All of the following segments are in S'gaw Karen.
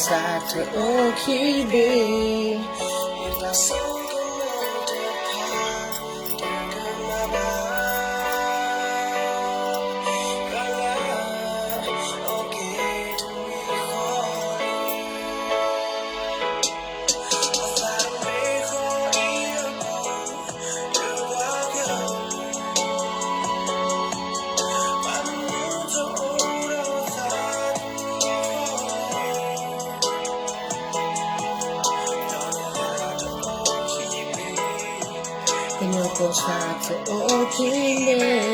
စးထအိၣ်ခံဘ့ၣ် ကညီဖိစးထအိၣ်ခံဘ့ၣ် ဂီၤနံ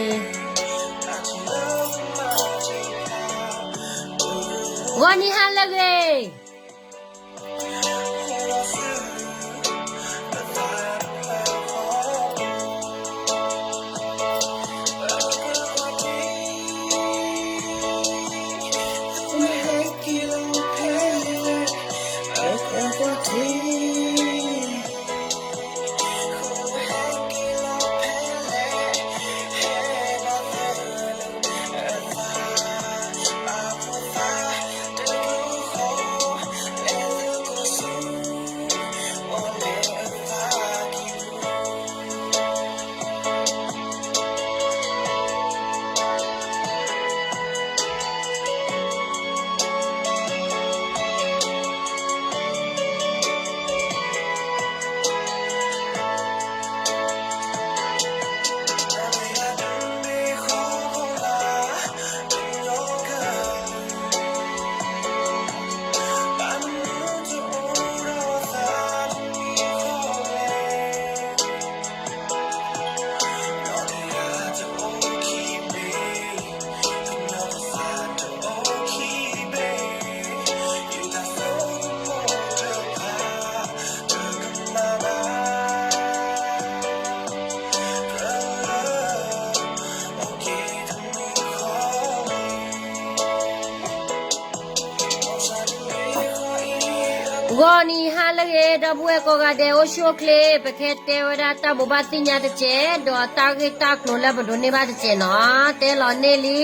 ၤဟါလၢအဂ့ၤ ဂီၤနံၤဟါလၢအဂ့ၤ ဒီပုၢ်ဝဲၢ်ကိးဂၤဒဲး အိၣ်ဆူၣ်အိၣ်ချ့ ပကတဲဝဲဒၣ်တၢ်ဘိးဘၣ်သ့ၣ်ညါတစဲး ဒီးတၢ်ဂ့ၢ်တၢ်ကျိၤလၢပဒိးန့ၢ်ဘၣ်တစဲးနီၤ တဲလီၤန့ၢ်လံ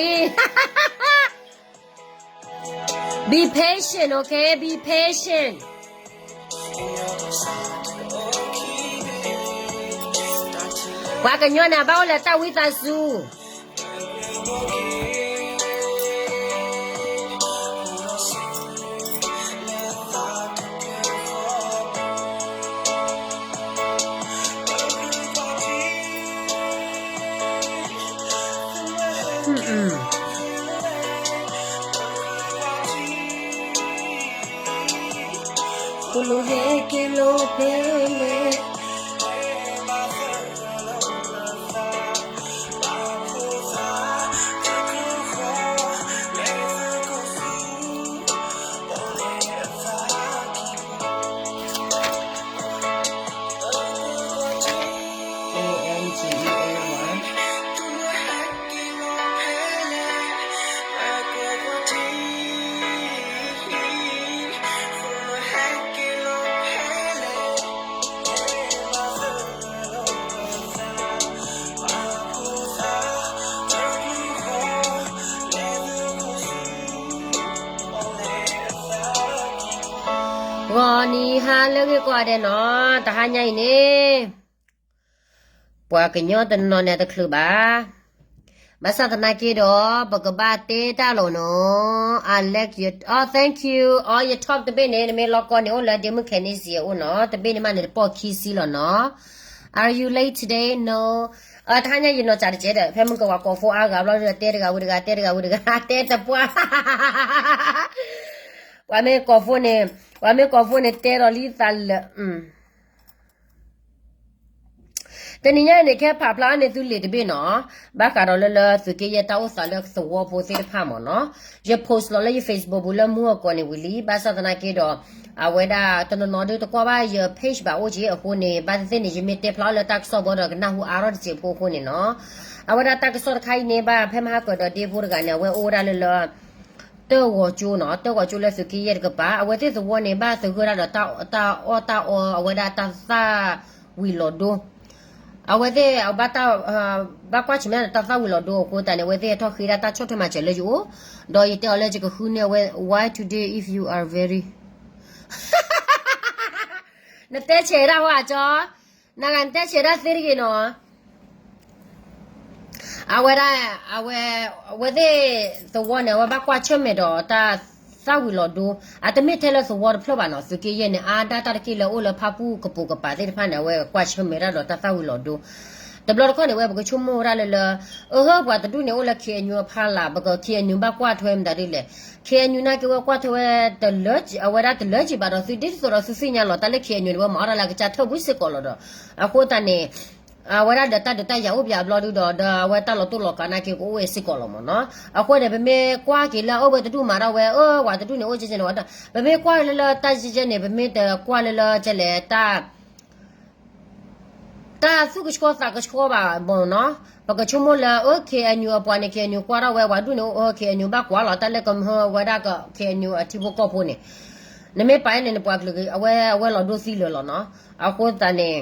Be patient, okay? Be patient. ပှၤကညီန့ၣ် အဘၣ်အိၣ်လၢတၢ်ဝံသးစူၤ ဂီၤနံၤဟါလၢအဂ့ၤကိးဂၤဒဲးနီၤ, တဟါညါအံၤန့ၣ် ပှၤကညီတနီၤန့ၣ်တချုးဘၣ်, ဘၣ်ဆၣ်သနာ်က့ဒီး ပကဘၣ်တဲတၢ်လီၤနီၤ, I like your, oh, thank you, all your top တဘ့ၣ်န့ၣ် နမ့ၢ်လီၤကီန့ၣ် အိၣ်လၢဒ့မုၣ်ခဲန့ၣ်စံးအအိၣ်နီၤ, တဘ့ၣ်န့ၣ်မးန့ၣ် တပိာ်ခံဆံလီၤနီၤ, Are you late today? No. တဟါညါယနီၢ်စၢ်တကဲဒီး ဖဲမုၢ်ကဝၤကိးဖိအါဂၤဘျီ တဲတဂၤဝံၤတဂၤ တဲတဂၤဝံၤတဂၤ တဲတပှၢ်, ပှၤမ့ၢ်ကိးဖိန့ၣ်, ပှၤမ့ၢ်ကိးဖိန့ၣ် တဲလီၤလံသးလၢာ် တနံၤညါန့ၣ် ခဲဖးဖျါန့ၢ်သုလံာ်တဘ့ၣ်နီၤ, ဘၣ်ဃးဒီးလၢလၢသုးက့ယဲၢ်တၢ်အိၣ်သးလၢသဝီဖိသ့ၣ်တဖၣ်မ့ၢ်နီၤ, ယ post လီၤလၢယ Facebook ပူၤလၢမူအကိးန့ၣ်ဝံၤလံ, ဘၣ်ဆၣ်သနာ်က့ဒီး အဝဲဒၣ်တနီၤနီၤဒုးတကွၢ်ဘၣ်ယ page ဘၣ်အိၣ်က့အဃိန့ၣ်, ဘၣ်သ့ၣ်သ့ၣ်န့ၣ် ယမ့ၢ်တဲဖျါအီၤလၢတၢ်ကစီၣ်ဘီဒီးကနၢ်ဟူအါထီၣ်တစဲးဖိအဃိန့ၣ်နီၤ, အဝဲဒၣ်တၢ်ကစီၣ်တခါအံၤန့ၣ် ဘၣ်ဖဲမဟါကၢၤဒီးဒ့ဖိတဂၤန့ၣ် အဝဲအိၣ်ဝဲဒၣ်လၢလၢ တၢ်ဂီၤကၠိနီၤ, တၢ်ဂီၤကၠိလၢသုးက့ယဲၢ်တကပၤ, အဝဲသ့ၣ်သဝီန့ၣ် ဘၣ်သဂၢၢ်ဒၣ်ဒီးတၢ်အီၣ်တၢ်အီ အဝဲဒၣ်တၢ်သၣ်ဝံၤလီၤဒိ, အဝဲသ့ၣ် ဘၣ်ကွၢ်ဆၢၣ်မဲာ်ဒီးတၢ်သၣ်ဝံၤလီၤဒိအဃိသတးန့ၣ် အဝဲသ့ၣ်ဟဲထီၣ်ဃ့ဒၣ်တၢ်ဆီၣ်ထွဲမၤစၢၤလၢယအိၣ်, ဒီးယတဲအီၤလၢယကဃုန့ၢ်အဝဲ why today if you are very နတဲဆဲးဒၣ်ဝဲကၠီ, နဂၤနတဲဆဲးဒၣ်သ့တဂ့ၤနီၤ. အဝဲဒၣ်, အဝဲ, အဝဲသ့ၣ်သဝီန့ၣ် အဝဲဘၣ်ကွၢ်ဆၢၣ်မဲာ်ဒီးတၢ်သၣ်ဝံၤလီၤဒိ, အတမ့ၢ်ထဲလၢသဝီတဖျၢၣ်ဘၣ်နီၤ, သုးက့ယဲၢ်န့ၣ် အါဒၣ်တၢ်တက့ၢ်လၢအိၣ်လၢဖၣ်ပူၣ်ကပိာ်ကပၤသ့ၣ်တဖၣ်န့ၣ် အဝဲကွၢ်ဆၢၣ်မဲာ်ဒၣ်ဒီးတၢ်သၣ်ဝံၤလီၤဒိ. တဘျီတခီၣ်န့ၣ် ဝဲပကဆိကမိၣ်ဝဲဒၣ်လၢလၢ, အဟၢ ပှၤတဒူၣ်န့ၣ်အိၣ်လၢ ခ့ၣ်အဲၣ်ယူၣ် အဖီလာ်, ပက ခ့ၣ်အဲၣ်ယူၣ် ဘၣ်ကွၢ်ထွဲမတၤဒ်လဲၣ်. ခ့ၣ်အဲၣ်ယူၣ် နာ်က့ဝဲကွၢ်ထွဲဝဲတလၢ, အဝဲဒၣ်တလၢက့ၤဘၣ်ဒီး သုဒ်သိးဒီးသုသ့ၣ်ညါလီၤ တၢ်လၢ ခ့ၣ်အဲၣ်ယူၣ် န့ၣ် ဝဲမၤအီၣ်တၢ်လၢအကစၢ်ထၢၣ်ဘှံးစ့ၢ်ကီးလီၤဒီး, အဃိသတးန့ၣ် အဝဲဒၣ်ဒီးတၢ်ဒုးတၢ်ယၤအိၣ်ပၠးအဘျီဒုဒီး ဒီးအဝဲတၢ်လီၤတိၢ်လီၤကးနာ်က့ကအိၣ်ဝဲစ့ၢ်ကီးလီၤမ့ၢ်နီၤ. အဃိန့ၣ် ပမ့ၢ်ကွၢ်က့ၤလၢအအိၣ်ဝဲတဒူၣ်မၤထီၣ်ဝဲ, အၢ ပှၤတဒူၣ်န့ၣ်အိၣ်ကဲကဲန့ၣ်ဝဲ, ပမ့ၢ်ကွၢ်လၢလၢတၢ်ကဲကဲန့ၣ် ပမ့ၢ်တကွၢ်လၢလၢကဲလဲၣ်တၢ် တၢ်သူၣ်ကဆှီသးကဆှီဘၣ်မ့ၢ်နီၤ. ပကဆိကမိၣ်လၢ အၢ ခ့ၣ်အဲၣ်ယူၣ် အပှၤန့ၣ် ခ့ၣ်အဲၣ်ယူၣ် ကွၢ်ထီၣ်ဝဲ ပှၤဒူၣ်န့ၣ် အၢ ခ့ၣ်အဲၣ်ယူၣ် ဘၣ်ကွၢ်လီၤ တၢ်လၢကမၢဝဲဒၣ် ခ့ၣ်အဲၣ်ယူၣ် အထံဖိကီၢ်ဖိန့ၣ်, နမ့ၢ်ပာ်န့ၣ် နပှၤကလုာ် အဝဲ အဝဲလီၤဒိသံလၢာ်လီၤနီၤ. အဃိသတးန့ၣ်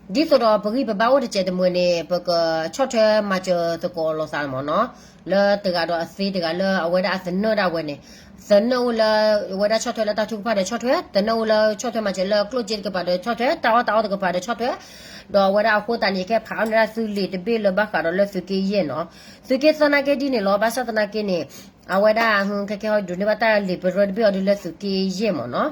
ဒ်သိးဒီးပဂံၢ်ပဘါအိၣ်တစဲးတမှဲၤန့ၣ် ပကဆီၣ်ထွဲမၤစၢၤသကိးလိာ်သးမ့ၢ်နီၤ. လၢတဂၤဒီးအသ့တဂၤလၢအဝဲဒၣ်အသနၢၣ်ဒၣ်ဝဲန့ၣ်, သနၢၣ်အိၣ်လၢအဝဲဒၣ်ဆီၣ်ထွဲလၢတၢ်ထုကဖၣ်ဒီးဆီၣ်ထွဲ, သနၢၣ်အိၣ်လၢဆီၣ်ထွဲမၤစၢၤလၢကျိၣ်စ့တကပၤဒီးဆီၣ်ထွဲ, တၢ်အီၣ်တၢ်အီတကပၤဒီးဆီၣ်ထွဲ, ဒီးအဝဲဒၣ်အဃိသတးန့ၣ် ယကဖးအီၣ်န့ၢ်ဒၣ်သုလံာ်တဘ့ၣ်လၢဘၣ်ဃးဒီးလၢသုးက့ယဲၢ်နီၤ. သုးက့သၢနာ်က့ဒ်န့ၣ်လီၤ. ဘၣ်ဆၣ်သနာ်က့န့ၣ် အဝဲဒၣ်ဟဲကဲဟီဒိးန့ၢ်ဘၣ်တၢ်လံာ်ပရၢတဘ့ၣ်အီၤဒုးလၢသုးက့ယဲၢ် မ့ၢ်နီၤ.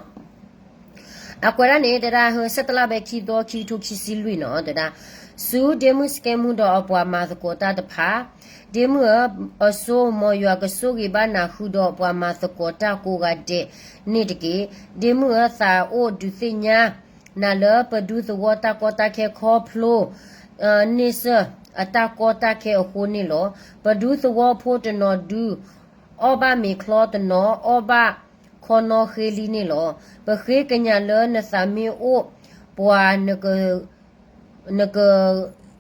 အကွဲးဒၣ်န့ၣ် တဲဒၣ် ဟဲ ဆဲးတလါဘဲ ခံသီ ခံကထိခံဆံလွံၢ်နီၤ, တဲဒၣ် ဆူဒ့မုၣ်စကဲမူဒီးအပှၤမၤသကိးတၢ်တဖၣ်, ဒ့မုၣ်ဧၢ, အစိ မ်ယွၤကဆိၣ်ဂ့ၤဘၣ်နၤဃုာ်ဒီးပှၤမၤသကိးတၢ်ကိးဂၤဒဲးန့ၣ်တက့ၢ်. ဒ့မုၣ်ဧၢ, သးအိၣ်ဒုးသ့ၣ်ညါနၤလၢပဒူသဝီတၢ်ကီတၢ်ခဲခီဖျိ န့ဆၢၣ်အတၢ်ကီတၢ်ခဲအဃိန့ၣ်လီၤ. ပဒူသဝီဖိတနီၤဒုး အီၣ်ဘၣ်မ့ၤချီ, တနီၤ အီၣ်ဘၣ်ခီနီဃ့လံန့ၣ်လီၤ. ပဃ့ကညးလၢနသးမ့ၢ်အိၣ်ပှၤ နက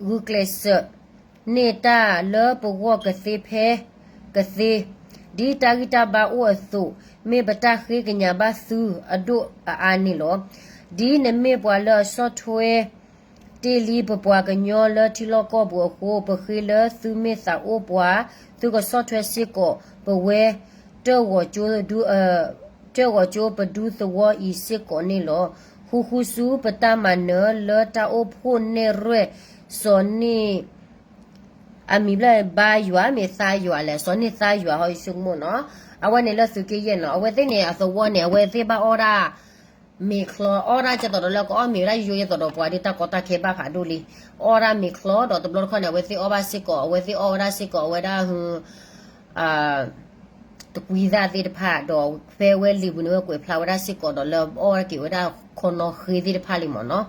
ဂုာ်ကျဲးစၢး န့ၢ်တၢ်လၢပဂီၢ်ကသ့ဖဲကသ့, ဒ်တၢ်ဂံၢ်တၢ်ဘါအိၣ်အသိး, မ့ၢ်ပတၢ်ဃ့ကညးဘၣ်သုအဒိၣ်အအါန့ၣ်လီၤ. ဒ်နမ့ၢ်ပှၤလၢအဆီၣ်ထွဲ တ့ၢ်လံပပှၤကညီလၢထံလီၢ်ကီၢ်ပူၤအဃိ, ပဃ့လၢသုမ့ၢ်သးအိၣ်ပှၤ, သုကဆီၣ်ထွဲစ့ၢ်ကီးပဝဲ, တၢၣ်ဂီၤကၠိဒူ, တၢၣ်ဂီၤကၠိပဒူသဝီအံၤစ့ၢ်ကီးန့ၣ်လီၤ. ဃူဃူဆူပတၢ်မၤနၢၤလၢတၢ်အိၣ်ဖှိၣ်နဲၣ်ရွဲၣ် စီၤန့ၢ် အမံၤဘျဲၣ်ဘါယွၤ မ့ၢ်သါယွၤလဲၣ်, စီၤန့ၢ်သါယွၤ ဟီယဆိကမိၣ်နီၤ. အဝဲန့ၣ်လၢသုးက့ယဲၢ်နီၤ, အဝဲသ့ၣ်န့ၣ် အသဝီန့ၣ် အဝဲသ့ၣ်ဘၣ်အီၣ်ဒၣ် မ့ၤချီ, အီၣ်ဒၣ်ကဲသိးဒီးလၢကအီၣ်မ့ၤဝဲဒၣ်ယိယိ ယဲသိးဒီးပှၤဒ်တၢ်ကီတၢ်ခဲဘၣ်ဖးဒိၣ်လံ, အီၣ်ဒၣ်မ့ၤချီဒီးတဘျီတခီၣ်န့ၣ် အဝဲသ့ၣ်အီၣ်ဘၣ်စ့ၢ်ကီး, အဝဲသ့ၣ်အီၣ်ဝဲဒၣ်စ့ၢ်ကီး အဝဲဒၣ် တကွံသၣ်သ့ၣ်တဖၣ်ဒီး ဖဲဝဲလံာ်ပူၤန့ၣ် ဝဲကွဲးဖျါဝဲဒၣ်စ့ၢ်ကီးဒီးလၢအီၣ်ဝဲက့ၤဝဲဒၣ်ခီနီဃ့သ့ၣ်တဖၣ်လံမ့ၢ်နီၤ.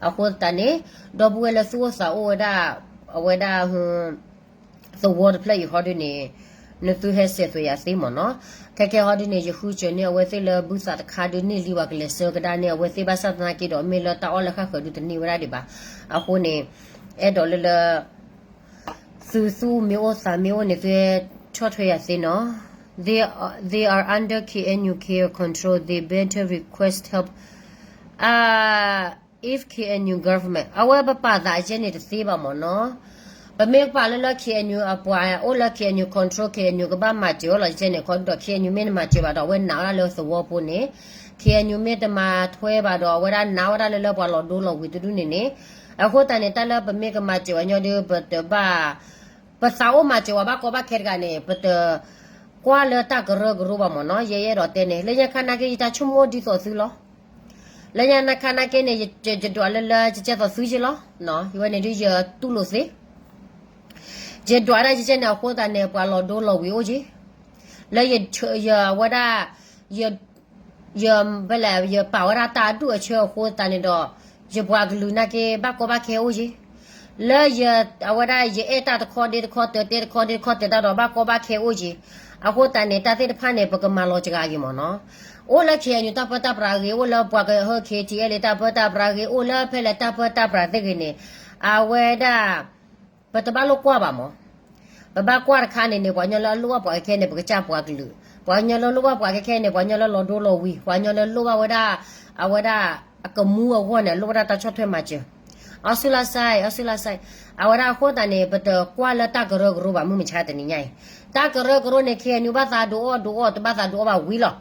အဃိသတးန့ၣ် ဒီပုၢ်ဝဲၢ်လၢသူၣ်အိၣ်သးအိၣ်ဝဲဒၣ် အဝဲဒၣ် သဝီတဖျၢၣ်အံၤဟီဒုန့ၣ် နသုဟဲစဲးသွဲးယၤသ့မ့ၢ်နီၤ. ခဲခဲဟီဒုန့ၣ် ယဃုစၢၤန့ၢ်အဝဲသ့ၣ်လၢဘုသးတခါဒုန့ၢ်လံ ပှၤကလဲၤဆှၢကဒါန့ၢ်အဝဲသ့ၣ် ဘၣ်ဆၣ်သနာ်က့ဒီး မ့ၢ်လၢတၢ်အီၣ်လၢဃၣ်ဃၢၤဒုတန့ၢ်ဝဲဒၣ်ဒံးဘၣ်. အဃိန့ၣ် အဲၣ်ဒိးလၢလၢ သုသူၣ်မ့ၢ်အိၣ်သးမ့ၢ်အိၣ်န့ၣ် သုဆီၣ်ထွဲယၤသ့နီၤ. They are, they are under K N U care control. They better request help. If K N U government အဝဲပပာ်သးအယဲၢ်န့ၣ်တသ့ဘၣ်မ့ၢ်နီၤ. ပမ့ၢ်ပာ်လၢလၢ K N U အပှၤအိၣ်လၢ K N U control, K N U ကဘၣ်မၤစၢၤအီၤလီၤယဲၢ်န့ၣ် ခီဒုဒီး K N U မ့ၢ်တမၤစၢၤဘၣ်ဒီး အဝဲနာ်ဝဲဒၣ်လၢသဝီဖိန့ၣ်, K N U မ့ၢ်တမၤထွဲဘၣ်ဒီး အဝဲဒၣ်နာ်ဝဲဒၣ်လၢလၢပှၤလီၤဒိလီၤဝံၤတဒူၣ်န့ၣ်န့ၣ်, အဃိသတးန့ၣ် တၢ်လၢပမ့ၢ်ကမၤစၢၤဝဲညီဒု ပတဘၣ် ပသးအိၣ်မၤစၢၤဝဲဘၣ်ကီဘၣ်ခဲတဂၤန့ၣ် ပတကွၢ်လၢတၢ်ကရၢကရိဘၣ်မ့ၢ်နီၤ. ယဲယအဲၣ်ဒိးတဲန့ၣ် လၢညါခါနာ်က့ ယတၢ်ဆိကမိၣ်ဒ်သိးသုလီၤ. လၢညါခါနာ်က့န့ၣ် ယဒွးလၢလၢယကဲသိးသုယ့လီၤ. ယဝဲန့ၣ်ဒုးယတူၢ်လိာ်သ့ ယဒွးဒၣ်ယကဲန့ၣ် အဃိသတးန့ၣ် ပှၤလီၤဒိလီၤဝံၤအိၣ်က့ၤ လၢယဝဲဒၣ် ယ ယပာ်ဝဲဒၣ်တၢ်အဒူၣ်အဆၢအဃိသတးန့ၣ်ဒီး ယပှၤကလုာ်နာ်က့ ဘၣ်ကီဘၣ်ခဲအိၣ်က့ၤ လၢယ အဝဲဒၣ်ယအဲၣ်တၢ်တခီဒ့တခီ တၢ်တဲတခီဒ့တခီ တဲတၢ်ဒီး ဘၣ်ကီဘၣ်ခဲအိၣ်က့ၤ. အဃိသတးန့ၣ် တၢ်သ့ၣ်တဖၣ်န့ၣ် ပကမၤလီၤစှၤက့ၤမ့ၢ်နီၤ. အိၣ်လၢ K N U တၢ်ပၢတၢ်ပြးဂ့ၤ, အိၣ်လၢပှၤကဟၢ K T L တၢ်ပၢတၢ်ပြးဂ့ၤ, အိၣ်လၢဖဲလဲၣ်တၢ်ပၢတၢ်ပြးသ့ၣ်ဂ့ၤန့ၣ် အဝဲဒၣ် ပတဘၣ်လိၣ်ကွၢ်ဘၣ်မ့ၢ် ပဘၣ်ကွၢ်တခါန့ၣ်န့ၣ် ပှၤကညီလၢအလိၣ်ဘၣ်ပှၤခဲခဲန့ၣ် ပကစၢ်ပှၤကလုာ်, ပှၤကညီလၢလိၣ်ဘၣ်ပှၤခဲခဲန့ၣ် ပှၤကညီလၢလီၤဒိလီၤဝံၤ, ပှၤကညီလၢလိၣ်ဘၣ်ဝဲဒၣ် အဝဲဒၣ်အကမူအဂီၢ်န့ၣ် လိၣ်ဝဲဒၣ်တၢ်ဆီၣ်ထွဲမၤစၢၤ. အီစူလါစဲ အီစူလါစဲ အဝဲဒၣ်အဃိသတးန့ၣ် ပတကွၢ်လၢတၢ်ကရၢကရိဘၣ် မုၢ်မဆါတနံၤညါအံၤ တၢ်ကရၢကရိန့ၣ် KNU ဘၣ်သးဒိးအီၣ်ဒိးအီၣ် တဘၣ်သးဒိးအီၣ်ဘၣ်ဝံၤလီၤ.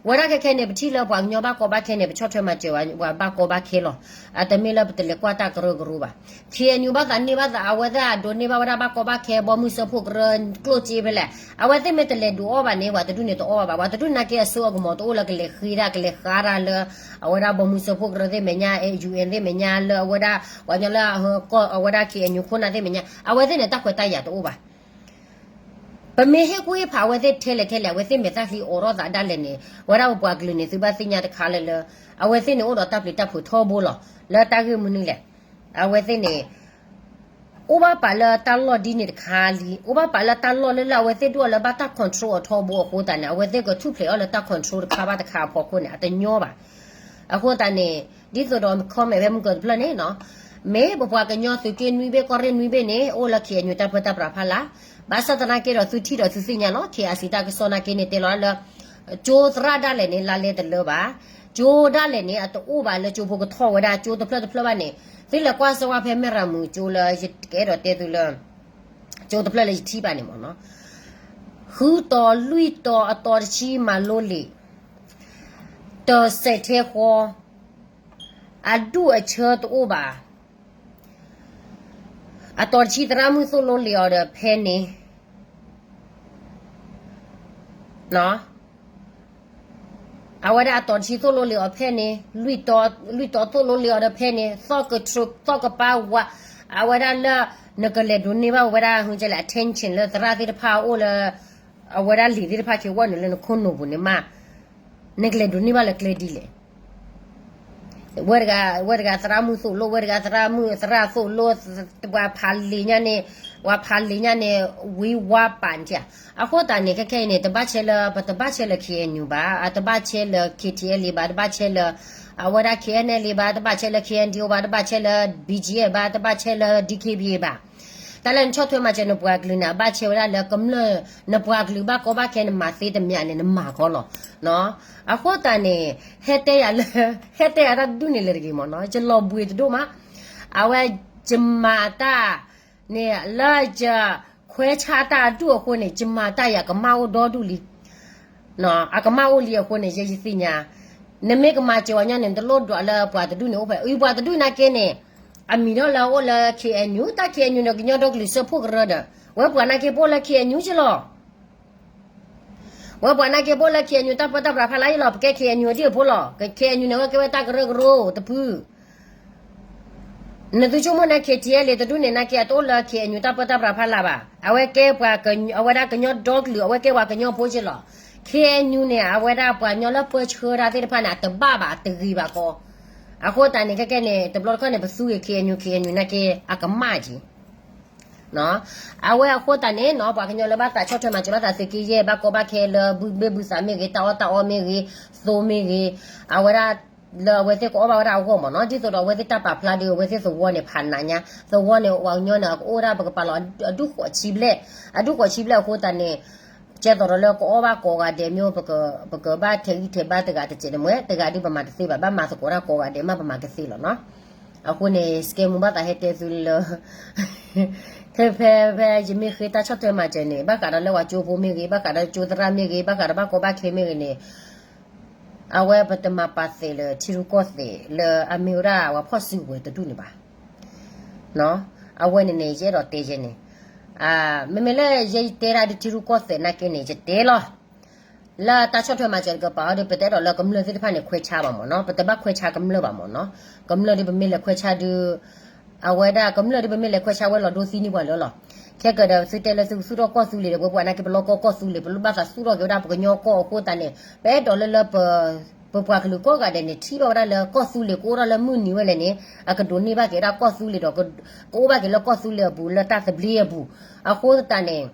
ဝဲဒၣ်ခဲခဲန့ၣ် ပထံၣ်လၢပှၤကညီဘၣ်ကီဘၣ်ခဲန့ၣ် ပဆီၣ်ထွဲမၤစၢၤဝဲ ပှၤဘၣ်ကီဘၣ်ခဲလီၤ. အတမ့ၢ်လၢပတလဲၤကွၢ်တၢ်ကရၢကရိဘၣ်. KNU ဘၣ်သးန့ၢ်ဘၣ်သး အဝဲသ့ၣ်အဒိးန့ၢ်ဘၣ်ဝဲဒၣ်ဘၣ်ကီဘၣ်ခဲ ဘီမုၢ်စၢဖှိၣ်ကရၢကျိၣ်စ့ဖဲလဲၣ် အဝဲသ့ၣ်မ့ၢ်တလဲၤဒိးအီၣ်ဘၣ်န့ၣ် ပှၤတဒူၣ်န့ၣ်တအီၣ်ဘၣ်ဘၣ်. ပှၤတဒူၣ်နာ်က့အစိအကမီၤ တအိၣ်လၢကလဲၤဃ့တၢ် ကလဲၤဃါတၢ်လၢ အဝဲဒၣ်ဘီမုၢ်စၢဖှိၣ်ကရၢသ့ၣ်မဲာ်ညါ UN သ့ၣ်မဲာ်ညါ လၢအဝဲဒၣ် ပှၤကညီလၢ အဝဲဒၣ် KNU ခိၣ်နၢ်သ့ၣ်မဲာ်ညါ အဝဲသ့ၣ်န့ၣ် တၢ်ခွဲးတၢ်ယာ်တအိၣ်ဘၣ်. ပမ့ၢ်ဟ့ၣ်ကူၣ်ဟ့ၣ်ဖးအဝဲသ့ၣ်ထဲလဲၣ်ထဲလဲၣ် အဝဲသ့ၣ်မဲာ်သၣ်ချံအိးထီၣ်သးဒၣ်လဲာ်န့ၣ် ဝဲဒၣ်ပပှၤကလုာ်န့ၣ် သုဘၣ်သ့ၣ်ညါတခါလၢလၢ အဝဲသ့ၣ်န့ၣ်အိၣ်ဒီးတၢ်ပျံၤတၢ်ဖုးထီဘိလီၤ. လၢတၢ်ဂ့ၢ်မနုၤလဲၣ်. အဝဲသ့ၣ်န့ၣ် အိၣ်ဘၣ်ပာ်လၢတၢ်လီၢ်ဒ်န့ၣ်တခါလံ, အိၣ်ဘၣ်ပာ်လၢတၢ်လီၢ်လၢလၢအဝဲသ့ၣ်ဒိၣ်အီၤလၢဘၣ်တၢ် control အီၤထီဘိအဃိသတးန့ၣ် အဝဲသ့ၣ်ကထူၣ်ဖျဲးအီၤလၢတၢ် control တခါဘၣ်တခါအဖီခိၣ်န့ၣ် အတညီဘၣ်. အဃိသတးန့ၣ် ဒ်သိးဒီး comment ဖဲမုၢ်ကၢၤတဖျၢၣ်န့ၣ်နီၤ, မ့ၢ်ပပှၤကညီသုးက့နွံဘ့ၣ် ကီၢ်ရ့ၣ်နွံဘ့ၣ်န့ၣ် အိၣ်လၢ KNU တၢ်ပၢတၢ်ပြးဖီလာ်, ဘၣ်ဆၣ်သနာ်က့ဒီးသုထံၣ်ဒီးသုသ့ၣ်ညါလီၤ. KIC တၢ်ကစီၣ်နာ်က့န့ၣ် တဲလီၤလၢ ကၠိသရၣ်ဒၣ်လဲာ်န့ၣ် လါလဲတလၢဘၣ်. ကၠိဒၣ်လဲာ်န့ၣ် အတအိၣ်ဘၣ်လၢကၠိဖိကထီၣ်ဝဲဒၣ်ကၠိတဖျၢၣ်တဖျၢၣ်ဘၣ်န့ၣ်, သုလဲၤကွၢ်စၢၤဝဲဖဲမဲၢ်ရၤမုၢ်ကၠိလၢ ယကအဲၣ်ဒိးတဲသုလၢ ကၠိတဖျၢၣ်လၢယထံၣ်ဘၣ်န့ၣ်မ့ၢ်နီၤ, ဃုတီၤလွံၢ်တီၤအတီၤတဆံမၤလိလံာ်, တစဲးထဲဃီ, အဒူၣ်အဆၢတအိၣ်ဘၣ်. အတီၤတဆံသရၣ်မုၣ်သိၣ်လိလံာ်အီၤဒီးဖဲန့ၣ် အဝဲဒၣ်အတီၤတဆံသိၣ်လိလံာ်အီၤဖဲန့ၣ်, လွံၢ်တီၤသိၣ်လိလံာ်အီၤဒီးဖဲန့ၣ်, သီၣ်ကပာ်ဝး, အဝဲဒၣ်လၢ နကလဲၤဒိးန့ၢ်ဘၣ်ဝဲဒၣ် ဟုကလဲၣ် attention လၢသရၣ်သ့ၣ်တဖၣ်အိၣ်လၢ အဝဲဒၣ်လံာ်သ့ၣ်တဖၣ်က့ၤဝဲနုာ်လၢနခိၣ်နူာ်ပူၤန့ၣ်မး, နကလဲၤဒိးန့ၢ်ဘၣ်လၢကျဲဒ်လဲၣ်. ဝဲတဂၤ ဝဲတဂၤသရၣ်မုၣ်သိၣ်လိ, ဝဲတဂၤသရၣ်မုၣ် သရၣ်သိၣ်လိ, ပှၤဖးလံာ်ညါန့ၣ်, ပှၤဖးလံာ်ညါန့ၣ် ဝံၤဝါပာ်န့ၣ်ဧါ. အဃိသတးန့ၣ် ခဲခဲအံၤန့ၣ် တဘၣ်ဆဲးလၢ ပတဘၣ်ဆဲးလၢ KNU ဘၣ်, တဘၣ်ဆဲးလၢ KTLA ဘၣ်, တဘၣ်ဆဲးလၢ အဝဲဒၣ် KNLA ဘၣ်, တဘၣ်ဆဲးလၢ KNDO ဘၣ်, တဘၣ်ဆဲးလၢ BGF ဘၣ်, တဘၣ်ဆဲးလၢ DKBA ဘၣ်. တၢ်လၢနဆီၣ်ထွဲမၤစၢၤနပှၤကလုာ်န့ၣ် အဘၣ်ဆဲးဝဲဒၣ်လၢကမျၢၢ်, နပှၤကလုာ်ဘၣ်ကီဘၣ်ခဲ နမၤသ့တမံၤန့ၣ် နမၤကီလီၤ. အဃိသတးန့ၣ် ဟဲတဲယၤလၢ, ဟဲတဲယၤတၢ်တဒူၣ်န့ၣ်လၢတဂ့ၤမ့ၢ်နီၤ, ယလီၤဘှံးတဒိၣ်မး, အဝဲယမၤတၢ်န့ၣ် လၢယခွဲးဆါတၢ်အဒူၣ်အဃိန့ၣ် ယမၤတၢ်ယၤကမၣ်အိၣ်ဒီဒူၣ်လံ. အကမၣ်အိၣ်လံအဃိန့ၣ် ယဲယသ့ၣ်ညါ, နမ့ၢ်ကမၤစၢၤဝဲညီန့ၣ် နတလိၣ်ဒွးလၢပှၤတဒူၣ်န့ၣ်အိၣ်ဖဲ, အံၤပှၤတဒူၣ်နာ်က့န့ၣ် အမံၤဒီးလၢအအိၣ်လၢ KNU, တၢ် KNU န့ၣ် ကညီဒီကလုာ်စၢဖှိၣ်ကရၢဒီး ဝဲပှၤနာ်က့ပအိၣ်လၢ KNU က့လီၤ. ဝဲပှၤနာ်က့ပအိၣ်လၢ KNU တၢ်ပၢတၢ်ပြးဖီလာ်ယလီၤ, ပကဲ KNU ဒ်အဖိလီၤ. KNU န့ၣ် အဝဲကဲဝဲတၢ်ကရၢကရိတဖု နသုဆိကမိၣ်န့ၣ် KTLA တဒူၣ်န့ၣ် နာ်က့အတအိၣ်လၢ KNU တၢ်ပၢတၢ်ပြးဖီလာ်ဘၣ်. အဝဲကဲပှၤ, အဝဲဒၣ်ကညီဒီကလုာ်, အဝဲကဲပှၤကညီဖိက့လီၤ. KNU န့ၣ် အဝဲဒၣ်ပှၤကညီလၢပၢဆှၢတၢ်သ့ၣ်တဖၣ်န့ၣ် အတဘၣ်ဘၣ် တဂ့ၤဘၣ်ဃီ. အဃိသတးန့ၣ် ခဲကဲန့ၣ် တဘျီတခီၣ်န့ၣ် ပသူဂ့ၤ KNU, KNU နာ်က့ အကမၣ်က့ အဝဲအဃိသတးန့ၣ်နီၤ ပှၤကညီလၢဘၣ်သးဆီၣ်ထွဲမၤစၢၤဘၣ်သးသုးက့ယဲၢ် ဘၣ်ကီဘၣ်ခဲလၢ ဘုၣ်ဘ့ၣ်ဘုသးမ့ၢ်ဂ့ၤ, တၢ်အီၣ်တၢ်အီမ့ၢ်ဂ့ၤ, သိမ့ၢ်ဂ့ၤ, အဝဲဒၣ်လၢအဝဲသ့ၣ်ကအီၣ်ဘၣ်ဝဲဒၣ်အဂီၢ်မ့ၢ်နီၤ, ဒ်သိးဒီးအဝဲသ့ၣ်တၢ်ပာ်ဖျါဒီး အဝဲသ့ၣ်သဝီန့ၣ် ဖးနးညါ, သဝီန့ၣ် ပှၤကညီန့ၣ် အကအိၣ်ဒၣ် ပကပာ်လီၤအဒူၣ်ဃိးဆံဘျဲၣ်, အဒူၣ်ဃိးဆံဘျဲၣ်အဃိသတးန့ၣ် ကဲသိးဒီးလၢကအီၣ်ဘၣ်ကိးဂၤဒဲးမ့ၢ် ပကဘၣ်ထဲးဂံၢ်ထဲးဘါတဂၤတစဲးန့ၣ်မ့ၢ် တဂၤဒုးပမၤတသ့ဘၣ်, ဘၣ်မၤသကိးတၢ်ကိးဂၤဒဲးမး ပမၤကသ့လီၤနီၤ. အဃိန့ၣ် စကဲမူဘၣ်သးဟဲတဲသုလၢ ဖဲ ဖဲ ဖဲယမ့ၢ်ဃ့တၢ်ဆီၣ်ထွဲမၤစၢၤန့ၣ် ဘၣ်ဃးဒီးလၢပှၤကၠိဖိမ့ၢ်ဂ့ၤ, ဘၣ်ဃးဒီးကၠိသရၣ်မ့ၢ်ဂ့ၤ, ဘၣ်ဃးဒီးဘၣ်ကီဘၣ်ခဲမ့ၢ်ဂ့ၤန့ၣ် အဝဲပတမၤပာ်သဲးလၢထံရူၢ်ကီၢ်သဲးလၢအမ့ၢ်ဝဲဒၣ်ပှၤဖီၣ်စုကဝဲၤတဒူၣ်န့ၣ်ဘၣ်. အဝဲန့ၣ်န့ၣ် ယအဲၣ်ဒိးတဲယဲန့ၣ်, မ့မ့ၢ်လၢယတဲဒၣ်ဒီးထံရူၢ်ကီၢ်သဲးနာ်က့န့ၣ် ယတဲလီၤ. လၢတၢ်ဆီၣ်ထွဲမၤစၢၤတကပၤအီၤဒီး ပတအဲၣ်ဒိးလၢကမျၢၢ်သ့ၣ်တဖၣ်န့ၣ် ခွဲးဆါဘၣ်မ့ၢ်နီၤ, ပတဘၣ်ခွဲးဆါကမျၢၢ်ဘၣ်မ့ၢ်နီၤ, ကမျၢၢ်ဒီးပမ့ၢ်လဲၤခွဲးဆါဒီး အဝဲဒၣ်ကမျၢၢ်ဒီးပမ့ၢ်လဲၤခွဲးဆါဝဲလီၤဒိသံန့ၢ်ပှၤလၢလီၤ. ခဲကဒီးသုတဲလၢသုကသူၣ်ထီၣ်ကီၢ်သူလ့ၤဒီး ပဝဲပှၤနာ်က့ပလီၢ်ကီၢ်ကီၢ်သူလ့ၤ ပဘၣ်သးသူၣ်ထီၣ်က့ၤဝဲဒၣ်ပကညီကီၢ်အဃိသတးန့ၣ် ပအဲၣ်ဒိးလၢလၢပ ပပှၤကလုာ်ကိးဂၤဒဲးန့ၣ် ထံၣ်ဘၣ်ဝဲဒၣ်လၢကီၢ်သူလ့ၤကအိၣ်ထီၣ်လၢမုၢ်နံၤဝဲလဲၣ်န့ၣ် အကဒိးန့ၢ်ဘၣ်က့ၤဝဲဒၣ်ကီၢ်သူလ့ၤဒီး ကအိၣ်ဘၣ်က့ၤလၢကီၢ်သူလ့ၤအပူၤလၢတၢ်သဘျ့အပူၤ. အဃိသတးန့ၣ်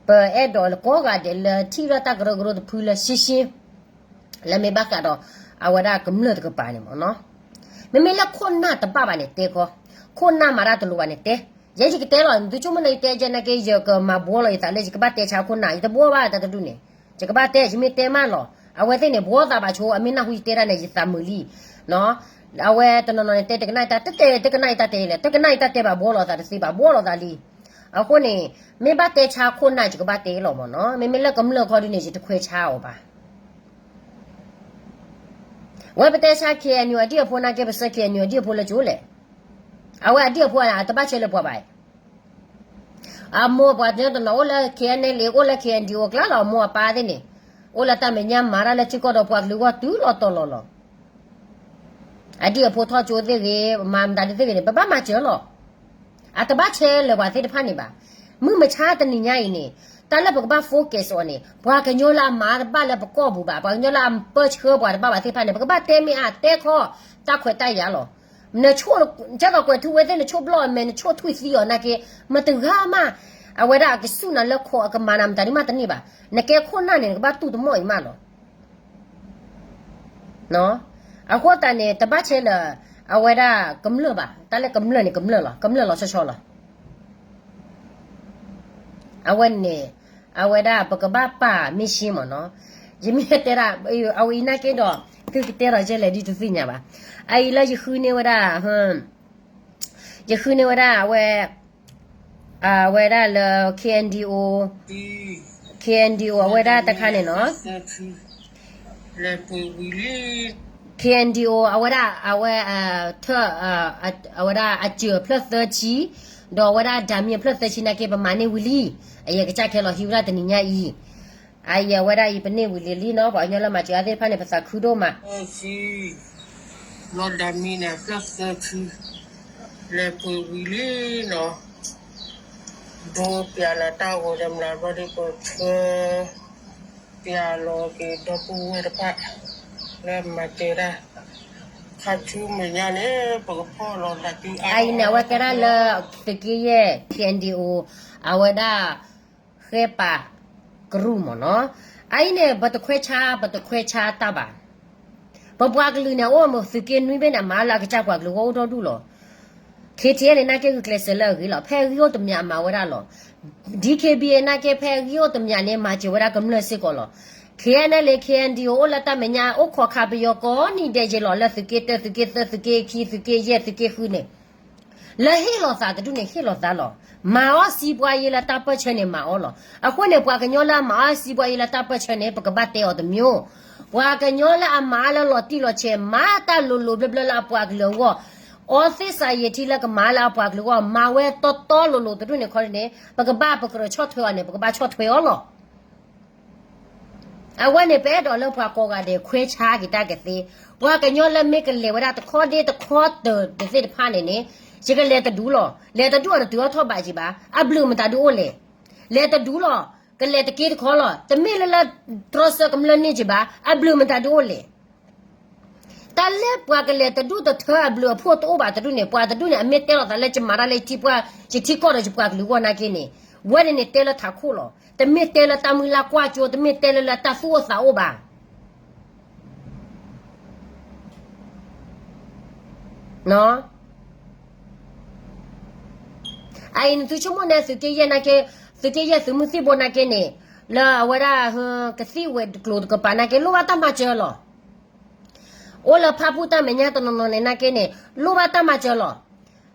ပအဲၣ်ဒိးကိးဂၤဒဲးလၢထံၣ်ဝဲဒၣ်တၢ်ကရၢကရိတဖုလၢရှင်းရှင်း လၢမ့ၢ်ဘၣ်ဃးဒီး အဝဲဒၣ်ကမျၢၢ်တကပၤန့ၣ်မ့ၢ်နီၤ. မ့မ့ၢ်လၢခိၣ်နၢ်တဘၣ်ဘၣ်န့ၣ် တဲခီ, ခိၣ်နၢ်မၤတၢ်တလိၤဘၣ်န့ၣ်တဲ, ယဲယကတဲလီၤ သုဆိကမိၣ်လၢယတဲယဲနာ်က့ ယကမၤဘှီလီၤယသးလၢယကဘၣ်တဲဆါခိၣ်နၢ် ယတဘှီဘၣ်တၢ်တဒူၣ်န့ၣ်, ယကဘၣ်တဲ ယမ့ၢ်တဲမးလီၤ. အဝဲသ့ၣ်န့ၣ် ဘှီသးဘၣ်ဆိ အမ့ၢ်နၢ်ဟူယတဲတၢ်န့ၣ် ယသးမုာ်လံ. အဝဲတနီၤနီၤန့ၣ် တဲတကနၣ်အံၤတၢ်တဲ တကနၣ်အံၤတၢ်တဲလဲၣ် တကနၣ်အံၤတၢ်တဲဘၣ် ဘှီလီၤသးတသ့ဘၣ် ဘှီလီၤသးလံ. အဃိန့ၣ် မ့ၢ်ဘၣ်တဲဆါခိၣ်နၢ် ယကဘၣ်တဲလီၤမ့ၢ်နီၤ, မ့မ့ၢ်လၢကမျၢၢ်ခီဒုန့ၣ် ယတခွဲးဆါအီၤဘၣ်. ဝဲပတဲဆါ KNU အဒံၣ်အဖိနာ်က့ ပဆၢ KNU အဒံၣ်အဖိလၢကၠိလဲၣ်. အဝဲအဒံၣ်အဖိန့ၣ် အတဘၣ်ဆဲးလၢပှၤဘၣ်. အမိၢ်ပှၤတနီၤနီၤအိၣ်လၢ KNLA အိၣ်လၢ KNDO အကျါလီၤ, အမိၢ်အပၢ်သ့ၣ်န့ၣ် အိၣ်လၢတၢ်မဲာ်ညါမၤတၢ်လၢထံကီၢ်ဒီးပှၤကလုာ်အဂီၢ်တုၤလီၤတီၤလီၤလီၤ. အဒံၣ်အဖိထီၣ်ကၠိသ့ၣ်ဂ့ၤ မၤမတၤဒုသ့ၣ်ဂ့ၤန့ၣ် ပဘၣ်မၤစၢၤလီၤ. အတဘၣ်ဆဲးလၢပှၤသ့ၣ်တဖၣ်န့ၣ်ဘၣ်. မုၢ်မဆါတနံၤညါအံၤန့ၣ် တၢ်လၢပကဘၣ် focus အီၤန့ၣ် ပှၤကညီလၢအမၤတဘၣ်လၢပကီၢ်ပူၤဘၣ်, ပှၤကညီလၢအပၢဆှၢပှၤတဘၣ်ဘၣ်သ့ၣ်တဖၣ်န့ၣ် ပကဘၣ်တဲမ့ၢ်အါတဲခီ တၢ်ခွဲးတၢ်ယာ်လီၤ. နဆိၣ် ကဲသိးကွဲးထူဝဲသ့ၣ် နဆိၣ်ဘျီၣ်အမဲာ် နဆိၣ်ထွံၣ်သံအီၤနာ်က့ မတဂၤမး အဝဲဒၣ်အကစူၢ်နၤလၢခိးအကမၤနၤမတၤဒုမးတန့ၢ်ဘၣ်. နကဲခိၣ်နၢ်န့ၣ် နကဘၣ်တူၢ်တမီၣ်အံၤမးလီၤ. အဃိသတးန့ၣ် တဘၣ်ဆဲးလၢ အဝဲဒၣ်ကမျၢၢ်ဘၣ်, တၢ်လၢကမျၢၢ်န့ၣ် ကမျၢၢ်လီၤ, ကမျၢၢ်လီၤဆီဆီလီၤ. အဝဲန့ၣ် အဝဲဒၣ်ပကဘၣ်ပာ်မ့ၢ်ရှ့မ့ၢ်နီၤ. ယမ့ၢ်တဲဒၣ် အဝဲအံၤနာ်က့ဒီး သုကတဲဒီးယဲလဲၣ်ဒ်တသ့ၣ်ညါဘၣ်. အအံၤလၢယဃုန့ၢ်ဝဲဒၣ် ယဃုန့ၢ်ဝဲဒၣ်အဝဲ အဝဲဒၣ်လၢ KNDO, KNDO အဝဲဒၣ်တခါန့ၣ်နီၤ KNDO အဝဲဒၣ် အဝဲ ထၢၣ် အဝဲဒၣ်အစၢၤဖျၢၣ်သၢဆံ, ဒီးအဝဲဒၣ်ဒၣ်မံၤအဖျၢၣ်သၢဆံနာ်က့ ပမၤန့ၢ်ဝံၤလံ. အယကစၢ်ခဲလီၤဟံးဝဲဒၣ်တနံၤညါအံၤ, အအံၤအဝဲဒၣ်အံၤပန့ၢ်ဝံၤလံလံနီၤ, ပှၤကညီလၢမၤစၢၤအါသ့ၣ်တဖၣ်န့ၣ် ပသးခုဒိၣ်မး လီၤဒၣ်မံၤန့ၣ် အဖျၢၣ်သၢဆံ လဲၤပှ့ၤဝံၤလံနီၤ, ဒိပျးလီၤတၢ်ဂီၤဒီးမျးဘျီဒီးပဆှၢ ပျးလီၤက့ၤဒီပုၢ်ဝဲၢ်တဖၣ် လၢမၤစၢၤတၢ် ခါဆူမဲာ်ညါန့ၣ် ပကဖီၣ်လီၤသးတုၤအါအံၤန့ၣ် အဝဲကဲဒၣ်လၢ သုးက့ယဲၢ် KNDO အဝဲဒၣ် ဃဲပာ်ကရူၢ်မ့ၢ်နီၤ. အအံၤန့ၣ် ပတခွဲးဆါ ပတခွဲးဆါတၢ်ဘၣ်. ပပှၤကလုာ်န့ၣ် အိၣ်မ့ၢ်သုးက့နွံဘ့ၣ်န့ၣ် အမၤလၢအကစၢ်ပှၤကလုာ်ဂီၢ်အိၣ်ဒီဒူၣ်လီၤ. KTLA န့ၣ် နာ်က့ဂုာ်ကျဲးစၢးလၢအဂ့ၤလီၤ. ဖဲအဂံၢ်အိၣ်တမံၤအမၤဝဲဒၣ်လီၤ. DKBA နာ်က့ဖဲအဂံၢ်အိၣ်တမံၤန့ၣ် မၤစၢၤဝဲဒၣ်ကမျၢၢ်စ့ၢ်ကီးလီၤ. KNLA KNDO အိၣ်လၢတၢ်မဲာ်ညါ အိၣ်ခိးခးပယီၤကိးနံၤဒဲးယဲၢ်လီၤ လၢသုးက့တၢ သုးက့သၢ သုးက့ခံ သုးက့ယဲၢ် သုးက့ဃုန့ၣ် လၢဟ့ၣ်လီၤသးတဒူၣ်န့ၣ် ဟ့ၣ်လီၤသးလီၤ. မၤအီၣ်စံးပှၤယဲလၢတၢ်ပၢၢ်ဆၢန့ၣ် မၤအီၣ်လီၤ. အဃိန့ၣ် ပှၤကညီလၢအမၤအီၣ်စံးပှၤယဲလၢတၢ်ပၢၢ်ဆၢန့ၣ် ပကဘၣ်တဲအီၤတမျိုး, ပှၤကညီလၢအမၤအါလၢလီၤတံၢ်လီၤဆဲး မၤတၢ်လိၤလိၤဘျၢဘျၢလၢအပှၤကလုာ်အဂီၢ်, အီသ့ၣ်စးယံာ်ထံလၢကမၤလၢအပှၤကလုာ်အဂီၢ် မၤဝဲတီတီလိၤလိၤတဒူၣ်န့ၣ်ခီန့ၣ် ပကဘၣ်ပကြၢးဆီၣ်ထွဲအီၤန့ၣ် ပကဘၣ်ဆီၣ်ထွဲအီၤလီၤ. အဝဲန့ၣ် ပအဲၣ်ဒိးလၢပှၤကိးဂၤဒဲးခွဲးဆါက့ၤတၢ်ကသ့, ပှၤကညီလၢမ့ၢ်ကလဲၤဝဲဒၣ်တခီဒ့တခီတၢၤတသ့ၣ်တဖၣ်န့ၣ်န့ၣ်, ယကလဲၤတဒူလီၤ. လဲၤတဒူအီၤတတုၤအီၣ်ထီၣ်ဘးက့ၤဘၣ်, အဘျုးမတၤဒုအိၣ်လဲၣ်. လဲၤတဒူလီၤ, ကလဲၤတက့တခီလီၤ. တမ့ၢ်လၢလၢတြီဆၢကမျၢၢ်န့ၢ်က့ၤဘၣ်, အဘျုးမတၤဒုအိၣ်လဲၣ်. တၢ်လၢပှၤကလဲၤတဒူတထၢအဘျုးအဖှိၣ်တအိၣ်ဘၣ်တဒူၣ်န့ၣ်, ပှၤတဒူၣ်န့ၣ် အမ့ၢ်တဲလီၤသးလၢယမၤတၢ်လၢယထံကီၢ်ဒီးယပှၤကလုာ်အဂီၢ်နာ်က့န့ၣ်, ဝဲန့ၣ်န့ၣ်တဲလၢထးခိၣ်လီၤ. တမ့ၢ်တဲလၢတၢ်မုၢ်လၢ်ကွၢ်စိ, တမ့ၢ်တဲလၢလၢတၢ်သူၣ်အိၣ်သးအိၣ်ဘၣ်. အအံၤနသုဆိကမိၣ်န့ၣ် သုးက့ယဲၢ်နာ်က့, သုးက့ယဲၢ်သုးမုၢ်သံၣ်ဘိနာ်က့န့ၣ်, လၢအဝဲဒၣ် ကသံၣ်ဝဲၤကျိၤတကပၤနာ်က့ လိၣ်ဘၣ်တၢ်မၤစၢၤလီၤ. အိၣ်လၢဖၣ်ပူၣ်တၢ်မဲာ်ညါတနီၤနီၤန့ၣ်နာ်က့န့ၣ် လိၣ်ဘၣ်တၢ်မၤစၢၤလီၤ.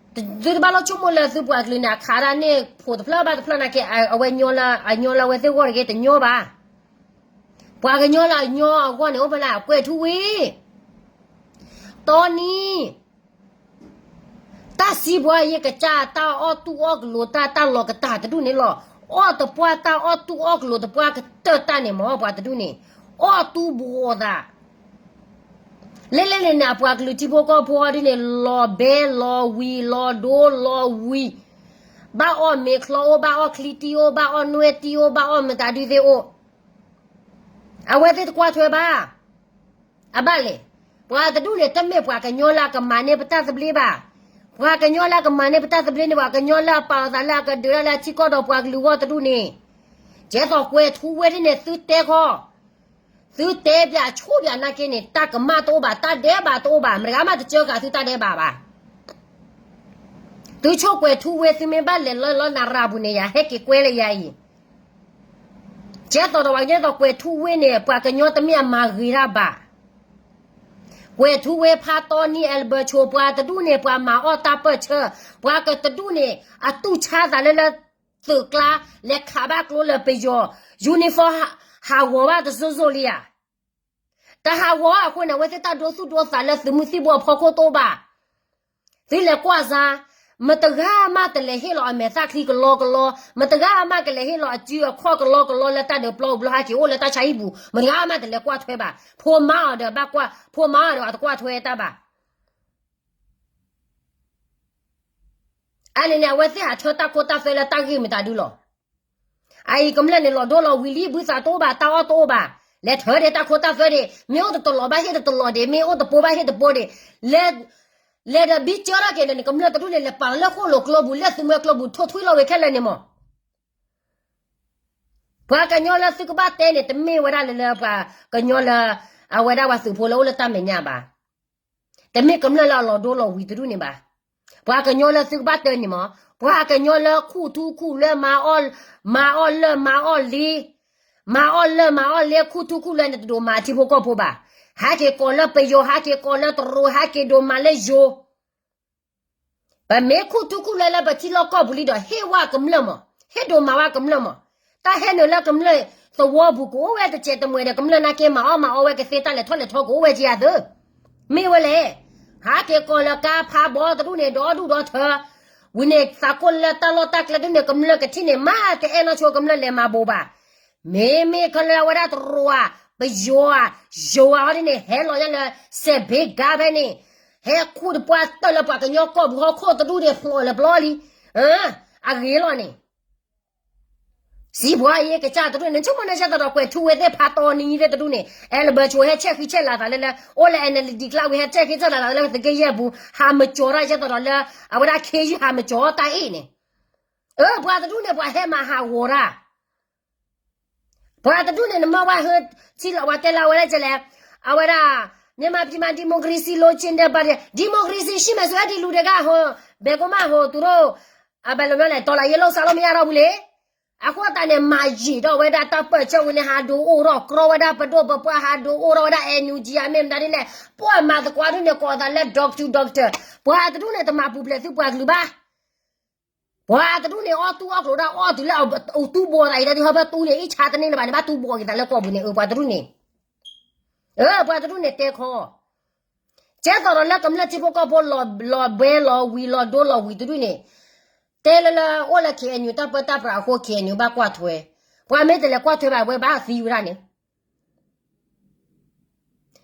သုတဘၣ်လိၣ်ဆိကမိၣ်လၢသုပှၤကလုာ်န့ၣ် အခးဒၣ်န့ၢ်ဖိးတဖျၢၣ်ဘၣ်တဖျၢၣ်နာ်က့ အဝဲညီလၢအညီလၢအဝဲသ့ၣ်ဂီၢ်တဂ့ၤတညီဘၣ်. ပှၤကညီလၢအညီအဂီၢ်န့ၣ် အိၣ်ဖဲလၢအကွဲးထူဝ့ၣ် တီနံၤ တၢ်စံးပှၤယဲၢ်ကစၢ် တၢ်အီၣ်တူၢ်အီၣ်ကလိၤတၢ် တၢ်လီၤကတၢ်တဒူၣ်န့ၣ်လီၤ. အီၣ်တပှၢ်တၢ်အီၣ်တူၢ်အီၣ်ကလိၤတပှၢ်ကတၢၢ်တၢ်န့ၣ်မ့ၢ်ပှၤတဒူၣ်န့ၣ် အီၣ်တူၢ်ဘှီးသး လဲၣ်လဲၣ်န့ၣ်န့ၣ် အပှၤကလုာ်ထံဖိကီၢ်ဖိဒ်န့ၣ် လီၤဘဲလီၤဝံၤ လီၤဒိလီၤဝံၤ ဘၣ်အီၣ်မ့ၤချီအိၣ် ဘၣ်အီၣ်ချံတံၢ်အိၣ် ဘၣ်အီၣ်နွဲၣ်တံၢ်အိၣ် ဘၣ်အီၣ်မတၤဒုသ့ၣ်အိၣ် အဝဲသ့ၣ်တကွၢ်ထွဲဘၣ်. အဘၣ်လဲၣ်. ပှၤတဒူၣ်န့ၣ် တမ့ၢ်ပှၤကညီလၢအကမၤန့ၢ်ပတၢ်သဘျ့ဘၣ်. ပှၤကညီလၢအကမၤန့ၢ်ပတၢ်သဘျ့န့ၣ် ပှၤကညီလၢအပာ်အသးလၢအကဒုးဒၣ်လၢအထံကီၢ်ဒီးပှၤကလုာ်ဂီၢ်တဒူၣ်န့ၣ် ကဲသိးကွဲးထူဝ့ၣ်ဒ်န့ၣ် သုတဲခီ သုတဲပၠးဆိပၠးနာ်က့န့ၣ် တၢ်ကမၣ်တအိၣ်ဘၣ် တၢ်ဒဲးဘးတအိၣ်ဘၣ် မတဂၤမးတစၢဃာ်သုတၢ်ဒဲးဘးဘၣ်. သုဆိၣ်ကွဲးထူဝ့ၣ် သုမ့ၢ်ဘၣ်လဲၤလၢလီနၤရၤပူၤန့ၣ် ယဟဲက့ၤကွဲလၢယၤအံၤ ကဲသိးဒီးပှၤကညီသိးကွဲးထူဝ့ၣ်န့ၣ် ပှၤကညီတမ့ၢ်အမၤဂ့ၤတၢ်ဘၣ်. ကွဲးထူဝ့ၣ်ဖးတီနံ အဲလဘၢၣ်ဆိ ပှၤတဒူၣ်န့ၣ် ပှၤမၤအီၣ်တၢ်ပၢၢ်ဆၢ ပှၤကတဒူၣ်န့ၣ် အတူၢ်ဆါသးလၢလၢ သုးကျါ လဲၤခးဘၣ်ကျိလၢပယီၤ uniform ဟးဂီၤဘၣ်တစိၢ်စိၢ်လံဧါ. တဟးဂီၤအဃိန့ၣ် အဝဲသ့ၣ်တၢ်ဒိသူၣ်ဒိသးလၢသုးမုၢ်သံၣ်ဘိအဖီခိၣ်တအိၣ်ဘၣ်. သုလဲၤကွၢ်စါ, မတဂၤမးတလဲၤဟ့ၣ်လီၤအမဲာ်သၣ်ချံကလီကလီ, မတဂၤမးကလဲၤဟ့ၣ်လီၤအစုအခီၣ်ကလီကလီလၢတၢ်ဒုးပျီပူၤဘျီဟဲက့ၤအိၣ်လၢတၢ်ဆါဟံၣ်ပူၤ, မတဂၤမးတလဲၤကွၢ်ထွဲဘၣ်. ဖိမါအီၤဒီးဘၣ်ကွၢ်, ဖိမါအီၤဒီးအတကွၢ်ထွဲတၢ်ဘၣ်. အန့ၣ်န့ၣ် အဝဲသ့ၣ်ဟးထၢတၢ်ခိတၢ်သွဲလၢတၢ်ဂ့ၢ်မတၤဒုလီၤ. အအံၤကမျၢၢ်န့ၣ် လီၤဒိလီၤဝံၤလံ ဘုသးတအိၣ်ဘၣ် တၢ်အီၣ်တအိၣ်ဘၣ်. လဲၤထၢဒံးတၢ်ခိတၢ်သွဲဒံး မ့ၢ်အိၣ်တတလီးဘၣ်ဟ့ၣ်တတလီးဒံး မ့ၢ်အိၣ်တပိဘၣ်ဟ့ၣ်တပိဒံး, လဲၤဒီးဘံကၢထီၣ်က့ၤန့ၣ် ကမျၢၢ်တဒူၣ်န့ၣ် လဲၤပာ်လီၤလၢဃိၣ်လိာ်ကျိပူၤ လၢသုးမွဲကျိပူၤ ထိၣ်ထွံလီၤဝဲခဲလၢာ်န့ၣ်မး. ပှၤကညီလၢသုကဘၣ်တဲန့ၣ် တမ့ၢ်ဝဲဒၣ်လၢလၢပှၤကညီလၢ အဝဲဒၣ်ပှၤသုးဖိလၢအိၣ်လၢတၢ်မဲာ်ညါဘၣ်. တမ့ၢ်ကမျၢၢ်လၢအလီၤဒိလီၤဝံၤတဒူၣ်န့ၣ်ဘၣ်. ပှၤကညီလၢသုကဘၣ်တဲန့ၣ်မး, ပှၤကညီလၢခူၣ်ထူခူၣ်လွဲမၤအီၣ်, မၤအီၣ်လၢမၤအီၣ်လ့, မၤအီၣ်လၢမၤအီၣ်လ့ ခူၣ်ထူခူၣ်လွဲန့ၣ် တဒိးမၤထံဖိကီၢ်ဖိဘၣ်. ဟဲက့ၤကိးလၢပယီၤ ဟဲက့ၤကိးလၢတရူး ဟဲက့ၤဒိးမၤလၢယိၤ ပမ့ၢ်ခူၣ်ထူခူၣ်လွဲလၢပထံလီၢ်ကီၢ်ပူၤလံဒီး ဟ့ၣ်ဝဲကမျၢၢ်မး, ဟ့ၣ်ဒိးမၤဝဲကမျၢၢ်မး. တၢ်ဟဲနုာ်လၢကမျၢၢ်သဝီပူၤ ကအိၣ်ဝဲတစဲးတမှဲၤဒီး ကမျၢၢ်နာ်က့မၤအီၣ်မၤအီဝဲကသ့ တၢ်လဲၤထီၣ်လဲၤထီကအိၣ်ဝဲကယၤသု. မ့ၢ်ဝဲလဲၣ်, ဟးက့ၤကိးလၢကါဖးဘီတဒူၣ်န့ၣ် ဒီဒူၣ်ဒီထၢ, ဝံၤန့ၣ် သးကိၢ်လၢတၢ်လီၢ်တၢ်ကျဲဒ်န့ၣ် ကမျၢၢ်ကထံၣ်န့ၣ် မ့ၢ်တအဲၣ်နီၢ်ဆိကမျၢၢ်လဲၤမၤဘိးဘၣ်. မ့မ့ၢ်ခဲလၢာ်ဝဲဒၣ်တရူးဧါ, ပယီၤဧါ, ယိၤဧါဟီဒ်န့ၣ် ဟဲလီၤညါလၢ စဲးဘ့ကါဖဲန့ၣ်, ဟဲခူၣ်တပှၢ်တၢၢ်လၢပှၤကညီကီၢ်ပူၤဟီၣ်ခိၣ်တဒူၣ်န့ၣ် ဖျိးလၢပျီလံ. အဂ့ၤလီၤန့ၣ် စံးပှၤအံၤကစၢ်တဒူၣ်န့ၣ် နဆိကမိၣ်န့ၣ်ကဲသိးဒီးကွဲးထူဝဲသ့ၣ်ဖးတီနံၤသ့ၣ်တဒူၣ်န့ၣ် အဲလၢဘၢၣ်ဆိဟဲဆဲးဃံဆဲးလၤသးလၢလၢ အိၣ်လၢ NLD ကျါဝံၤ ဟဲဆဲးဃံဆဲးလၤသးလၢသုးက့ယဲၢ်ပူၤ ဟးမကၠီၤတၢ်ကဲသိးဒီးလၢ အဝဲဒၣ်ခ့ယုၢ်ဟးမကၠီၤတၢ်အ့ၣ်န့ၣ် အၢ ပှၤတဒူၣ်န့ၣ် ပှၤဟဲမၤဟးဂီၤတၢ် ပှၤတဒူၣ်န့ၣ် နမ့ၢ်ဝဲဟၢ ထံလီၤဝဲတဲလီၤဝဲဒၣ်ကလဲၣ်, အဝဲဒၣ် မြန်မာပြည်မှာ ဒီမိုကရေစီလိုချင်တဲ့ပါတီ, ဒီမိုကရေစီရှိမယ်ဆို အဲဒီလူတွေက ဟို ဘယ်ကိုမှ ဟို သူတို့ ဘယ်လိုမျိုးလဲ တော်လှန်ရေးလုပ်စားလို့ မရတော့ဘူးလေ. အဃိသတးန့ၣ် မၤယံာ်ထီၣ်ဝဲဒၣ်တၢ်ပၢၢ်ဆၢဝံၤန့ၣ် ဟးဒိးအိၣ်ထီၣ်ကြီဝဲဒၣ် ပဒိၣ်ပပှၢ် ဟးဒိးအိၣ်ထီၣ်ဝဲဒၣ် NUG အမ့ၢ်မတၤဒ်န့ၣ် ပှၤမၤသကိးဒ်န့ၣ် ကိးသးလၢ doctor doctor, ပှၤတဒူၣ်န့ၣ် တမၤပူၤဖျဲးသုပှၤကလုာ်ဘၣ်. ပှၤတဒူၣ်န့ၣ် အီၣ်တူၢ်အီၣ်ကျိၤဒၣ်အီၣ်တုၤလၢအတူၢ်ဘီသးအံၤ တၢ်ဒ်ဟီဖဲတူၢ်န့ၣ် အံၣ်ဆါတန့ၢ်လၢၤဘၣ်န့ၣ် ဘၣ်တူၢ်ဘီက့ၤသးလၢကီၢ်ပူၤန့ၣ် အၢ ပှၤတဒူၣ်န့ၣ်, အၢ ပှၤတဒူၣ်န့ၣ်တဲခီ, ကဲသိးဒီးလၢကမျၢၢ်ထံဖိကီၢ်ဖိလီၤဘှဲလီၤဝံၤလီၤဒိလီၤဝံၤတဒူၣ်န့ၣ်, တဲလၢလၢအိၣ်လၢ KNU တၢ်ပၢတၢ်ပြးအဃိ KNU ဘၣ်ကွၢ်ထွဲ, ပှၤမ့ၢ်တလဲၤကွၢ်ထွဲဘၣ် အဝဲဘၣ်သံဝဲဒၣ်န့ၣ်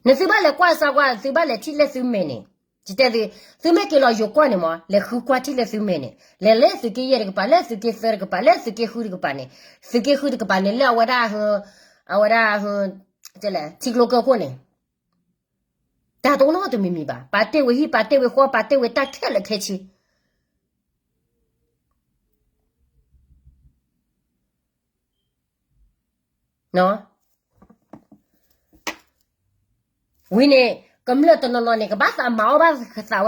နသုဘၣ်လဲၤကွၢ်စၢၤကွၢ် သုဘၣ်လဲၤထံၣ်လၢသုမဲာ်န့ၣ်, ယတဲသု, သုမ့ၢ်က့ၤလီၤယိၤကီၢ်န့ၣ်မး လဲၤဃုကွၢ်ထံၣ်လၢသုမဲာ်န့ၣ်, လဲၤလၢသုးက့ယဲၢ်တကပၤ လၢသုးက့သၢတကပၤ လၢသုးက့ဃုတကပၤန့ၣ်, သုးက့ဃုတကပၤန့ၣ် လၢအဝဲဒၣ်, အဝဲဒၣ်, ထံကျိကၢၢ်ခိၣ်န့ၣ်, တၢ်တအိၣ်နီတမံၤမံၤဘၣ်, ပာ်တ့ၢ်ဝဲဟံၣ် ပာ်တ့ၢ်ဝဲဃီ ပာ်တ့ၢ်ဝဲတၢ်ခဲလၢာ်ခဲဆ့ ဝံၤန့ၣ် ကမျၢၢ်တနီၤနီၤန့ၣ် ကဘၣ်သး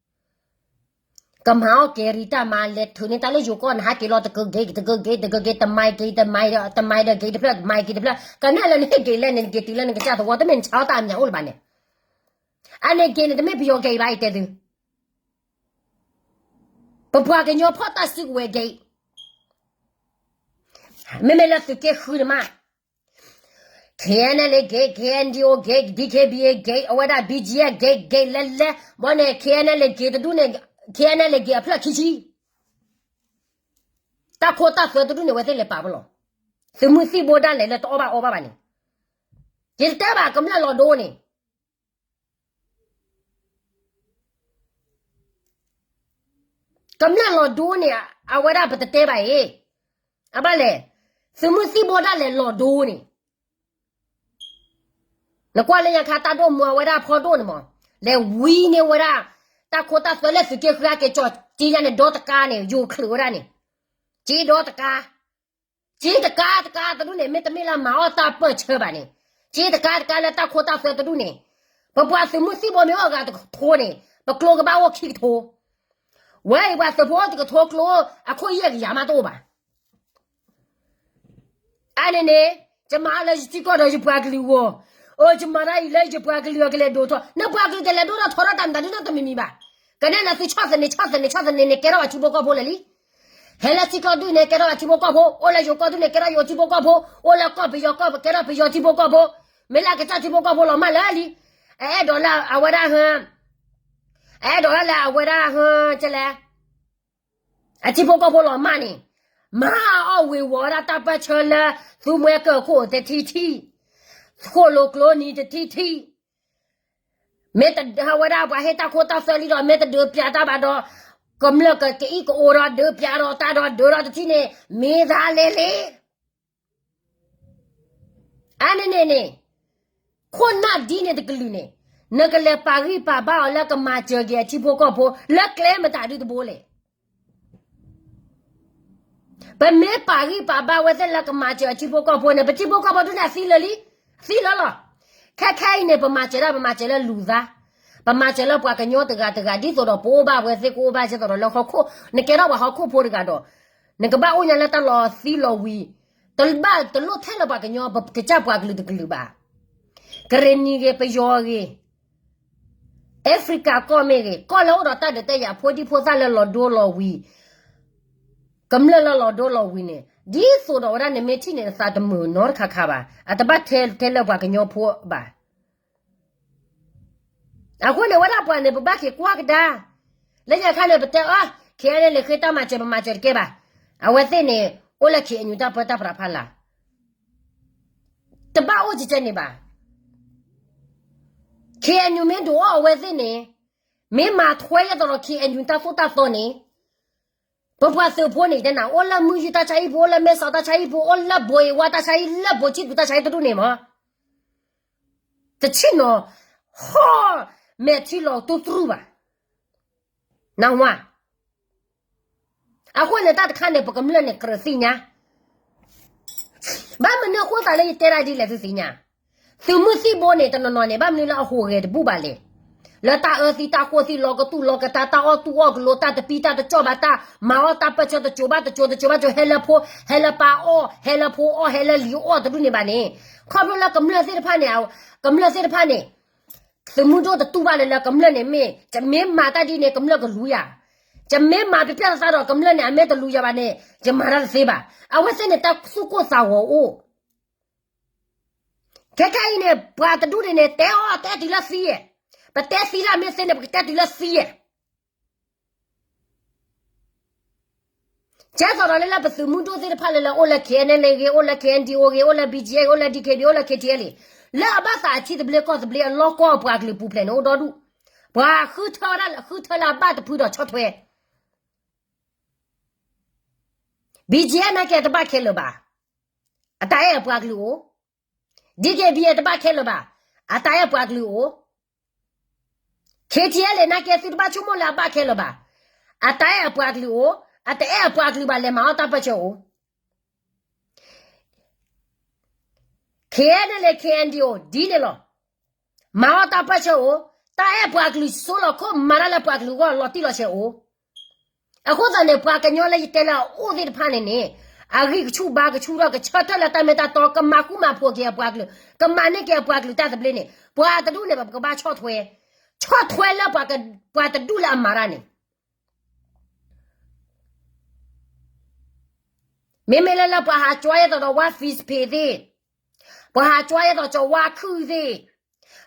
မၤအီၣ်ဘၣ်သးဝဲဒၣ်တၢ်အီၣ်တၢ်အီက့ၤ, ကမၤအီၣ်ကဲရံတၢ်မၤ လဲၤထုးန့ၢ်တၢ်လၢယိၤကီၢ် နဟးက့ၤလီၤတကဂ့ၤ တကဂ့ၤ တကဂ့ၤ တမံၤက့ၤ တမံၤဒီး တမံၤဒီးက့ၤတဖျၢၣ် တမံၤက့ၤတဖျၢၣ် ကနၣ်လၢနဟ့ၣ်က့ၤလဲၣ်န့ၣ် နက့ၤတုၤလၢနကစၢ်သဝီ တမ့ၢ်နဆါအီၣ်တၢ်အမံၤအိၣ်လၢၤဘၣ်န့ၣ်, အန့ၣ်က့ၤန့ၣ် တမ့ၢ်ပယီၤက့ၤဘၣ် ယတဲသု ပပှၤကညီဖီၣ်တၢ်စုကဝဲၤက့ၤ, မ့မ့ၢ်လၢသုးက့ဃုန့ၣ်မး, KNLA က့ၤ KNDO က့ၤ DKBA က့ၤ အဝဲဒၣ် BGF က့ၤ က့ၤလဲၤလဲၤ ဘီန့ၣ် KNLA က့ၤတဒူၣ်န့ၣ် KNLA က့ၤအဖျၢၣ်ခံဆံ, တၢ်ခိတၢ်သွဲတဒူၣ်န့ၣ် အဝဲသ့ၣ်လဲၤပာ်ဖဲလဲၣ်, သုးမုၢ်သံၣ်ဘိဒၣ်လဲာ်လၢတအီၣ်ဘၣ်အီဘၣ်ဘၣ်န့ၣ်, ယတတဲဘၣ်ကမျၢၢ်လီၤဒိန့ၣ် ကမျၢၢ်လီၤဒိန့ၣ် အဝဲဒၣ်ပတတဲဘၣ်အံၤ, အဘၣ်လဲၣ်, သုးမုၢ်သံၣ်ဘိဒၣ်လဲာ်လီၤဒိန့ၣ်, နကွၢ်လၢညါခါတၢ်ဒိၣ်မူအဝဲဒၣ်ဖီဒိၣ်န့ၣ်မး, လဲၤဝံန့ၢ်ဝဲဒၣ်, တၢ်ခိတၢ်သွဲလၢသုးက့ဃုအက့ၤကၠီၤက့ၤညါန့ၣ် ဒီတကါန့ၣ် ယိၤချုးဝဲဒၣ်န့ၣ်, က့ၤဒီတကါ က့ၤတကါတကါတဒူၣ်န့ၣ် မ့တမ့ၢ်လၢမၤအီၣ်တၢ်ပၢၢ်ဆၢဘၣ်န့ၣ်, က့ၤတကါတကါလၢတၢ်ခိတၢ်သွဲတဒူၣ်န့ၣ်, ပပှၤသုးမုၢ်သံၣ်ဘိမ့ၢ်အိၣ်ဂၤတကထိန့ၣ် ပကျိကဘၣ်အိၣ်ခံကထိ, ဝဲအံၤပှၤသုးဖိအိၣ်တကထိကျိ အခိၣ်ယဲၢ်ကယၤမးတအိၣ်ဘၣ် အန့ၣ်န့ၣ်, ယမၤအီၤလၢယထံကီၢ်ဒီးယပှၤကလုာ်အဂီၢ်, အိ ယမၤတၢ်အံၤလၢယပှၤကလုာ်အကလဲၤဒိၣ်ထီၣ်, နပှၤကလုာ်တလဲၤဒိၣ်ထီၣ်ထီထီၣ်တၢ်မတၤဒ်နီတမံၤမံၤဘၣ်, ကနဲၣ်နသုဆီၣ်သနံး ဆီၣ်သနံး ဆီၣ်သနံးန့ၣ် ကဲထီၣ်ပှၤထံဖိကီၢ်ဖိလၢာ်လံ, ဟဲလၢထံကီၢ်ဒူၣ်န့ၣ် ကဲထီၣ်အထံဖိကီၢ်ဖိ, အိၣ်လၢယိၤကီၢ်ဒူၣ်န့ၣ် ကဲထီၣ်ယိၤထံဖိကီၢ်ဖိ, အိၣ်လၢကီၢ်ပယီၤကီၢ် ကဲထီၣ်ပယီၤထံဖိကီၢ်ဖိ, မ့ၢ်လၢအကစၢ်ထံဖိကီၢ်ဖိလီၤမၢ်လၢာ်လံ. အအဲၣ်ဒိးလၢအဝဲဒၣ်ဟ အအဲၣ်ဒိးလၢအဝဲဒၣ်ဟ ကလဲၣ်, အထံဖိကီၢ်ဖိလီၤမၢ်န့ၣ်, မၤအီၣ်ဝ့ၤဝီၤဝဲဒၣ်တၢ်ပၢၢ်ဆၢလၢ သူမှဲကၢၢ်ခိၣ်တထံၣ်ထံၣ်, ဃိၣ်လိာ်ကျိနံၤတထံၣ်ထံၣ်, မ့ၢ်တဟဝဲဒၣ်ပှၤဟ့ၣ်တၢ်ခိတၢ်သွဲလံဒီး မ့ၢ်တဒုးပျးတၢ်ဘၣ်ဒီး ကမျၢၢ်ကအံၣ်ကအိၣ်ဒီး ဒုးပျးဒီးတၢ်ဒီး ဒုးဒီးတထံၣ်န့ၣ် မ့ၢ်သးလဲၣ်လဲၣ်. အါန့ၣ်န့ၣ်န့ၣ်, ခိၣ်နၢ်ဒ်န့ၣ်တကလုာ်န့ၣ်, နကလဲၤပာ်ဂံၢ်ပာ်ဘါအီၤလၢကမၤစၢၤက့ၤအထံဖိကီၢ်ဖိ လၢကျဲမတၤဒုတဘိလဲၣ်. ပမ့ၢ်ပာ်ဂံၢ်ပာ်ဘါဝဲသ့ၣ်လၢကမၤစၢၤအထံဖိကီၢ်ဖိန့ၣ် ပထံဖိကီၢ်ဖိဒုန့ၣ်အသံလၢာ်လံ, သံလၢာ်လီၤ. ခဲခဲအံၤန့ၣ် ပမၤစၢၤဒၣ် ပမၤစၢၤလၢလူၤသး, ပမၤစၢၤလၢပှၤကညီတဂၤတဂၤ ဒ်သိးဒီးပအိၣ်ဘၣ်ဝဲသ့ၣ်ကအိၣ်ဘၣ် ဒ်သိးဒီးလၢဟီၣ်ခိၣ်, နကဲထီၣ်ပှၤဟီၣ်ခိၣ်ဖိတဂၤဒီး နကဘၣ်အိၣ်ညါလၢတၢ်လီၤသံလီၤဝံၤ, တဘၣ်တလိၣ်ထဲလၢပှၤကညီ ပကစၢ်ပှၤကလုာ်တကလုာ်ဘၣ်. ကရ့ၣ်နံၤဂ့ၤ ပယီၤဂ့ၤ, Africa ကီၢ်မ့ၢ်ဂ့ၤ, ကီၢ်လၢအိၣ်ဒီးတၢ်ဒုးတၢ်ယၤ ဖိဒံဖိသၣ်လၢလီၤဒိလီၤဝံၤ, ကမျၢၢ်လၢလီၤဒိလီၤဝံၤန့ၣ်, ဒ်သိးဒီးဝဲဒၣ်နမ့ၢ်ထံၣ်န့ၣ် နသးတမုာ်နီတခါခါဘၣ်, အတဘၣ်ထဲထဲလၢပှၤကညီဖိဘၣ်. အဃိန့ၣ် ဝဲဒၣ်ပှၤန့ၣ် ပဘၣ်က့ၤကွၢ်ကဒါ, လၢညါခါန့ၣ် ပတဲအီၤ KNLA ဃ့တၢ်မၤစၢၤ ပမၤစၢၤတကဲဘၣ်, အဝဲသ့ၣ်န့ၣ် အိၣ်လၢ KNU တၢ်ပၢတၢ်ပြးဖးလာ်, တဘၣ်အိၣ်ကကဲန့ၣ်ဘၣ်. KNU မ့ၢ်ဒုးအီၣ်အဝဲသ့ၣ်န့ၣ်, မ့ၢ်မၤထွဲယဲသိးဒီး KNU တၢ်သိၣ်တၢ်သီန့ၣ်, ပပှၤသုးဖိန့ၣ် တဲနၤ အိၣ်လၢမုၢ်ယုၢ်တၢ်ဆါဟံၣ်ပူၤ, အိၣ်လၢမဲၢ်ဆီးတၢ်ဆါဟံၣ်ပူၤ, အိၣ်လၢဘိးအ့ဝါတၢ်ဆါဟံၣ်, လၢဘိးဆံၣ်သူးတၢ်ဆါဟံၣ်တဒူၣ်န့ၣ်မး, တဆ့ၣ်နီၤ ဟီၣ်မဲာ်ထံလီၤတူၢ်တြူၢ်ဘၣ်. နဝါ အဃိန့ၣ် တၢ်တခါန့ၣ် ပကမျၢၢ်န့ၣ် ကြၢးသ့ၣ်ညါ, ဘၣ်မနုၤအဃိသးလၢယတဲဒၣ်ဒ်လဲၣ်သုသ့ၣ်ညါ, သုးမုၢ်သံၣ်ဘိန့ၣ် တနီၤနီၤန့ၣ် ဘၣ်မနုၤလၢအဟူးဂဲၤတဘူၣ်ဘၣ်လဲၣ်, လၢတၢ်အၢသံတၢ်ဃိသံ လီၤကတူၢ်လီၤကတာ် တၢ်အီၣ်တူၢ်အီၣ်ကလိၤ တၢ်တပံတၢ်တကၠီၣ်ဘၣ် တၢ်မၤအီၣ်တၢ်ပၢၢ်ဆၢ တစိၤဘၣ်တစိၤ တစိၤဘၣ်တစိၤ ဟဲလၢဖိ ဟဲလၢပၢ်အီၣ် ဟဲလၢဖိအီၣ် ဟဲလၢလံာ်အီၣ်တဒူၣ်န့ၣ်ဘၣ်န့ၣ်, ခီဖျိလၢကမျၢၢ်သ့ၣ်တဖၣ်န့ၣ်, ကမျၢၢ်သ့ၣ်တဖၣ်န့ၣ် သုးမုၢ်ဒိၣ်တတူၢ်ဘၣ်လၢၤလၢကမျၢၢ်န့ၣ်မ့ၢ် ယမ့ၢ်မၤတၢ်ဒ်န့ၣ် ကမျၢၢ်ကလူၤယၤ, ယမ့ၢ်မၤပျဲၢ်သးဒီးကမျၢၢ်န့ၣ် အမ့ၢ်တလူၤယၤဘၣ်န့ၣ် ယမၤတၢ်တသ့ဘၣ်. အဝဲသ့ၣ်န့ၣ် တၢ်သူၣ်ကိၢ်သးဂီၤအိၣ် ခဲခဲအံၤန့ၣ် ပှၤတဒူၣ်န့ၣ်န့ၣ် တဲအီၤတဲတုၤလၢသံယဲၢ်, ပတဲသံလၢအမ့ၢ်သ့န့ၣ် ပကတဲတုၤလၢသံယဲၢ်. ကဲသိးဒီးလၢလၢပသုးမုၢ်ဒိၣ်သ့ၣ်တဖၣ်လၢလၢ အိၣ်လၢ K N L A ဂ့ၤ, အိၣ်လၢ K N D O ဂ့ၤ, အိၣ်လၢ B G F ဂ့ၤ, အိၣ်လၢ D K B A ဂ့ၤ, အိၣ်လၢ K T L A ဂ့ၤ, လၢအဘၣ်သးအထံသဘျ့ကီၢ်သဘျ့အလီၢ်ကီၢ်အပှၤကလုာ်ပူၤဖျဲးန့ၣ် အိၣ်ဒီဒူၣ်, ပှၤဃုထၢဝဲဒၣ် ဃုထၢလၢအဘၣ်တဖုဒီးဆီၣ်ထွဲ B G F နာ်က့တဘၣ်ခဲလၢာ်ဘၣ်, အတၢ်အဲၣ်အပှၤကလုာ်အိၣ်, D K B A တဘၣ်ခဲလၢာ်ဘၣ်, အတၢ်အဲၣ်ပှၤကလုာ်အိၣ်, K T L A နာ်က့သုတဘၣ်ဆိကမိၣ်လၢအဘၣ်ခဲလၢာ်ဘၣ်, အတၢ်အဲၣ်အပှၤကလုာ်အိၣ်, အတအဲၣ်အပှၤကလုာ်ဘၣ် လဲၤမၤအီၣ်တၢ်ပၢၢ်ဆၢအိၣ် K N L A K N D O ဒ်န့ၣ်လီၤ. မၤအီၣ်တၢ်ပၢၢ်ဆၢအိၣ်, တၢ်အဲၣ်ပှၤကလုာ်စိလီၤခိၣ် မၤတၢ်လၢပှၤကလုာ်အဂီၢ်လီၤတံၢ်လီၤဆဲးအိၣ်. အဃိသတးန့ၣ် ပှၤကညီလၢယတဲလၢအအိၣ်သ့ၣ်တဖၣ်န့ၣ်န့ၣ်, အဂံၢ်ကဆူၣ်ဘါကဆူၣ်ထီၣ် ကဆၢထၢၣ်လၢတၢ်မ့ၢ်တၢ်တီ ကမၤဃူမၤဖိးက့ၤအပှၤကလုာ်, ကမၤန့ၢ်က့ၤအပှၤကလုာ်တၢ်သဘျ့န့ၣ် ပှၤတဒူၣ်န့ၣ် ပကဘၣ်ဆီၣ်ထွဲ, ဆီၣ်ထွဲလၢပှၤတဒူၣ်လၢအမၤတၢ်န့ၣ် မ့မ့ၢ်လၢလၢပှၤဟးကွၢ်ယဲသိးဒီး ဝါ Fish Pay သ့ၣ်, ပှၤဟးကွၢ်ယဲသိးကဝါခုၣ်သ့ၣ်,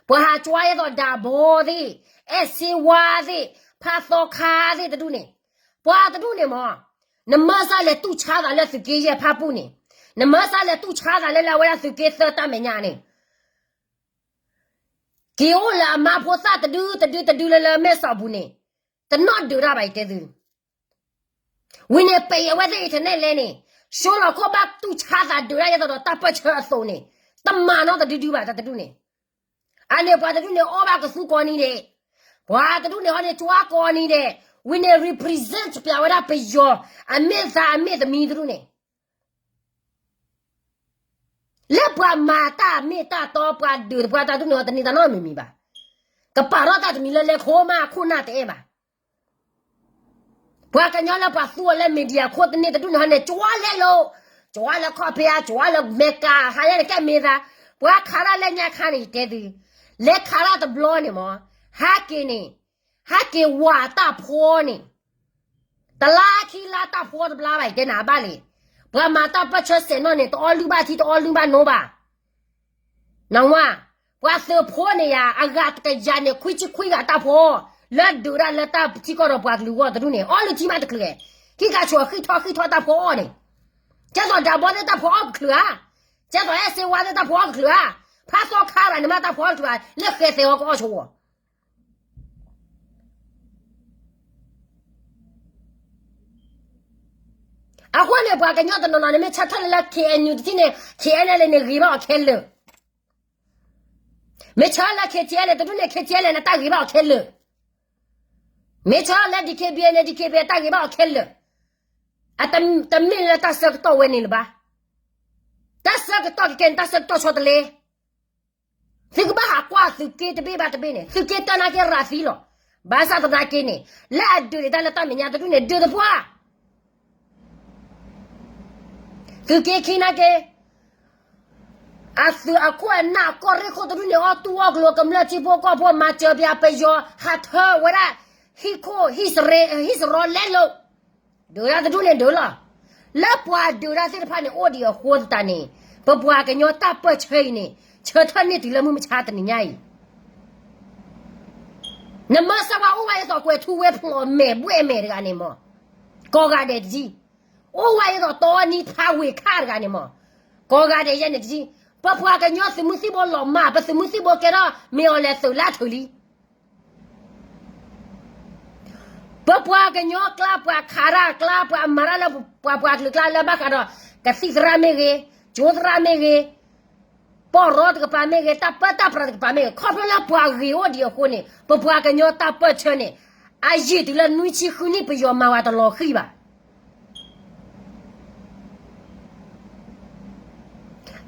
ပှၤဟးကွၢ်ယဲသိးဒးဘီသ့ၣ်, အဲၣ်စ့ဝါသ့ၣ်, ဖးသီခါသ့ၣ်တဒူၣ်န့ၣ်, ပှၤတဒူၣ်န့ၣ်မ့ၢ်, နမၢစၢ်လဲၤတူၢ်ဆါသးလၢသုးက့ယဲၢ်ဖၣ်ပူၣ်န့ၣ်, နမၢစၢ်လဲၤတူၢ်ဆါသးလၢလၢအဝဲဒၣ်သုးက့သၢတၢ်မဲာ်ညါန့ၣ် က့ၤအိၣ်လၢအမါဖိသၣ်တဒုတဒုတဒုလၢလၢမဲာ်စီၣ်ပူၤန့ၣ်, တနီၣ်ဒုးတၢ်ဘၣ်ယတဲသု, ဝံၤန့ၣ် ပအံၤအဝဲသ့ၣ် internet လဲၣ်န့ၣ်, စိလီၤခိၣ်ဘၣ်တူၢ်ဆါသးဒုးတၢ်ယဲသိးဒီးတၢ်ပၢၢ်ဆၢအသိးန့ၣ်, တမၤနီတဒုဒုဘၣ်တၢ်တဒူၣ်န့ၣ်, အန့ၣ်ပှၤတဒူၣ်န့ၣ် အီၣ်ဘၣ်ကသူကိးနံၤဒဲး, ပှၤတဒူၣ်န့ၣ်ဟီန့ၣ် ကွၢ်ကိးနံၤဒဲး, ဝံၤန့ၣ် represent ပျးဝဲဒၣ်ပယီၤ, အမ့ၢ်သးအမ့ၢ်သမံတဒူၣ်န့ၣ် လၢပှၤမၤတၢ်မ့ၢ်တၢ်တီ ပှၤဒုးတပှၤတၢ်ဒူၣ်န့ၣ် တန့ၢ်တၢ်နီတမံၤမံၤဘၣ်. ကပာ်ထီၣ်တၢ်တမံၤလၢလဲၤခိၣ်မး ခိၣ်နၢ်တအဲၣ်ဘၣ်. ပှၤကညီလၢပှၤသူအီၤလၢ media ခိၣ်တန့ၢ်တဒူၣ်န့ၣ်ဟီန့ၣ် ကဝါလဲလိာ်, ကဝါလၢခီၣ်ဖံးဧါ, ကဝါလၢမဲကၤ ဟးယဲန့ၣ်ကဲမ့ၢ်သး, ပှၤခးတၢ်လၢညါခါန့ၣ် ယတဲသု, လဲၤခးတၢ်တဘျီန့ၣ်မး, ဟးက့ၤန့ၣ်, ဟးက့ၤဝၤတၢ်ဖီန့ၣ် တလါခံလါတၢ်ဖီတဘျါဘၣ် ယတဲနၤအဘၣ်လံ. ပှၤမၤတၢ်ပၢၢ်ဆၢစဲးနီၣ်န့ၣ် တအီၣ်လုၢ်ဘၣ်ထံ တအီၣ်လုၢ်ဘၣ်နိဘၣ်. နဝါ, ပှၤသုးဖိန့ၣ်ယၤ အဂၤတကယၤန့ၣ် ခွံဆံခွံဂၤတၢ်ဖီအီၣ်, လၢဒုးဒၣ်လၢတၢ်ထံကီၢ်ဒီးပှၤကလုာ်အဂီၢ်တဒူၣ်န့ၣ် အီၣ်လုၢ်ထံမးတချုးဧါ. ခံကးဆိးဃံထီၣ်ဃံထီၣ်တၢ်ဖီအီၣ်န့ၣ်, ကဲသိးဒၣ်ဘီသ့ၣ်တၢ်ဖီအီၣ်ကချုးဧါ, ကဲသိးအဲၣ်စ့ဝါသ့ၣ်တၢ်ဖီအီၣ်ကချုးဧါ, ဖးသီခါရၤန့ၣ်မးတၢ်ဖီအီၣ်ကချုးဧါ, လၢဃဲသဲးအီၤကအီၣ်ဆိဝဲ အဃိန့ၣ် ပှၤကညီတနီၤနီၤန့ၣ် မ့ၢ်ဆၢထၢၣ်လၢ K N U တထံၣ်န့ၣ် K N L A န့ၣ် ဂ့ၤဘၣ်အီၤခဲလၢာ်, မ့ၢ်ဆၢလၢ K T L A တဒူၣ်န့ၣ် K T L A န့ၣ် တၢ်ဂ့ၤဘၣ်အီၤခဲလၢာ်, မ့ၢ်ဆၢလၢ D K B A န့ၣ် D K B A တၢ်ဂ့ၤဘၣ်အီၤခဲလၢာ်, အတမ့ၢ်လၢတၢ်ဆၢကတီၢ်ဝဲန့ၣ်လၢၤဘၣ်, တၢ်ဆၢကတီၢ်ကကဲန့ၣ် တၢ်ဆၢကတီၢ်ဆီတလဲ သုကဘၣ်ဟးကွၢ်သုးက့တဘ့ၣ်ဘၣ်တဘ့ၣ်န့ၣ် သုးက့တၢ်နာ်က့ၤရၤသံလီၤ. ဘၣ်ဆၣ်သနာ်က့န့ၣ် လၢအဒုးန့ၣ်တၢ်လၢတၢ်မဲာ်ညါတဒူၣ်န့ၣ် ဒုးသပှၢ်, သုးက့ခံနာ်က့ၤ အသုးအခိၣ်အနၢ်ကီၢ်ရ့ၣ်ခိၣ်တဒူၣ်န့ၣ် အီၣ်တူၢ်အီၣ်ကျိၤကမျၢၢ်ထံဖိကီၢ်ဖိ မၤစၢၤပယီၤ ဟးထၢဝဲဒၣ် ဟံၣ်ခိၣ်ဟံၣ်စရီ ဟံၣ်စရီလဲလိာ် ဒုးတၢ်တဒူၣ်န့ၣ်ဒုးလီၤ. လၢပှၤဒုးတၢ်သ့ၣ်တဖၣ်န့ၣ် အိၣ်ဒံးအဃိသတးန့ၣ် ပပှၤကညီတၢ်ပၢၢ်ဆၢအံၤန့ၣ် ဆၢထၢၣ်န့ၢ်တုၤလၢမုၢ်မဆါတနံၤညါအံၤ နမ့ၢ်စၢ်ဝဲအိၣ်ဝဲအသိး ကွဲၤထူဝ့ဖျိးမဲာ်ဘှဲၣ်မဲာ်တဂၤန့ၣ်မး, ကိးဂၤဒဲးတဒံ, အိၣ်ဝဲအသိး တီနံဖးဝ့ၤခၣ်တဂၤန့ၣ်မး, ကိးဂၤဒဲးယဲန့ၣ်တဒံ, ပပှၤကညီသုးမုၢ်သံၣ်ဘိလီၤမၢ် ပသုးမုၢ်သံၣ်ဘိကဲထီၣ် မ့ၢ်အီၤလဲၤသုးလၢထုးလံ ပပှၤကညီကျါ ပှၤခးတၢ်ကျါ ပှၤမၤတၢ်လၢပှၤပှၤကလုာ်ကျါလၢဘၣ်ဃးဒီး ကသံၣ်သရၣ်မ့ၢ်ဂ့ၤ, ကၠိသရၣ်မ့ၢ်ဂ့ၤ, ပီၢ်ရီတကပၤမ့ၢ်ဂ့ၤ, တၢ်ပၢတၢ်ပြးတကပၤမ့ၢ်ဂ့ၤ, ခီဖျိလၢပှၤဂ့ၤအိၣ်ဒံးအဃိန့ၣ် ပပှၤကညီတၢ်ပၢၢ်ဆၢန့ၣ် အယံာ်တုၤလၢနွံဆံဃုနံၣ် ပယီၤမၤဝဲတလီၤဃံၤဘၣ်.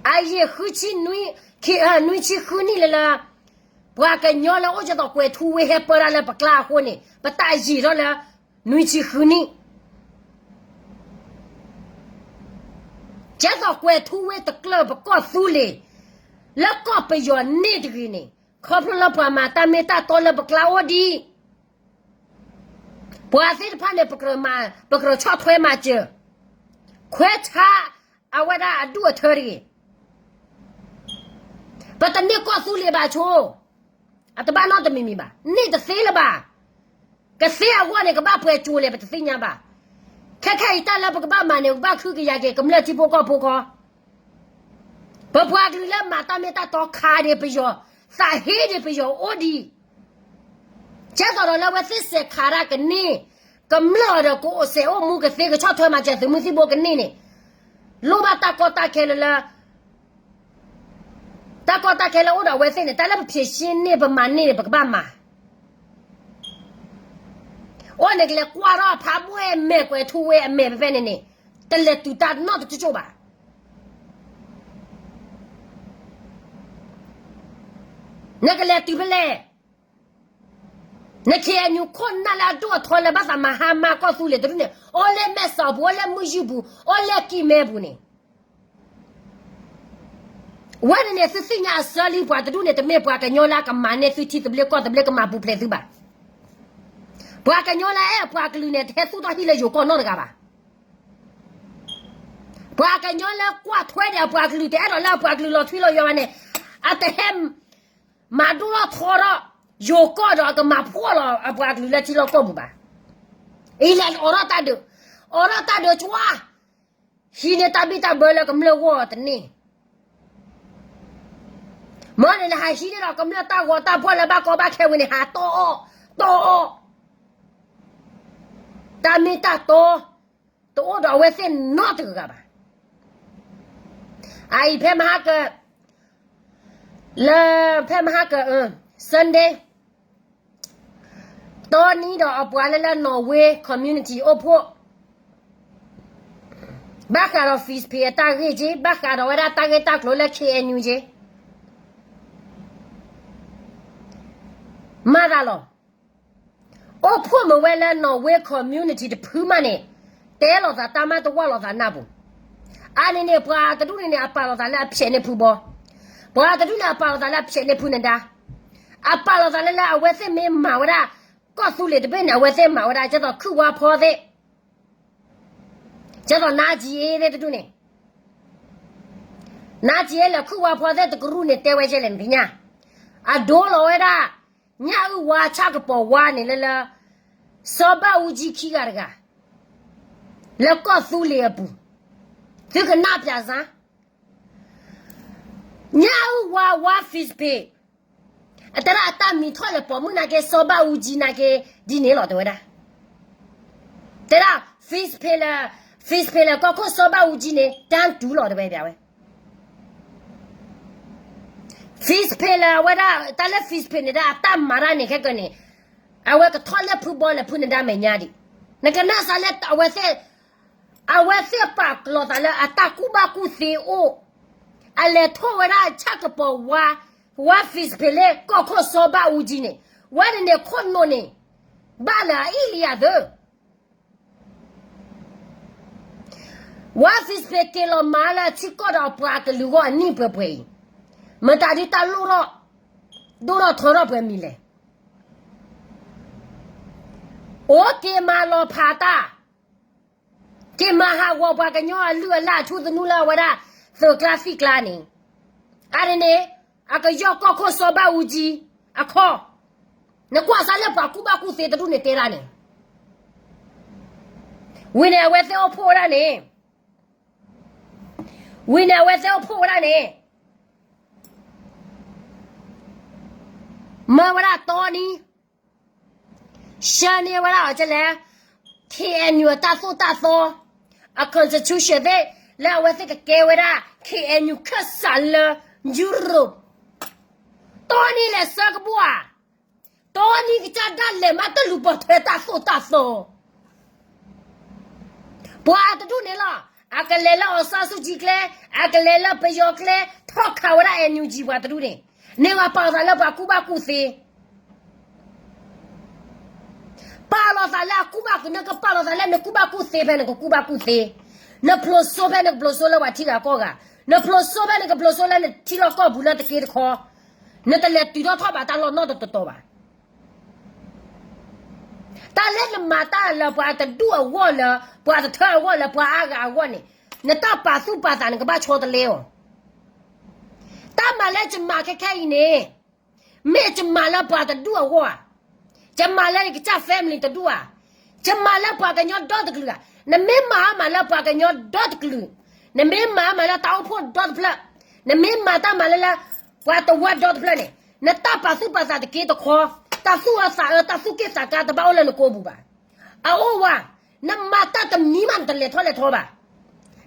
အယံာ်ဃုဆံနွံ, နွံဆံဃုနံၣ်လၢလၢ ပှၤကညီလၢအိၣ်ကဲသိးကွဲၤထူဝ့ဟဲပၢတၢ်လၢပကျါအဃိန့ၣ် ပတၢ်ယံာ်ထီၣ်လၢ နွံဆံဃုနံၣ် ကဲသိးကွဲၤထူဝ့တကျၢၢ်ပကီၢ်သူလ့ၤ လၢကီၢ်ပယီၤန့ၣ်တဂ့ၤန့ၣ် ခီဖျိလၢပှၤမၤတၢ်မ့ၢ်တၢ်တီလၢပကျါအိၣ်ဒံး ပှၤသ့ၣ်တဖၣ်န့ၣ် ပကြၢးဆီၣ်ထွဲမၤစၢၤ ခွဲးဆါ အဝဲဒၣ်အဒူၣ်အထၢတဂ့ၤ. ပတန့ၢ်ကီၢ်သူလ့ၤဘၣ်ဆိ, အတဘၣ်နီတမံၤမံၤဘၣ်, န့ၢ်တသ့လၢၤဘၣ်. ကသ့အဂီၢ်န့ၣ် ကဘၣ်ပှဲၤကၠိၤလဲၣ် ပတသ့ၣ်ညါဘၣ်. ခဲခဲအံၤတၢ်လၢပကဘၣ်မၤန့ၣ် ပကဘၣ်ခုကယၤက့ၤ ကမျၢၢ်ထံဖိကီၢ်ဖိခီ ပပှၤကလုာ်လၢမၤတၢ်မ့ၢ်တၢ်တီခးဒံးပယီၤ, သးဟ့ဒံးပယီၤအိၣ်ဒံး, ကဲသိးဒီးလၢအဝဲသ့ၣ်စဲးခးတၢ်ကန့ၢ်, ကမျၢၢ်ဒီးကအိၣ်စဲးအိၣ်မူကသ့ ကဆီၣ်ထွဲမၤစၢၤသုးမုၢ်သံၣ်ဘိကန့ၢ်န့ၣ်, လိၣ်ဘၣ်တၢ်ကီတၢ်ခဲလၢလၢ တၢ်ကီတၢ်ခဲလၢအိၣ်ဒီးအဝဲသ့ၣ်န့ၣ် တၢ်လၢပဖံးဆံန့ၣ် ပမၤန့ၢ်န့ၣ် ပကဘၣ်မၤ အိၣ်န့ၣ်ကလဲၤကွၢ်ထီၣ်ဖးဘှဲၣ်အမဲာ်ကွဲၤထူဝ့အမဲာ်ဖဲဖဲန့ၣ်န့ၣ်, တလဲၤတုၤတၢ်နီတကၠိၣ်ဘၣ်. နကလဲၤတုၤဖဲလဲၣ်. န K N U ခိၣ်နၢ်လၢအဒိၣ်အထီလၢဘၣ်သးမၤဟါမၢ် ကီၢ်သူလ့ၤတဒူၣ်န့ၣ် အိၣ်လၢမဲၢ်စီးပူၤ အိၣ်လၢမုၢ်ယုၢ်ပူၤ အိၣ်လၢကံၢ်မဲပူၤန့ၣ် ဝဲန့ၣ်န့ၣ် သုသ့ၣ်ညါအစၢလံ ပှၤတဒူၣ်န့ၣ် တမ့ၢ်ပှၤကညီလၢအကမၤန့ၢ်သုထံသဘျ့ကီၢ်သဘျ့ ကမၤပူၤဖျဲးသုဘၣ်. ပှၤကညီလၢအဲၣ်အပှၤကလုာ်န့ၣ် တဟဲသူၣ်ထီၣ်ဟံၣ်လၢယိၤကီၢ်နီတဂၤဘၣ်. ပှၤကညီလၢကွၢ်ထွဲဒံးအပှၤကလုာ် တအဲၣ်ဒိးလၢအပှၤကလုာ်လီၤထွံလီၤယွၤဘၣ်န့ၣ်, အတဟဲ မၤဒိၣ်ထီၣ်ထီထီၣ် ယိၤကီၢ်ဒီးအကမၤဖှီၣ်လီၤအပှၤကလုာ်လၢထံလီၢ်ကီၢ်ပူၤဘၣ်. အံၤလဲၤအိးထီၣ်တၢ်ဒုး, အိးထီၣ်တၢ်ဒုးကွၢ်, ဟံးန့ၢ်တၢ်ဘံၣ်တၢ်ဘၢလၢကမျၢၢ်ဂီၢ်တန့ၢ် မ့ၢ်န့ၣ်နဟးဟံးန့ၢ်ဒီးကမျၢၢ်တၢ်ဂီၤတၢ်ဖှီၣ်လၢဘၣ်ကီဘၣ်ခဲဝဲန့ၣ် ဟးတီၢ်အီၣ်, တီၢ်အီၣ်, တၢ်မ့ၢ်တၢ်တီ တအိၣ်ဒီးအဝဲသ့ၣ်နီတဂၤဘၣ်. အအံၤဖဲမဟါက လၢ ဖဲမဟါက Sunday တီနံၤဒီးအပှၤလၢလၢ Norway community အိၣ်ဖှိၣ် ဘၣ်ဃးဒီး Fizpay အတၢ်ဂ့ၢ်က့ ဘၣ်ဃးဒီးဝဲဒၣ်တၢ်ဂ့ၢ်တၢ်ကျိၤလၢ K N U က့ မၤသးလီၤ. အိၣ်ဖှိၣ်မ့ၢ်ဝဲလၢ Norway community တဖုမးန့ၣ် တဲလိာ်သးတၢ်မး တဝၢ်လိာ်သးနၢ်ပူၤ. အန့ၣ်န့ၣ် ပှၤတဒူၣ်န့ၣ်န့ၣ် အပာ်လိာ်သးလၢအဖျဲးန့ၢ်ဖုဘီ, ပှၤတဒူၣ်န့ၣ် အပာ်လိာ်သးလၢအဖျဲးန့ၢ်ဖုနဒါ, အပာ်လိာ်သးလၢလၢအဝဲသ့ၣ်မ့ၢ်မၤဝဲဒၣ် ကီၢ်သူလ့ၤတဘ့ၣ်န့ၣ် အဝဲသ့ၣ်မၤဝဲဒၣ် ကဲသိးခုၣ်ဝါဖီသ့ၣ် ကဲသိးနါကံအ့သ့ၣ်တဒူၣ်န့ၣ်, နါကံအ့လဲၤခုၣ်ဝါဖီသ့ၣ်တကရူၢ်န့ၣ် တဲဝဲကဲလဲၣ်နသ့ၣ်ညါ, အဒိလီၤဝဲဒၣ် ညၣ်အုၣ်ဝါဆၣ်ကပီၤဝါန့ၣ်လၢလၢ စီၤဘၣ်အူကၠံခံဂၤတဂၤ လၢကီၢ်သူလ့ၤအပူၤ, သုကနၣ်ပၠးစၢ် ညၣ်အုၣ်ဝါဝါ Fizz Pay အတဲဒၣ်အတၢ်မံၤထီၣ်လဲၤပိာ်မုၣ်နာ်က့ စီၤဘၣ်အူကၠံနာ်က့ ဒ်န့ၣ်လီၤတဲဝဲဒၣ်, တဲဒၣ် Fizz Pay လၢ Fizz Pay လၢကီၢ်ခိၣ်စီၤဘၣ်အူကၠံန့ၣ် တၢ်တူၢ်လီၤတဲဝဲပၠးဝဲ Fizz Pay လၢအဝဲဒၣ် တၢ်လၢ Fizz Pay န့ၣ်ဒၣ်အတၢ်မၤတၢ်န့ၣ်ခဲကနံၣ်, အဝဲကထီၣ်လၢဖုဘီလဲၤဖုနဒါမဲာ်ညါဒံး, နကနၣ်စၢ်လၢအဝဲသ့ၣ် အဝဲသ့ၣ်ပာ်လီၤသးလၢအတၢ်ကူၣ်ဘၣ်ကူၣ်သ့အိၣ်, အလဲၤထီၣ်ဝဲဒၣ်ဆၣ်ကပီၤဝါ, ဝါ Fizz Pay လၢကီၢ်ခိၣ်စီၤဘၣ်အူကၠံန့ၣ်, ဝဲန့ၣ်န့ၣ်ခိၣ်နူာ်န့ၣ်, ဘၣ်လၢအအံၣ်လံယၤသၢ ဝါ Fizz Pay က့ၤလီၤမၤလၢထံကီၢ်ဒီးပှၤကလုာ်ဂီၢ်အနံၣ်ပှဲၤပှဲၤအံၤ, မတၤဒုးတၢ်လိၣ်ထီၣ်, ဒိၣ်ထီၣ်ထီထီၣ်ပှဲၤမံၤလဲၣ်. အိၣ်က့ၤမၤလီၤဖးတၢ်, က့ၤမၤဟးဂီၤပှၤကညီအလုၢ်အလၢ်အထူသနူလၢအဝဲဒၣ် သုးကျါသံၣ်ကျါန့ၣ်, အါန့ၣ်န့ၣ်, အကယီၢ်ကီၢ်ခိၣ်စီၤဘၣ်အူကၠံ, အခီ, နကွၢ်စၢ်လၢပှၤကူၣ်ဘၣ်ကူၣ်သ့တဒူၣ်န့ၣ်တဲဒၣ်န့ၣ် ဝံၤန့ၣ်အဝဲသ့ၣ်အိၣ်ဖှိၣ်ဝဲဒၣ်န့ၣ်, ဝံၤန့ၣ်အဝဲသ့ၣ်အိၣ်ဖှိၣ်ဝဲဒၣ်န့ၣ်, မၢဝဲဒၣ်တီနံၤ, ဆှၢန့ၢ်ဝဲဒၣ်အီၤကလဲၣ်, K N U အတၢ်သိၣ်တၢ်သီ, အ constitution သ့ၣ်, လၢအဝဲသ့ၣ်ကကဲဝဲဒၣ် K N U ခၢၣ်စးလၢ Europe, တီနံၤလဲၤဆှၢကဘီဧါ, တီနံၤကစၢ်ဒၣ်လဲာ်မးတလူၤပိာ်ထွဲတၢ်သိၣ်တၢ်သီ ပှၤတဒူၣ်န့ၣ်လီၤ, အကလဲၤလၢအီၤစၢ်ဆူၣ်ကံကျဲ, အကလဲၤလၢပယီၤကျဲ, ထီၣ်ခးဝဲဒၣ် N U G ပှၤတဒူၣ်န့ၣ်, န့ၢ်ဝဲပာ်လီၤသးလၢပှၤကူၣ်ဘၣ်ကူၣ်သ့, ပာ်လီၤသးလၢအကူၣ်ဘၣ်ကူၣ်, နကပာ်လီၤသးလၢနကူၣ်ဘၣ်ကူၣ်သ့ဖဲနကကူၣ်ဘၣ်ကူၣ်သ့, နဖျိးစိဖဲနကဖျိးစိလၢပှၤထံဂၤကီၢ်ဂၤ, နဖျိးစိဖဲနကဖျိးစိလၢနထံလီၢ်ကီၢ်ပူၤလၢတက့တခီ, နတလဲၤတုၤထီၣ်ထီၣ်ဘၣ်တၢ်လီၢ်နီတတီၤဘၣ် တၢ်လၢနမၤတၢ်လၢပှၤတဒူၣ်အဂီၢ်လၢ, ပှၤတထၢအဂီၢ်လၢပှၤအါဂၤအဂီၢ်န့ၣ်, နတၢ်ပာ်သူၣ်ပာ်သးနကဘၣ်ဆီတလဲအီၤ, တၢ်မၤလၢယမၤခဲခဲအံၤန့ၣ်, မ့ၢ်ယမၤလၢပှၤတဒူၣ်အဂီၢ်ဧါ, ယမၤလၢယကစၢ် family တဒူၣ်ဧါ, ယမၤလၢပှၤကညီဒီတကလုာ်ဧါ, နမ့ၢ်မၤအါမးလၢပှၤကညီဒီတကလုာ်, နမ့ၢ်မၤအါမးလၢတၢ်အိၣ်ဖှိၣ်ဒီတဖျၢၣ်, နမ့ၢ်မၤတၢ်မၤလၢလၢ, ပှၤတဝၢဒီတဖျၢၣ်န့ၣ်, နတၢ်ပာ်သူၣ်ပာ်သးတက့တခီ, တၢ်သူၣ်အၢသးအၢ တၢ်သူၣ်က့ၣ်သးကါတဘၣ်အိၣ်လၢနကိာ်ပူၤဘၣ်, အအိၣ်ဝဲ, နမၤတၢ်တမံၤမးနတလဲၤထီၣ်လဲၤထီဘၣ်,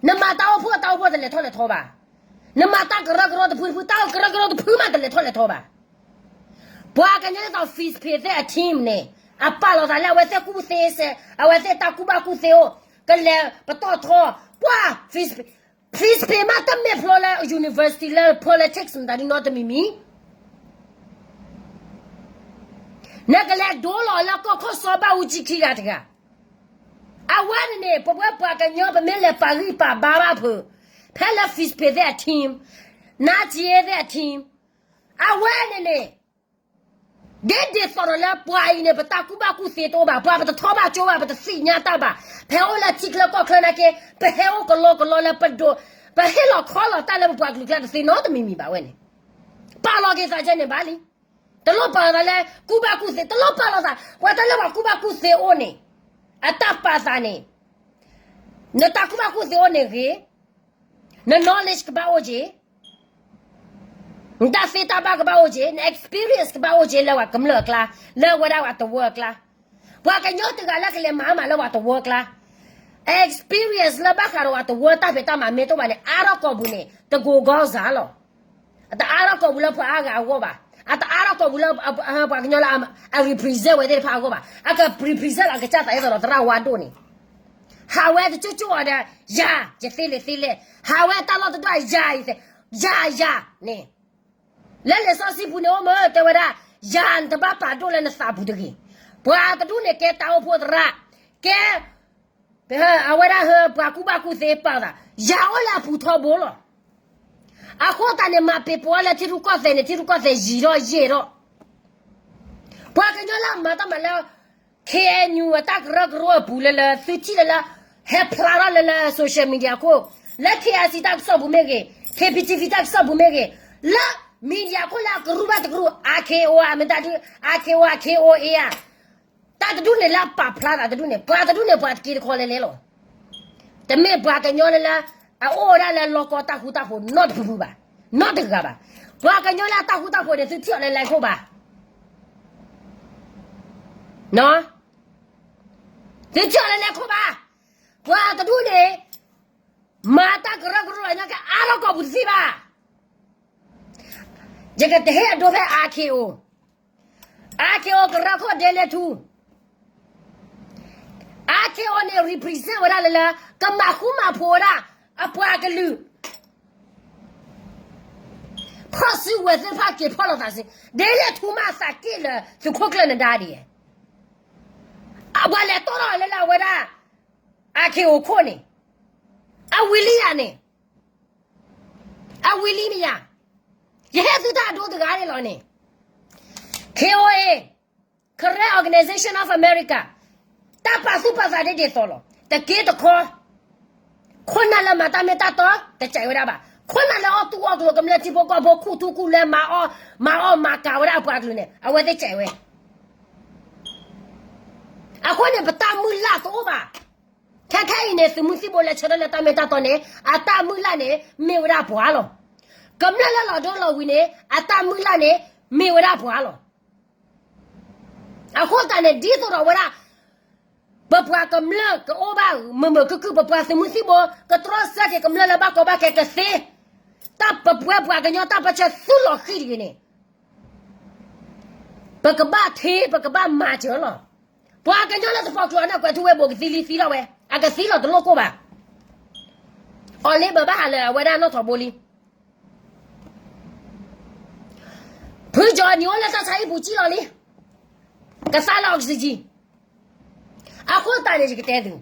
နမၤတၢ်အိၣ်ဖှိၣ်တၢ်အိၣ်ဖှိၣ်တလဲၤထီၣ်လဲၤထီဘၣ်, နမၤတၢ်ကရၢကရိတဖုတဖု တၢ်ကရၢကရိတဖုမးတလဲၤထီၣ်လဲၤထီဘၣ် ပှၤကညီဒ်သိး Fizz Pay သ့ၣ်အ team န့ၣ်, အပာ်လီၤသးလၢအဝဲသ့ၣ်ကူၣ်သ့စဲး, အဝဲသ့ၣ်တၢ်ကူၣ်ဘၣ်ကူၣ်သ့အိၣ်, ကလဲၤပတီၢ်ထီ, ပှၤ Fizz, Fizz Pay မးတမ့ၢ်ဖျိလၢ university လၢ politics မတၤဒ်နီတမံၤမံၤ နကလဲၤဒိလီၤလၢကီၢ်ခိၣ်စီၤဘၣ်အူကၠံခံဂၤတဂၤ, အဝဲန့ၣ်န့ၣ် ပဝဲပှၤကညီပမ့ၢ်လဲၤပာ်ဂံၢ်ပာ်ဘါဘၣ်ဖုး, ဖဲလၢ Fizz Pay သ့ၣ်အ team, နါက့သ့ၣ်အ team, အဝဲန့ၣ်န့ၣ် ဒ်ဒ်သိးဒီးလၢပှၤအံၤန့ၣ် ပတၢ်ကူၣ်ဘၣ်ကူၣ်သ့တအိၣ်ဘၣ်, ပှၤပတထီဘၣ်ကၠိဘၣ်, ပတသ့ၣ်ညါတၢ်ဘၣ်, ပဟဲအိၣ်လၢထံချၢကီၢ်ချၢနာ်က့, ပဟဲအိၣ်ကလီကလီလၢပဒိး, ပဟ့ၣ်လီၤခီလီၤတၢ်လၢပပှၤကလုာ်ကျါတသ့နီတမံၤမံၤဘၣ်ဝဲန့ၣ်, ပာ်လီၤက့ၤသးကဲန့ၣ်ဘၣ်လံ, တလိၣ်ပာ်လီၤသးလၢကူၣ်ဘၣ်ကူၣ်သ့, တလိၣ်ပာ်လီၤသး, ပှၤတၢ်လၢပှၤကူၣ်ဘၣ်ကူၣ်သ့အိၣ်န့ၣ်, အတၢ်ပာ်သးန့ၣ်, နတၢ်ကူၣ်ဘၣ်ကူၣ်သ့အိၣ်န့ၣ်ဂ့ၤ, န knowledge ကဘၣ်အိၣ်က့ၤ နတၢ်သ့တၢ်ဘၣ်ကဘၣ်အိၣ်က့ၤ, န experience ကဘၣ်အိၣ်က့ၤလၢပှၤကမျၢၢ်အကျါ, လၢဝဲဒၣ်ပှၤတဝၢအကျါ, ပှၤကညီတဂၤလၢကလဲၤမၤမးလၢပှၤတဝၢအကျါ, experience လၢဘၣ်ဃးဒီးပှၤတဝၢတၢ်ဖံးတၢ်မၤမ့ၢ်တအိၣ်ဘၣ်န့ၣ် အါထီၣ်ကိာ်ပူၤန့ၣ် တကိးဂီၢ်စၢ်လီၤ. အတအါထီၣ်ကိာ်ပူၤလၢပှၤအါဂၤအဂီၢ်ဘၣ်, အတအါထီၣ်ကိာ်ပူၤလၢပှၤကညီလၢအ represent ဝဲသ့ၣ်တဖၣ်အဂီၢ်ဘၣ်, အက represent လီၤအကစၢ်သးဒ်သိးဒီးသရၣ်ဝါဒိၣ်န့ၣ် ဟးဝဲတကၠိၣ်ကၠိၣ်အီၤဒီး ယၤ ယသ့လဲၣ်သ့လဲၣ်, ဟးဝဲတၢ်လီၢ်တဒိၣ် ယၤ ယၤ ယၤန့ၣ်, လၢလံာ်စီဆှံပူၤန့ၣ်အိၣ်မ့ၢ်တဲဝဲဒၣ်, ယၤနတဘၣ်ပာ်ဒိၣ်လၢနသးပူၤတဂ့ၤ, ပှၤတဒူၣ်န့ၣ်ကဲတၢ်အိၣ်ဖှိၣ်သရၣ်, ကဲ အဝဲဒၣ်ဟၢပှၤကူၣ်ဘၣ်ကူၣ်သ့ပာ်သး, ယၤအိၣ်လၢအပူၤထီဘိလီၤ. အဃိသတးန့ၣ် မၤပ့ၤပိာ်အီၤလၢထံရူၢ်ကီၢ်သဲးန့ၣ် ထံရူၢ်ကီၢ်သဲးယံာ်ထီၣ်ယဲၢ်ထီၣ်, ပှၤကညီလၢအမၤတၢ်မၤလၢ K N U အတၢ်ကရၢကရိအပူၤလၢလၢ သုထံၣ်လၢလၢ ဟဲဖျါထီၣ်လၢလၢ social media ခိၣ်, လၢ K I C တၢ်ကစီၣ်ပူၤမ့ၢ်ဂ့ၤ, K P T V တၢ်ကစီၣ်ပူၤမ့ၢ်ဂ့ၤ, လၢ media ခိၣ်လၢအကရူၢ်ဘၣ်တကရူၢ် R K O အမ့ၢ်တၢ်ဒု R K O R K O A ဧါ, တၢ်တဒူၣ်န့ၣ်လၢအပာ်ဖျါသးတဒူၣ်န့ၣ် ပှၤတဒူၣ်န့ၣ်ပှၤတက့တခီလဲၤလဲၤလီၤ. တမ့ၢ်ပှၤကညီလၢလၢ အအိၣ်ဝဲဒၣ်လၢလီၢ်ကီၢ်တၢ်ဃူတၢ်ဖိးနီတပူၤဘၣ်, နီတဂၤဘၣ်. ပှၤကညီလၢအတၢ်ဃူတၢ်ဖိးန့ၣ် သုထံၣ်အီၤလၢလဲၤခိၣ်ဘၣ် သုထံၣ်အီၤလၢလဲၤခိၣ်ဘၣ်. ပှၤတဒူၣ်န့ၣ် မၤတၢ်ကရၢကရိလီၤညီကအါထီၣ်ကီၢ်ပူၤတသ့ဘၣ်. ယကတဟ့ၣ်အဒိဖဲ R K O, R K O ကရၢခိၣ်ဒဲလဲၣ်ထူ, R K O န့ၣ် represent ဝဲဒၣ်လၢလၢ ကမၤဃူမၤဖိးဝဲဒၣ် အပှၤကလုာ် ဖီၣ်စုကဝဲၤသ့ၣ်တဖၣ်က့ၤဖီၣ်လိာ်သးစု, ဒ်လဲၣ်ထူမးသးက့ၣ်လၢသုးခိၣ်ကျၢၢ်နဒါဒ်အံၤ, အပှၤလဲၤတီၣ်ထီၣ်လၢလၢအဝဲဒၣ် အ K O ခိၣ်န့ၣ်, အဝံၤလံယၤန့ၣ်, အဝံၤလံမ့ၢ်ယၤ, ယဟ့ၣ်သုတၢ်အဒိတဂၤန့ၣ်လီၤန့ၣ်, K O A, Karen Organization of America, တၢ်ပာ်သူၣ်ပာ်သးဒ်ဒ်သိးလီၤ. တက့တခီ ခိၣ်နၢ်လၢမၤတၢ်မ့ၢ်တၢ်တီ တစဲးဝဲဒၣ်ဘၣ်. ခိၣ်နၢ်လၢအီၣ်သူၣ်အီၣ်ကျိၤ ကမျၢၢ်ထံဖိကီၢ်ဖိ ခူၣ်ထူခူၣ်လဲ မၤအီၣ်မၤကၤဝဲဒၣ်အပှၤကလုာ်န့ၣ် အဝဲသ့ၣ်စဲးဝဲ. အဃိန့ၣ် ပတၢ်မုၢ်လၢ်တအိၣ်ဘၣ်. ခဲခဲအံၤန့ၣ် သုးမုၢ်သံၣ်ဘိလဲၤဆၢထၢၣ်လၢတၢ်မ့ၢ်တၢ်တီန့ၣ် အတၢ်မုၢ်လၢ်န့ၣ် မ့ၢ်ဝဲဒၣ်ပှၤလီၤ. ကမျၢၢ်လၢလီၤဒိလီၤဝံၤန့ၣ် အတၢ်မုၢ်လၢ်န့ၣ် မ့ၢ်ဝဲဒၣ်ပှၤလီၤ. အဃိသတးန့ၣ် ဒ်သိးဒီးဝဲဒၣ် ပပှၤကမျၢၢ်ကအိၣ်ဘၣ်မုာ်မုာ်ခုၣ်ခုၣ်, ပပှၤသုးမုၢ်သံၣ်ဘိ ကတြီဆၢက့ၤကမျၢၢ်လၢဘၣ်ကီဘၣ်ခဲကသ့, တၢ်ပပှဲၤပှၤကညီတၢ်ပၢဆှၢသူလီၤဃံၤတဂ့ၤန့ၣ်, ပကဘၣ်ထံ ပကဘၣ်မၤစၢၤလီၤ. ပှၤကညီလၢတပိာ်ကျိၤအနၢ်ကွဲးထူဝဲဘိးကသံလံသံလီၤဝဲ, အကသံလီၤတလိၣ်ကိၢ်ဘၣ်. အီၤလ့ဘၢဘၣ်ဟးလၢအဝဲဒၣ်နီၣ်ထိးဘိလံ. ဖုကၠီနံၤအိၣ်လၢတၢ်ဆါဟံၣ်ပူၤကံၣ်လီၤလံ, ကသါလၢ oxygen. အဃိသတးန့ၣ် ယကတဲသု,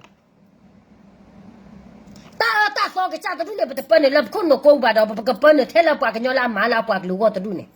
တၢ်အၢတၢ်သီကစၢ်တဒူၣ်န့ၣ် ပတပၢနုာ်လၢပခိၣ်နူာ်ကိးပူၤဘၣ်ဒီး ပကပၢနုာ်ထဲလၢပှၤကညီလၢအမၤလၢအပှၤကလုာ်အဂီၢ်တဒူၣ်န့ၣ်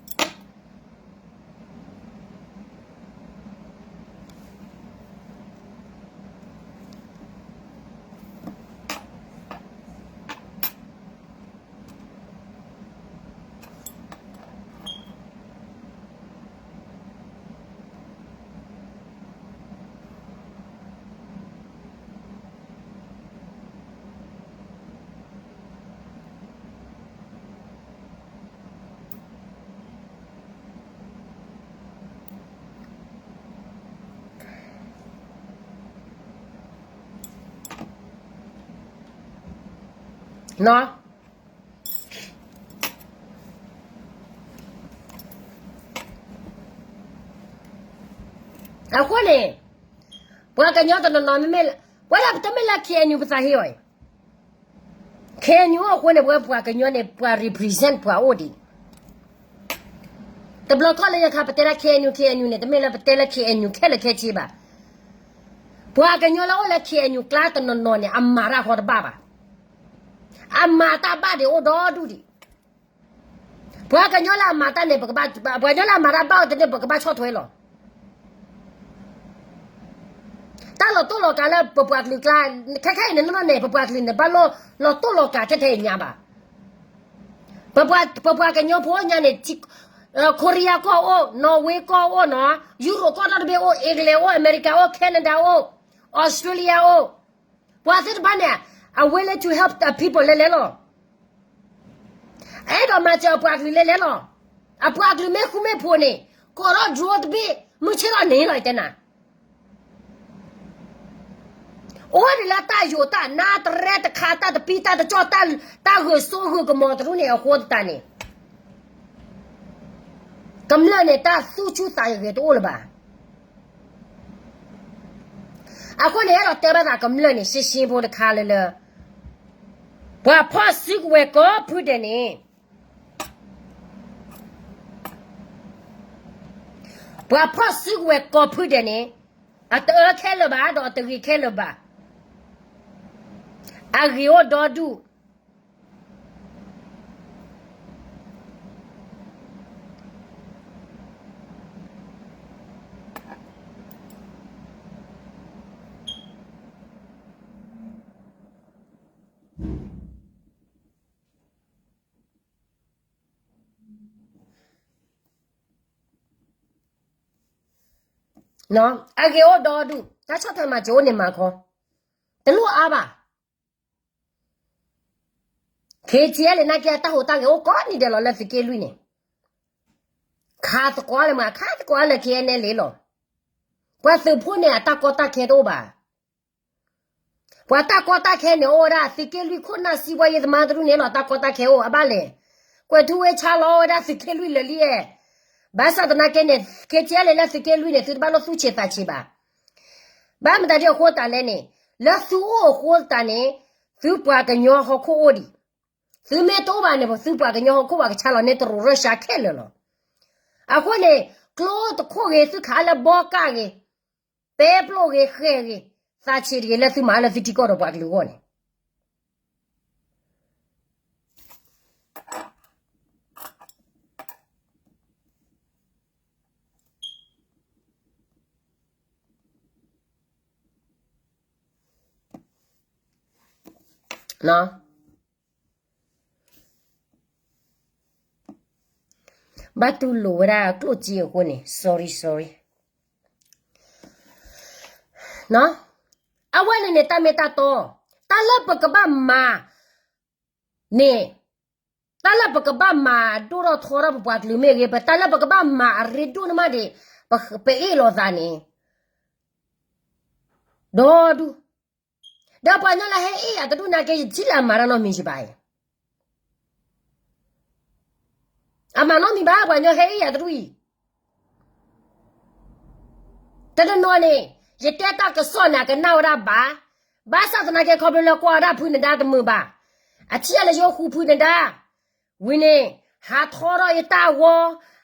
အဃိန့ၣ် ပှၤကညီတနီၤနီၤမ့မ့ၢ်, ပှၤလၢပတမ့ၢ်လၢ K N U ပသးဟ့အီၤအံၤ, K N U အဃိန့ၣ် ပဝဲပှၤကညီန့ၣ် ပှၤ represent ပှၤအိၣ်ဒံး, တဘျီခီၣ်လၢညါခါ ပတဲလၢ K N U K N U န့ၣ် တမ့ၢ်လၢပတဲလၢ K N U ခဲလၢာ်ခဲဆ့ဘၣ်. ပှၤကညီလၢအိၣ်လၢ K N U ကျါတနီၤနီၤန့ၣ် အမၤတၢ်ဃီတဘၣ်ဘၣ်. အမၤတၢ်ဘၣ်ဒံးအိၣ်ဒီဒူၣ်ဒံး. ပှၤကညီလၢအမၤတၢ်န့ၣ် ပှၤကညီလၢအမၤတၢ်ဘၣ်အိၣ်တန့ၣ် ပကဘၣ်ဆီၣ်ထွဲလီၤ. တၢ်လီၤတိၢ်လီၤကၤလၢပပှၤကလုာ်ကျါ, ခဲခဲအံၤန့ၣ် နီၢ်နီၢ်န့ၣ် ပပှၤကလုာ်န့ၣ် ဘၣ်လီၤတိၢ်လီၤကၤထဲထဲအံၤညါဘၣ်. ပပှၤကညီဖိညါန့ၣ် Korea ကီၢ်အိၣ်, Norway ကီၢ်အိၣ်နီၤ, Europe ကီၢ်ဒီတဘ့ၣ်အိၣ်, England အိၣ်, America အိၣ်, Canada အိၣ်, Australia အိၣ်, ပှၤသ့ၣ်တဖၣ်န့ၣ် are willing to help the people လဲၤလဲၤလီၤ. အဲၣ်ဒိးမၤစၢၤအပှၤကလုာ်လဲၤလဲၤလီၤ. အပှၤကလုာ်မ့ၢ်ဃူမ့ၢ်ဖိးန့ၣ် ကိးထီၣ် drone တဘ့ၣ် မုၢ်ဆ့ၣ်ထီၣ်န့ၣ်လီၤ ယတဲနၤ. အိၣ်ဒံးလၢတၢ်ယိာ်တၢ်နါ တရဲတခါ တၢ်တပံတၢ်တကၠီၣ် တၢ်ဂုာ်စိဂုာ်ကမီၤတရူးန့ၣ် အဃိသတးန့ၣ် ကမျၢၢ်န့ၣ် တၢ်သူၣ်ဆူၣ်သးဂဲၤတအိၣ်လၢၤဘၣ်. အဃိန့ၣ် အဲၣ်ဒိးတဲဘၣ်သးကမျၢၢ်န့ၣ် ရှင်းရှင်းဖိတခါလၢလၢ ပှၤဖီၣ်စုကဝဲၤကိးဖုဒဲးန့ၣ် ပှၤဖီၣ်စုကဝဲၤကိးဖုဒဲးန့ၣ် အတအၢခဲလၢာ်ဘၣ် ဒီးအတဂ့ၤခဲလၢာ်ဘၣ်. အဂ့ၤအိၣ်ဒီဒူၣ် အဂ့ၢ်အိၣ်ဒီဒူၣ်, တၢ်ဆီၣ်ထွဲမၤစၢၤအိၣ်န့ၣ်မၤခီ, တလိၣ်အါဘၣ်. ခ့ထံလၢနာ်က့ အတၢ်ဟူးတၢ်ဂဲၤအိၣ်ကိးနံၤဒဲးလီၤလၢသုးက့လွံၢ်န့ၣ်, ခးသကိးလၢမး ခးသကိးလၢ ခဲအံၤန့ၣ်လီၤ. ပှၤသုးဖိန့ၣ် အတၢ်ကီတၢ်ခဲတအိၣ်ဘၣ်. ပှၤတၢ်ကီတၢ်ခဲန့ၣ် အိၣ်ဝဲဒၣ်သုးက့လွံၢ်ခိၣ်နၢ် စံးဘှီယ့သမားတရူၢ်န့ၣ်လီၤ တၢ်ကီတၢ်ခဲအိၣ် အဘၣ်လဲၣ်. ကွဲးထူဝ့ဆါလီၤဝဲဒၣ်သုးက့လွံၢ်လၢာ်လံအဲၣ်. ဘၣ်ဆၣ်သနာ်က့န့ၣ် ခ့ထံလၢသုးက့လွံၢ်န့ၣ် သုတဘၣ်လိၣ်သူၣ်ဆံးသးဆံးဘၣ်. ဘၣ်မတၤဒ်အဃိသတးလဲၣ်န့ၣ်, လၢသုအိၣ်အဃိသတးန့ၣ်, သုပှၤကညီဟီၣ်ခိၣ်အိၣ်ဒံး. သုမ့ၢ်တအိၣ်ဘၣ်န့ၣ် သုပှၤကညီဟီၣ်ခိၣ်ပှၤကဆါလီၤန့ၢ်တရူးရၢၢ်ရှါခဲလၢာ်လီၤ. အဃိန့ၣ်, ကျိတခိၣ်ဂ့ၤ သုခးလၢဘီကၣ်ဂ့ၤ, ပဲပျိၢ်ဂ့ၤ ဃဲၤဂ့ၤ, သးဆံးတဂ့ၤလၢသုမၤလၢသုထံကီၢ်ဒီးပှၤကလုာ်အဂီၢ်န့ၣ် ဘၣ်တူၢ်လိာ်ဝဲဒၣ်ကျိၣ်စ့အဃိန့ၣ် sorry sorry. အဝဲန့ၣ်န့ၣ် တၢ်မ့ၢ်တၢ်တီ, တၢ်လၢပကဘၣ်မၤန့ၣ်, တၢ်လၢပကဘၣ်မၤဒိၣ်ထီၣ်ထီထီၣ်ပပှၤကလုာ်မ့ၢ်ဂ့ၤ, ပတၢ်လၢပကဘၣ်မၤအရ့ဒိၣ်န့ၣ်မးန့ၣ်, ပအ့ၣ်လိာ်သးန့ၣ် ဒီဒူၣ်, ဒီးပှၤကညီလၢဟဲအ့ၣ်ယၤတဒူၣ်နာ်က့ ယထံၣ်လၢအမၤတၢ်နီတမံၤယဘၣ်အံၤ အမၤနီတမံၤဘၣ် ပှၤကညီဟဲအ့ၣ်ယၤတဒူၣ်အံၤ. တနီၤနီၤန့ၣ်, ယတဲတၢ်ကစီၣ်န့ၣ် အကနၣ်ဝဲဒၣ်ဘၣ်, ဘၣ်ဆၣ်သနာ်က့ခီဖျိလၢကွၢ်ဝဲဒၣ်ဖုနဒါတမုာ်ဘၣ်, အထံၣ်လၢယအိၣ်ဃူဖုနဒါ, ဝံၤန့ၣ်, ဟးထီထီၣ်ယတၢ်ဂီၤ,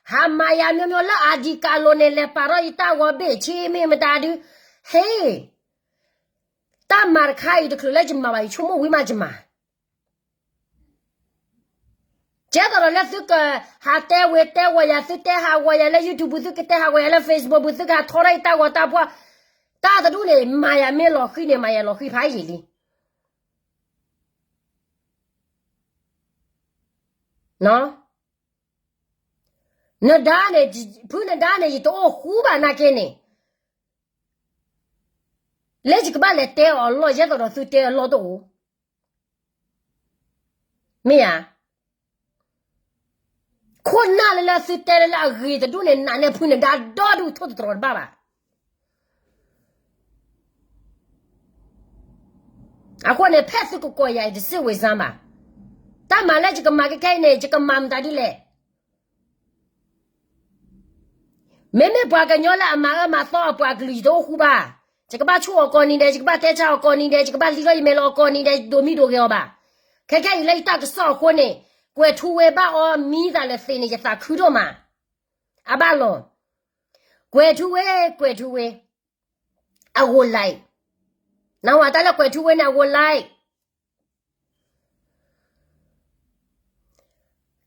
ဟးမၤယၤမျိုးမျိုးလၢအဒံးကးလိာ်န့ၣ် လဲၤပာ်ထီၣ်ယတၢ်ဂီၤဘ့ၣ်ဆ့မ့ၢ်မတၤဒု, ဟ့ၣ် တၢ်မၤတခါအံၤတချုးလၢယမၤဘၣ် ယဆိကမိၣ်ဝံၤမးယမၤ ကဲသိးဒီးလၢသုကဟးတဲဝဲတဲဝီၤယၤ သုတဲဟးဂီၤယၤလၢ YouTube သုကတဲဟးဂီၤယၤလၢ Facebook သုကဟးထီထီၣ်ယတၢ်ဂီၤတၢ်ဖှီၣ်, တၢ်တဒူၣ်န့ၣ် မၤယၤမ့ၢ်လီၤဃံၤန့ၣ် မၤယၤလီၤဃံၤဖးယံာ်လံ. နဒါန့ၣ်, ဖုနဒါန့ၣ် ယတအိၣ်ဃူဘၣ်နာ်က့န့ၣ်, လၢယကဘၣ်လဲၤတဲအီၤအလီၢ် ယဲသိးဒီးသုတဲအလီၢ်တအိၣ်, မ့ၢ်ဧါ. ခိၣ်နၢ်လၢလၢသုတဲလၢလၢအဂ့ၤတဒူၣ်န့ၣ် နာ်န့ၢ်ဖုနဒါဒီဒူၣ်ထိၣ်သတြီၤတဘၣ်ဘၣ်. အဃိန့ၣ် ဖဲသုကကိးယၤအံၤ တစံးဝဲစၢ်ဘၣ်. တၢ်မၤလၢယကမၤခဲခဲအံၤန့ၣ် ယကမၤမတၤဒ်လဲၣ်. မ့မ့ၢ်ပှၤကညီလၢအမၤအၢမၤသီအပှၤကလုာ် ယတအိၣ်ဃူဘၣ်. ယကဘၣ်ဆိၣ်အီၤကိးနံၤဒဲး, ယကဘၣ်တဲဆါအီၤကိးနံၤဒဲး, ယကဘၣ်လံထီၣ်ယမဲာ်လီၤအီၤကိးနံၤဒဲး, ယဒိးမံဒိးဂဲၤအီၤဘၣ်. ခဲခဲအံၤလၢယတၢ်ကစီၣ်အဃိန့ၣ်, ကွဲးထူဝ့ဘၣ်အီၤမံသးလၢသ့န့ၣ် ယသးခုဒိၣ်မး. အဘၣ်လီၤ. ကွဲးထူဝ့, ကွဲးထူဝ့, အဂိၤလံ. နဝၤတၢ်လၢကွဲးထူဝ့န့ၣ် အဂိၤလံ.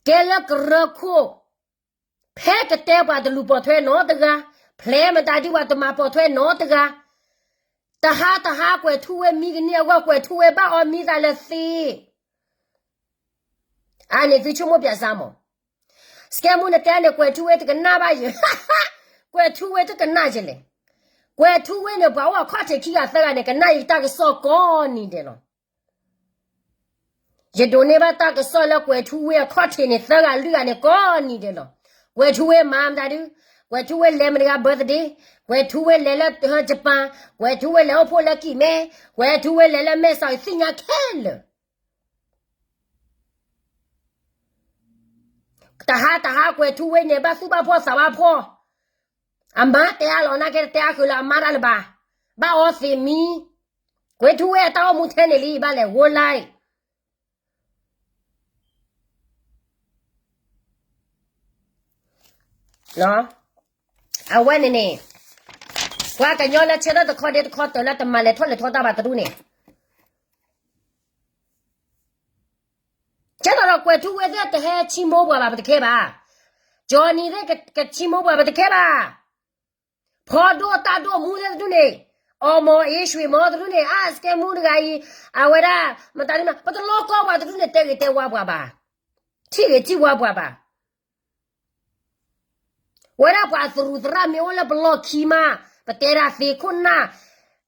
ကဲလၢကရၢခိၣ်, ဖဲကတဲပှၤတလူၤပိာ်ထွဲနီတဂၤ, ဖျဲးမတၤဒ်ပှၤတမၤပိာ်ထွဲနီတဂၤ, တဟါတဟါကွဲးထူဝ့မံကန့ၢ်အဂီၢ် ကွဲးထူဝ့ဘၣ်အီၤမံသးလၢသ့. အန့ၣ်သုဆိကမိၣ်ပၠးစၢ်မး. စကဲမူနတဲန့ၣ် ကွဲးထူဝ့တကနၣ်ဘၣ်ယၤ, ကွဲးထူဝ့တကနၣ်ယၤလဲၣ်. ကွဲးထူဝ့န့ၣ် ပှၤအိၣ်အခီၣ်ထံးခံဂၤသၢဂၤန့ၣ် ကနၣ်ယတၢ်ကစီၣ်ကိးနံၤဒဲးလီၤ. ယဒိးန့ၢ်ဘၣ်တၢ်ကစီၣ်လၢကွဲးထူဝ့အခီၣ်ထံးန့ၣ် သၢဂၤလွံၢ်ဂၤန့ၣ်ကိးနံၤဒဲးလီၤ. ကွဲးထူဝ့မၤမတၤဒု, ကွဲးထူဝ့လဲၤမတၤတဂၤ birthday, ကွဲးထူဝ့လဲၤလၢ Japan, ကွဲးထူဝ့လဲၤအိၣ်ဖှိၣ်လၢကံၢ်မဲ, ကွဲးထူဝ့လဲၤလၢမဲာ်ဆှး ယသ့ၣ်ညါခဲလၢာ်. တဟါတဟါကွဲးထူဝ့န့ၣ် ဘၣ်သူၣ်ဘၣ်ဖှီၣ်သးဘၣ်ဖှီၣ်, အမါတဲအါလီၤနာ်က့ တတဲအါဃုာ်လၢအမါတၢ်လၢၤဘၣ်, ဘၣ်အီသံးမံ. ကွဲးထူဝ့အတၢ်အိၣ်မူထဲန့ၣ်လံ ဘၣ်လဲၤဂိၤလံ. အဝဲန့ၣ်န့ၣ်, ပှၤကညီလၢဆၢထၢၣ်တခီဒ့တခီတၢၤလၢတမၤလဲၤထီၣ်လဲၤထီတၢ်ဘၣ်တဒူၣ်န့ၣ် ကဲသိးဒီးကွဲးထူဝ့သ့ၣ် တဟဲဆံမိၢ်ပှၤဘၣ်ပတခဲဘၣ်. ကၠီနံၤသ့ၣ် ကဆံမိၢ်ပှၤပတခဲဘၣ်. ဖီဒိၣ်တၢ်ဒိၣ်မူသ့ၣ်တဒူၣ်န့ၣ်, အီမီၤအ့ၣ် ရွှေမော် တဒူၣ်န့ၣ် အါ စကဲမူတဂၤအံၤ, အဝဲဒၣ် မတၤဒ်မး ပတလီကီပှၤတဒူၣ်န့ၣ် တဲဂ့ၤတဲဝါပှၤဘၣ်, ထံၣ်ဂ့ၤထံၣ်ဝါပှၤဘၣ်. ဝဲဒၣ်ပှၤသရူးသရၣ်မ့ၢ်အိၣ်လၢပလီၢ်ခံမး, ပ ပတဲဒၣ်သ့ခိၣ်နၢ်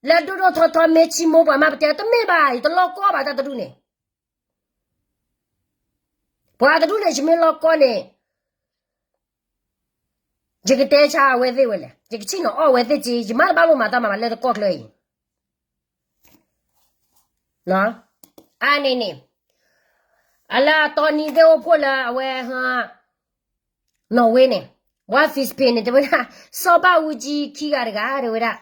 လၢဒိၣ်ဒိၣ်ထီထီမ့ၢ်ဆံမိၢ်ပှၤမး ပတဲတမ့ၢ်ဘၣ် ယတလီၢ်ကီဘၣ်တၢ်တဒူၣ်န့ၣ် ပှၤတဒူၣ်န့ၣ် ယမ့ၢ်လီၢ်ကီန့ၣ် ယကတဲဆါအဝဲသ့ၣ်ဝဲလဲၣ်, ယကဆ့ၣ်နီၤအီၣ်ဝဲသ့ၣ်က့, ယမ့ၢ်တဘၣ်လိာ်မၤတၢ်မၤဘၣ်လၢတကီၢ်ချၢအံၤ, အန့ၣ်န့ၣ်, အလၢအတီနံၤသ့ၣ်အိၣ်ဖှိၣ်လၢအဝဲ နီၣ်ဝ့န့ၣ်, ဝါ Fishpin န့ၣ် တဲဝဲဒၣ် စီၤဘၣ်အူကၠံခံဂၤတဂၤ တဲဝဲဒၣ်,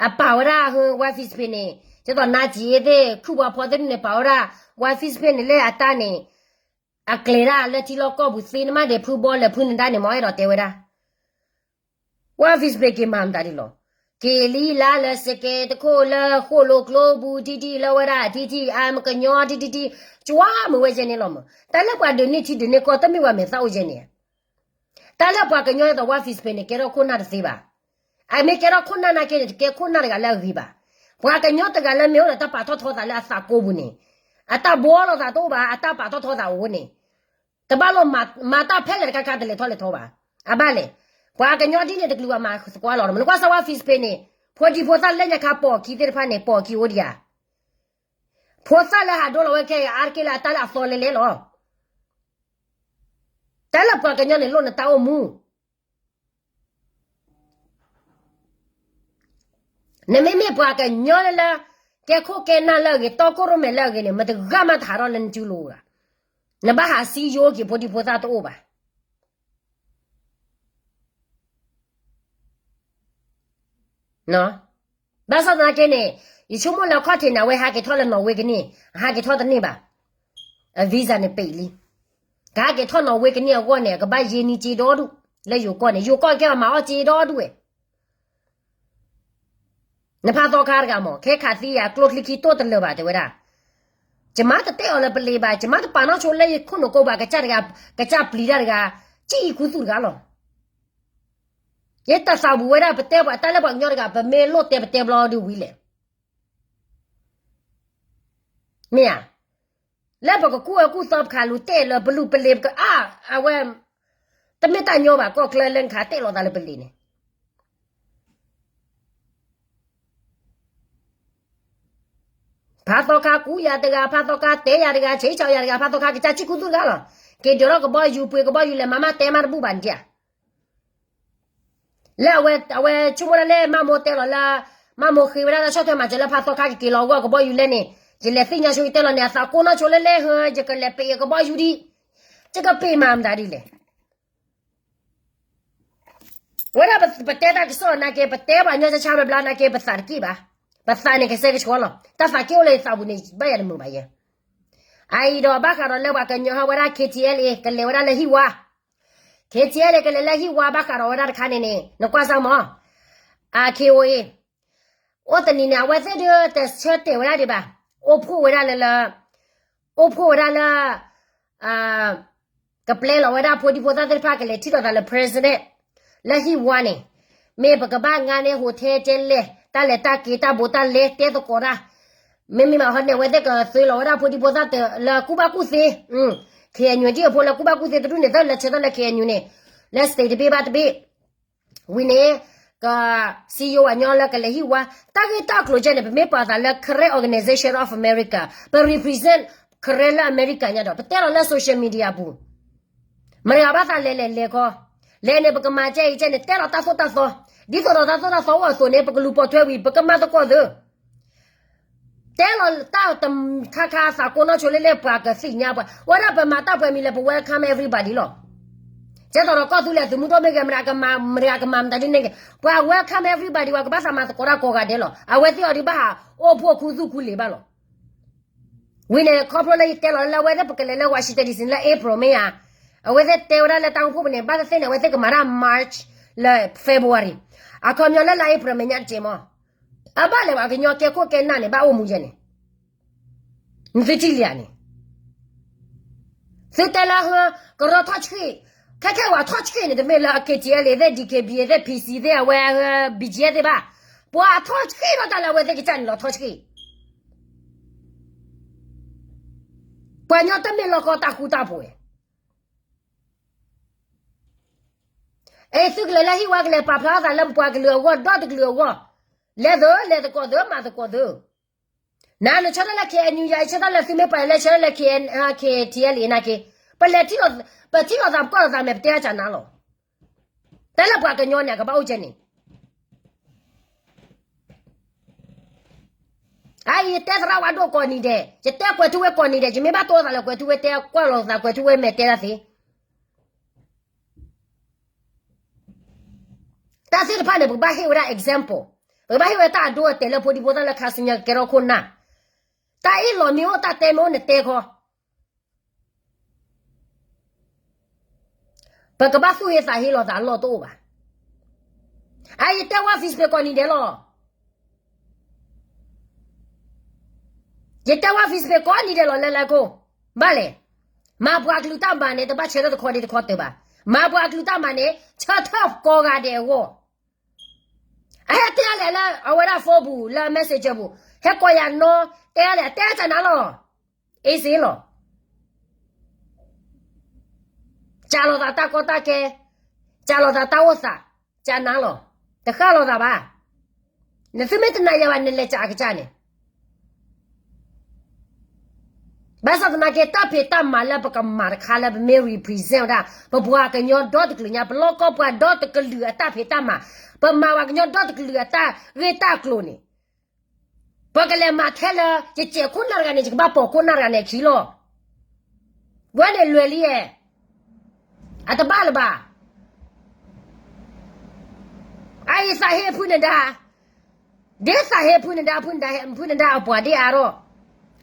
အပာ်ဝဲဒၣ် ဝါ Fishpin န့ၣ် ဒ်သိးနါကံၤသ့ၣ် ခုၣ်ပှၤဖီသ့ၣ်တဖၣ်န့ၣ် ပာ်ဝဲဒၣ် ဝါ Fishpin န့ၣ်လၢအတၢ်န့ၣ် အကျဲၤဒၣ်လၢထံလီၢ်ကီၢ်ပူၤသ့ နမ့ၢ်ဒဲးဖုဘီလဲၤဖုနဒါန့ၣ် မ့ၢ်အဲၣ်ဒိးတဲဝဲဒၣ် ဝါ Fishpin က့ၤမၤမတၤဒ်လဲၣ်, က့ၤလံလၢလၢစကဲတခိၣ်လၢဃိၣ်လိကျိပူၤ ထံထံအါ မကညီ ထံထံထံ, ကဝါမုာ်ဝဲယဲန့ၣ်လီၤမး, တၢ်လၢပှၤဒုးန့ၢ်ထံဒုးန့ၢ်ကီၢ် တမ့ၢ်ပှၤမဲာ်သၣ်အိၣ်ယဲန့ၣ်, တၢ်လၢပှၤကညီဒ်သိးဝါ Fishpin န့ၣ် ကဲထီၣ်ခိၣ်နၢ်တသ့ဘၣ်, အမ့ၢ်ကဲထီၣ်ခိၣ်နၢ်နာ်က့န့ၣ် တကဲခိၣ်နၢ်တဂၤလၢအဂ့ၤဘၣ်, ပှၤကညီတဂၤလၢမ့ၢ်အိၣ်ဒီးတၢ်ပာ်ထီၣ်ထီသးလၢအသးကိးပူၤန့ၣ်, အတၢ်ဘှီလိာ်သးတအိၣ်ဘၣ် အတၢ်ပာ်ထီၣ်ထီသးအိၣ်န့ၣ်, တဘၣ်လိာ်မၤတၢ်ဖဲလဲၣ်တခါခါ တလဲၤထီၣ်လဲၤထီဘၣ်, အဘၣ်လဲၣ်, ပှၤကညီဒ်န့ၣ်တကလုာ်ဘၣ်မၤသကွၢ်လီၤ, နကွၢ်စၢ်ဝါ Fishpin န့ၣ်, ဖိဒံဖိသၣ်လၢညါခါပိာ်အခံသ့ၣ်တဖၣ်န့ၣ် ပိာ်အခံအိၣ်ဒံးဧါ, ဖိသၣ်လၢဟးဒိလီၤဝဲခဲအံၤ အါတက့ၢ်လၢအတၢ်လၢအသီလဲလဲလီၤ, တၢ်လၢပှၤကညီန့ၣ်လိၣ်နတၢ်အိၣ်မူ နမ့မ့ၢ်ပှၤကညီလၢလၢ ကဲခိၣ်ကဲနၢ်လၢအဂ့ၤ တီခိၣ်ရိၣ်မဲလၢအဂ့ၤန့ၣ် မတဂၤမးတဟးထီၣ်လၢနစုလိၤဘၣ်, နဘၣ်ဟးစံယိက့ၤဖိဒံဖိသၣ်တအိၣ်ဘၣ်, ဘၣ်ဆၣ်သနာ်က့န့ၣ်, ယဆိကမိၣ်လၢခီၣ်ထံးန့ၣ် အဝဲဟးက့ၤထီၣ်လၢနီၣ်ဝ့ကန့ၢ် အဟးက့ၤထီၣ်တန့ၢ်ဘၣ်, အ visa န့ၣ်ပံးလံ, ကဟးက့ၤထီၣ်နီၣ်ဝ့ကန့ၢ်အဂီၢ်န့ၣ် အကဘၣ်ယ့န့ၢ်စ့ဒီဒူၣ်, လၢယိၤကီၢ်န့ၣ် ယိၤကီၢ်ကဲအမၤအီၣ်စ့ဒီဒူၣ်ဝဲ နဖးသီခါတဂၤမး ခဲခးသံယၤ ကျိချံခံတိၢ်တလၢာ်ဘၣ် တဲဝဲဒၣ်, ယမါတတဲအီၤလၢပလံၤဘၣ်, ယမါတပာ်နီၣ်ဆိလၢယခိၣ်နူာ်ကိးဘၣ် ကစၢ်တဂၤ, ကစၢ်ပျံၤတၢ်တဂၤ, ကံၣ်အံၤခူသူၣ်တဂၤလီၤ. ယတၢ်သးပူၤဝဲဒၣ် ပတဲပှၤတၢ်လၢပှၤကညီတဂၤ ပမ့ၢ်လိၣ်တဲပတဲဘျီဒုးဝံၤလဲၣ်. မ့ၢ်ဧါ, လၢပကကူၣ်အၢကူၣ်သီပခးလူၤတဲလၢပလူၤပလံၤပကအါ, အဝဲ, တမ့ၢ်တၢ်ညီဘၣ် ကီၢ်ချၢလၢနခးတဲလီၤသးလၢပလံၤန့ၣ် ဖးသီခါကူယၤတဂၤ, ဖးသီခါတဲယၤတဂၤ, ဆဲးဆီၣ်ယၤတဂၤ, ဖးသီခါကစၢ်ကံၣ်ခူသူၣ်တဂၤလီၤ. က့ၤဒၢးထီၣ်ကဘီယူၤ ပှ့ၤကဘီယူၤလဲၤမၤမးတဲမးတဘူၣ်ဘၣ်န့ၣ်ဧါ. လၢအဝဲ, အဝဲဆိကမိၣ်ဒၣ်လၢမါမိၢ်တဲလီၤလၢ, မါမိၢ်ဃ့ဝဲဒၣ်လၢဆီၣ်ထွဲမၤစၢၤလၢဖးသီခါကက့ၤလီၤအဂီၢ်ကဘီယူၤလဲၣ်န့ၣ်, ယလဲၤသ့ၣ်ညါဆိကတဲလီၤန့ၣ် အသးကိးနီၣ်ဆိလၢလဲၣ်ဟၢ ယကလဲၤပ့းယကဘီယူၤဒံး, ယကပ့းမၤမတၤဒ်လဲၣ်. ဝဲဒၣ်ပတဲတၢ်ကစီၣ်နာ်က့ ပတဲပှၤညီဆါဆါဘျါဘျါနာ်က့ ပသးတက့ၢ်ဘၣ်. ပသးန့ၣ်ကစဲကဆှီလီၤ. တၢ်သးက့အိၣ်လၢယသးပူၤန့ၣ် ဘၣ်ယၤတမုာ်ဘၣ်ယဲ. အအံၤဒီးဘၣ်ဃးဒီးလၢပှၤကညီဟီဝဲဒၣ် KTLA ကလဲၤဝဲဒၣ်လၢဟံၣ်ဝါ, KTLA ကလဲၤလၢဟံၣ်ဝါဘၣ်ဃးဒီးဝဲဒၣ်တခါန့ၣ်န့ၣ် နကွၢ်စၢ်မး, အ KOA အိၣ်တနံၤန့ၣ် အဝဲသ့ၣ်ဒုးတဆၢတဲာ်ဝဲဒၣ်ဒံးဘၣ်, အိၣ်ဖှိၣ်ဝဲဒၣ်လၢလၢ, အိၣ်ဖှိၣ်ဝဲဒၣ်လၢ, ကပျဲလီၤဝဲဒၣ်ဖိဒံဖိသၣ်သ့ၣ်တဖၣ်ကလဲၤထံၣ်လိာ်သးလၢ president လၢဟံၣ်ဝါန့ၣ်, မ့ၢ်ပကဘၣ်ငါန့ၢ် hotel ကဲလဲၣ် တၢ်လဲၤတၢ်က့ၤတၢ်ဘိးတၢ်လဲတဲသကိးတၢ်, မ့မ့ၢ်ဘၣ်ဟီန့ၣ် အဝဲသ့ၣ်ကသွဲလီၤဝဲဒၣ်ဖိဒံဖိသၣ်လၢကူၣ်ဘၣ်ကူၣ်သ့, KNU ဒ်အဖိလၢကူၣ်ဘၣ်ကူၣ်သ့တဒူၣ်န့ၣ် သၢလဲၤဆဲးသီလၢ KNU န့ၣ်, လၢ state တဘ့ၣ်ဘၣ်တဘ့ၣ် ဝံၤန့ၣ်, ကစံယိဝဲညီလၢကလဲၤဟံၣ်ဝါ, တၢ်ဂ့ၢ်တၢ်ကျိၤကဲန့ၣ် ပမ့ၢ်ပာ်သးလၢ Karen Organization of America, ပ represent Karen လၢအမဲရကၤညါဒီး ပတဲလီၤလၢ social media ပူၤ, မတၤဘၣ်သးလဲၤလဲၤလဲၤခီ, လဲၤန့ၣ် ပကမၤကဲအံၤကဲန့ၣ် တဲလီၤတၢ်သိၣ်တၢ်သီ, ဒ်သိးဒီးတၢ်သိၣ်တၢ်သီအိၣ်အသိးန့ၣ် ပကလူၤပိာ်ထွဲဝံၤ ပကမၤသကိးသု တဲလီၤတၢ်တခါခါအသးကိးနီၣ်ဆိလၢလၢပှၤကသ့ၣ်ညါပှၤ, ဝဲဒၣ်ပမၤတၢ်ပှဲၤမံၤလၢပ welcome everybody လီၤ. ကဲသိးဒီးကီၢ်သူလ့ၤသုးမုၢ်ဒိၣ်မ့ၢ်ဂ့ၤ မတၤကမၤမတၤဒ်န့ၣ်ဂ့ၤ ပှၤ welcome everybody ပှၤကဘၣ်သးမၤသကိးတၢ်ကိးဂၤဒဲးလီၤ. အဝဲသ့ၣ်အီၤဒုးဘၣ်ဟးအိၣ်ဖှိၣ်ခူသူၣ်ခူလံၤဘၣ်လီၤ. ဝံၤန့ၣ် ခီဖျိလၢယတဲလီၤလၢအဝဲသ့ၣ်ပကလဲၤလၢ Washington D C လၢ April မ့ၢ်ဧါ, အဝဲသ့ၣ်တဲဝဲဒၣ်လၢတၢ်အိၣ်ဖှိၣ်ပူၤန့ၣ် ဘၣ်သ့ၣ်သ့ၣ်န့ၣ် အဝဲသ့ၣ်ကမၤတၢ် March လၢ February, အခီပညီလၢလါ April မဲာ်ညါတက့ၢ်မး, အဘၣ်လဲၤပှၤကညီကဲခိၣ်ကဲနၢ်န့ၣ် ဘၣ်အိၣ်မူယဲန့ၣ် နသုထံၣ်လံဧါန့ၣ်, သုတဲလၢဟၢ ကရၢထီၣ်ဆှံၣ်, ခဲခဲဝဲထီၣ်ဆှံၣ်န့ၣ် တမ့ၢ်လၢအ K T L A သ့ၣ် D K B A သ့ၣ် P C သ့ၣ် အဝဲ B G F သ့ၣ်ဘၣ်, ပှၤထီၣ်ဆှံၣ်ထီၣ်တၢ်လၢအဝဲသ့ၣ်ကစၢ်န့ၣ်လီၤထီၣ်ဆှံၣ်, ပှၤကညီတမ့ၢ်လီၢ်ကီတၢ်ဃူတၢ်ဖိးဝဲ အ အဲ သုကလဲၤလၢဟံၣ်ဝါကလဲၤပာ်ဖျါထီၣ်သးလၢပပှၤကလုာ်အဂီၢ် ဒီတကလုာ်အဂီၢ်, လဲၤသ့လဲၤသကိးသ့မၤသကိးသ့, နၤနဆၢထၢၣ်လၢ K N U ယၤ ယဆၢထၢၣ်လၢသုမ့ၢ်ပှၤလဲၤဆၢထၢၣ်လၢ K N K T L A နာ်က့, ပလဲၤထံၣ်လိာ်, ပထံၣ်လိာ်သးပကွၢ်လိာ်သးမဲာ် ပတဲအကၢ်နၤလီၤ. တၢ်လၢပှၤကညီန့ၣ် အကဘၣ်အိၣ်ကဲန့ၣ် အအံၤ ယတဲသရၣ်ဝါဒိၣ်ကိးနံၤဒဲး, ယတဲကွဲၤထူဝ့ကိးနံၤဒဲး, ယမ့ၢ်ဘၣ်တိသးလၢကွဲၤထူဝ့တဲကွၢ်လိာ်သး ကွဲၤထူဝ့မဲာ်တဲတၢ်သ့. တၢ်သ့ၣ်တဖၣ်န့ၣ် ပကဘၣ်ဟ့ၣ်ဝဲဒၣ် example, ပကဘၣ်ဟ့ၣ်ဝဲတၢ်အဒိအတဲာ်လၢဖိဒံဖိသၣ်လၢခါဆူညါကကဲထီၣ်ခိၣ်နၢ်, တၢ်အ့ၣ်လိာ်မ့ၢ်အိၣ် တၢ်တဲမ့ၢ်အိၣ် နတဲခီ ပကဘၣ်သူၣ်ဟ့သးဟ့လိာ်သးအလီၢ်တအိၣ်ဘၣ်. အ ယတဲဝဲ Facebook ကိးနံၤဒဲးလီၤ. ယတဲဝဲ Facebook ကိးနံၤဒဲးလီၤ လၢလၢကိၢ်, ဘၣ်လဲၣ်. မၤပှၤကလုာ်တၢ်မၤန့ၣ် တဘၣ်ဆၢထၢၣ်တခီဒ်တခီတၢၤဘၣ်. မၤပှၤကလုာ်တၢ်မၤန့ၣ် ဆၢထၢၣ်ကိးဂၤဒဲးအဂီၢ်. အဟဲတဲလဲၣ်လၢအဝဲဒၣ် phone ပူၤ လၢ messenger ပူၤ, ဟဲကိးယၤနီၤ, တဲလဲၣ် တဲတၢ်နၤလီၤ. အ့စ့လီၤ. ကၢ်လိာ်သးတၢ်ကီတၢ်ခဲ, ကၢ်လိာ်သးတၢ်အိၣ်သး, ကၢ်နၤလီၤ. တဃၣ်လိာ်သးဘၣ်. နသုမ့ၢ်တနာ်ယၤဘၣ် နလဲၤကၢ်အကစၢ်န့ၣ် ဘၣ်ဆၣ်သနာ်က့ တၢ်ဖံးတၢ်မၤလၢပကမၤတခါလၢပမ့ၢ် represent ဝဲဒၣ် ပပှၤကညီဒီတကလုာ်ညါ, ပလီၢ်ကီၢ်ပှၤဒီတကလုာ်အတၢ်ဖံးတၢ်မၤ, ပမၤပှၤကညီဒီတကလုာ်အတၢ်ဂ့ၢ်တၢ်ကျိၤန့ၣ်, ပကလဲၤမၤထဲလၢ ယစဲးခိၣ်နၢ်တဂၤန့ၣ် ယကဘၣ်ပိာ်ခိၣ်နၢ်တဂၤန့ၣ်အခံလီၤ. ဝဲန့ၣ်လွဲၢ်လံဧါ. အတဘၣ်လၢၤဘၣ်. အအံၤသးဟ့ဖုနဒါ, ဒ်သးဟ့ဖုနဒါ, ဖုနဒါ, ဖုနဒါအပှၤဒ်အါထီၣ်,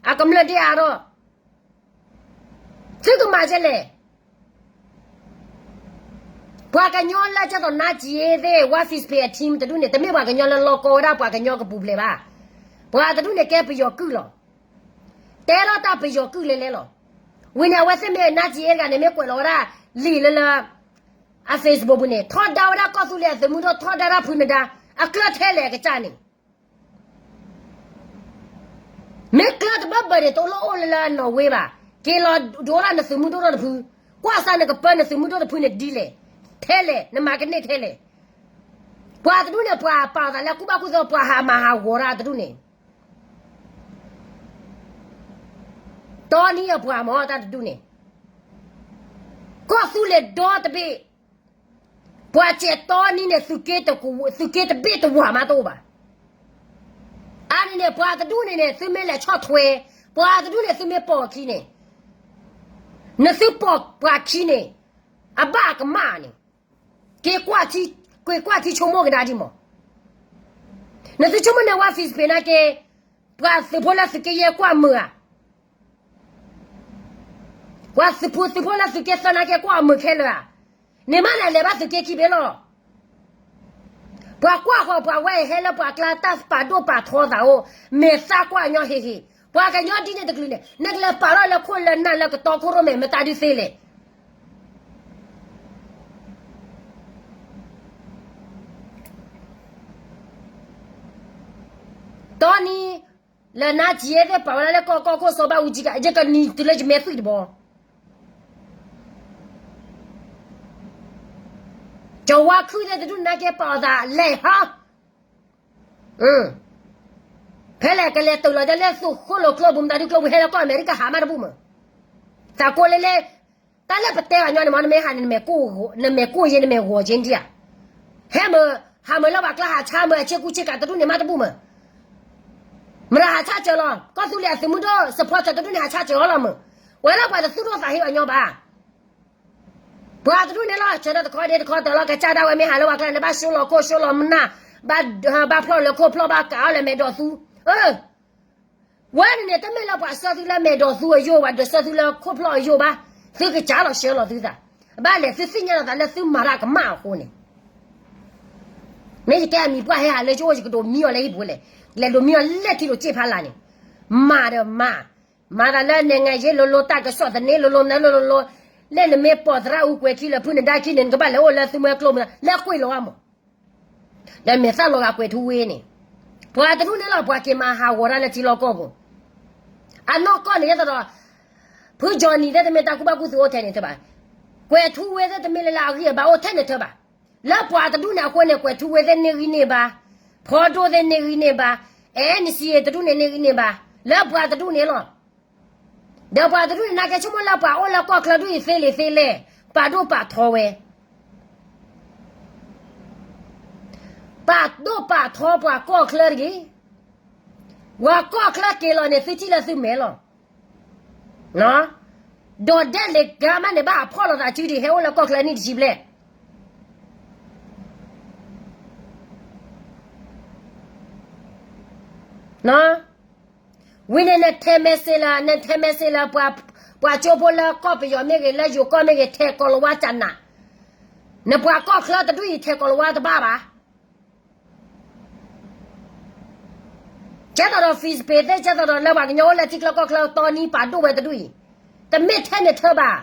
အကမျၢၢ်ဒ်အါထီၣ်, သုကမၤကဲလဲၣ်. ပှၤကညီလၢကဲသိးနါကံသ့ၣ် ဝါ Facebook အ team တဒူၣ်န့ၣ် တမ့ၢ်ပှၤကညီလၢလီၢ်ကီၢ်ဝဲဒၣ်ပှၤကညီကပူၤဖျဲးဘၣ်. ပှၤတဒူၣ်န့ၣ်ကဲပယီၤကုၢ်လီၤ. တဲထီၣ်တၢ်ပယီၤကုၢ်လဲၤလဲၤလီၤ. ဝံၤန့ၣ် အဝဲသ့ၣ်မ့ၢ်နါကံတဂၤန့ၣ် မ့ၢ်ကွဲးလီၤဝဲဒၣ်လံာ်လၢလၢ အ Facebook ပူၤန့ၣ် ထီဒါဝဲဒၣ်ကီၢ်သူလ့ၤအသုးမုၢ်ဒိၣ် ထီဒါဒၣ်ဖုနဒါ အကျၢၢ်ထဲလဲၣ်အကစၢ်န့ၣ် မ့ၢ်ကျၢၢ်တဘၢဘၢန့ၣ် တအိၣ်လၢအိၣ်လၢလၢအနီၢ်ဝ့ဘၣ်. က့ၤလီၤဒိးလၢနသုးမုၢ်ဒိၣ်တဖု, ကွၢ်စၢ်နကပၢနသုးမုၢ်ဒိၣ်တဖုန့ၣ်ဒ်လဲၣ်, ထဲလဲၣ်, နမၤကန့ၢ်ထဲလဲၣ်. ပှၤတဒူၣ်န့ၣ် ပှၤပာ်အသးလၢကူၣ်ဘၣ်ကူၣ်သ့ ပှၤဟးမၤဟးဂီၤတၢ်တဒူၣ်န့ၣ် တီနံအပှၤမ့ၢ်တၢ်တဒူၣ်န့ၣ် ကီၢ်သူလ့ၤဒီတဘ့ၣ်, ပှၤစဲးတီနံန့ၣ် သုးက့တဘ့ၣ်တဝၢ်မးတအိၣ်ဘၣ်. အါန့ၣ်န့ၣ် ပှၤတဒူၣ်န့ၣ်န့ၣ် သုမ့ၢ်လဲၤဆီၣ်ထွဲ, ပှၤတဒူၣ်န့ၣ် သုမ့ၢ်ပိာ်အခံန့ၣ်, နသုပိာ်ပှၤခံန့ၣ်, အဘၣ်အကမၣ်န့ၣ်, က့ၤကွၢ်ထံ, က့ၤကွၢ်ထံဆိကမိၣ်ကဒါဒံးမး. နသုဆိကမိၣ်န့ၣ် ဝါ Facebook နာ်က့, ပှၤသုးဖိလၢသုးက့ယဲၢ်ကွၢ်မုာ်ဧါ. ပှၤသုးဖိသုးဖိလၢသုးက့သၢနာ်က့ကွၢ်အမုာ်ခဲလၢာ်ဧါ. န့ၣ်မးန့ၣ် အလဲၤဘၣ်သုးက့ခံဘ့ၣ်လီၤ. ပှၤကွၢ်ဃီၤပှၤဝဲဟဲလၢပှၤကျါတၢ်ပာ်ဒိၣ်ပာ်ထီသးအိၣ်, မဲာ်သၣ်ကွၢ်ညီဟ့ၣ်ဟ့ၣ်, ပှၤကညီဒ်န့ၣ်တကလုာ်န့ၣ် နကလဲၤပာ်ထီၣ်လၢခိၣ်လၢနၢ်လၢကတီခိၣ်ရိၣ်မဲာ်မတၤဒုးသ့လဲၣ်. တီနံၤ, လၢနါကံသ့ၣ်ပာ်ဝဲဒၣ်လၢကီၢ်ကီၢ်ခိၣ်စီၤဘၣ်အူကၠံကး ယကနံၤတုၤလၢယမဲာ်သွံၣ်တဘီ. ကဝါခုၣ်သ့ၣ်တဒူၣ်နာ်က့ပာ်အသးလဲၤဟီ, ဖဲလဲၣ်ကလဲၤတုၤလီၤဒ်လၢသုးခိၣ်လိာ်ကျိပူၤ မတၤဒုးကျိပူၤ ဟဲလၢကီၢ်အမဲရကၤဟးမးတဘူၣ်မး. သးကိးလၢလဲၣ်, တၢ်လၢပတဲဂၤညီန့ၣ်မး နမ့ၢ်ဟးန့ၣ် နမဲာ်ကိၢ်ယဲ နမဲာ်ဂီၤက့ဒံဧါ. ဟဲမး, ဟးမးလၢပှၤကျါဟးဆါမး အဆ့ကူဆ့ကၤတဒူၣ်န့ၣ်မးတဘူၣ်မး. မတၤဟးဆါစၢၤလီၤ, ကီၢ်သူလ့ၤအသုးမုၢ်ဒိၣ် support တဒူၣ်န့ၣ် ဟးဆါစၢၤအီၤလီၤမး. ဝဲဒၣ်ပှၤတသူၣ်ဒိၣ်သးဟ့အီၤညီဘၣ်. ပှၤတဒူၣ်န့ၣ်လီၤ ဆၢထၢၣ်တခီဒ့တခီတၢၤလီၤ ကစၢ်ဒၣ်ဝဲမ့ၢ်ဟးလၢပှၤကျါန့ၣ် ဘၣ်ဆိလီၤခိၣ်ဆိလီၤနၢ်, ဘၣ်ဖျီၣ်လၢခိၣ်ဖျီၣ် ဘၣ်ကးအီၤလၢမဲာ်ဒိးသူ. ဝဲန့ၣ်န့ၣ် တမ့ၢ်လၢပှၤဆှၢသုလၢမဲာ်ဒိးသူအယိာ် ပှၤဒိးဆှၢသုလၢခိၣ်ဖျီၣ်အယိာ်ဘၣ်. သုကစၢ်လီၤဆှၢလီၤသုသး, ဘၣ်လဲၣ်သုသ့ၣ်ညါလီၤသးလၢသုမၤတၢ်ကမၣ်အဃိန့ၣ် မ့ၢ်ယကဲအမံၤပှၢ်ဟဲဟးလၢယအိၣ် ယကဒိးမံအီၤလၢဟံၣ်ပူၤလဲၣ်, လဲၤဒိးမံအီၤလၢထံဒိးစ့ၣ်ဖးလၢ်န့ၣ်, မၤဒီးမၤ, မၤသးလၢနဲၣ်ငါယ့လိၤလိၤ တၢ်ကစီၣ်သန့လိၤလိၤ နလိၤလိၤလိၤ, လၢနမ့ၢ်ပိာ်သရၣ်အူကွဲၤခံလၢဖုနဒါခံန့ၣ် နကဘၣ်လဲၤအိၣ်လၢသုမွဲကျိမုၢ် လဲၤကွံာ်လီၤမး. ဒီးမဲာ်သၣ်လီၤဂာ်ကွဲၤထူဝ့န့ၣ်, ပှၤတဒူၣ်န့ၣ်လီၤ ပှၤက့ၤမၤဟးဂီၤတၢ်လၢထံလီၢ်ကီၢ်ပူၤ, အနီၢ်ကီၢ်န့ၣ် ယဲသိးဒီး ဖုကၠီနံၤသ့ၣ်တမ့ၢ်တၢ်ကူၣ်ဘၣ်ကူၣ်သ့အိၣ်ထဲန့ၣ်တဘၣ်, ကွဲၤထူဝ့သ့ၣ်တမ့ၢ်လၢလၢအဂံၢ်အဘါအိၣ်ထဲန့ၣ်တဘၣ်. လၢပှၤတဒူၣ်န့ၣ်အဃိန့ၣ် ကွဲးထူဝ့သ့ၣ်န့ၢ်ဂံၢ်န့ၢ်ဘါ, ဖီဒိၣ်သ့ၣ်န့ၢ်ဂံၢ်န့ၢ်ဘါ, အဲ နစံးတဒူၣ်န့ၣ်န့ၢ်ဂံၢ်န့ၢ်ဘါ, လၢပှၤတဒူၣ်န့ၣ်လီၤ. ဒီးပှၤတဒူၣ်န့ၣ် နာ်က့ဆိကမိၣ်လၢပှၤအိၣ်လၢကီၢ်ချၢဒူၣ်အံၤသ့လံာ်သ့လဲၢ်, ပာ်ဒိၣ်ပာ်ထီဝဲ, ပာ်ဒိၣ်ပာ်ထီပှၤကီၢ်ချၢတဂ့ၤ, ပှၤကီၢ်ချၢက့ၤလီၤန့ၣ် သုထံၣ်လၢသုမဲာ်လီၤ. ဒီးဒဲးလ့ၤကါမးန့ၣ် ဘၣ်ဟးဖီၣ်လိာ်သးစုဒံး ဟဲအိၣ်လၢကီၢ်ချၢနံၣ်တဆံဘျဲၣ် ဝံၤန့ၣ် နထဲမဲာ်စ့လၢ နထဲမဲာ်စ့လၢ ပှၤကၠိဖိလၢကီၢ်ပယီၤမ့ၢ်ဂ့ၤ လၢယိၤကီၢ်မ့ၢ်ဂ့ၤ ထဲးကိးလီၤဝါကနး, နပှၤကီၢ်ချၢတဒူၣ်အံၤ ထဲးကိးလီၤဝါတဘၣ်ဘၣ်. ကဲသိးဒီး Facebook သ့ၣ် ကဲသိးဒီးလၢပှၤကညီအိၣ်လၢထံချၢကီၢ်ချၢတီနံၤပာ်ဒိၣ်ဝဲတဒူၣ်အံၤ, တမ့ၢ်ထဲန့ၣ်ထၢဘၣ်.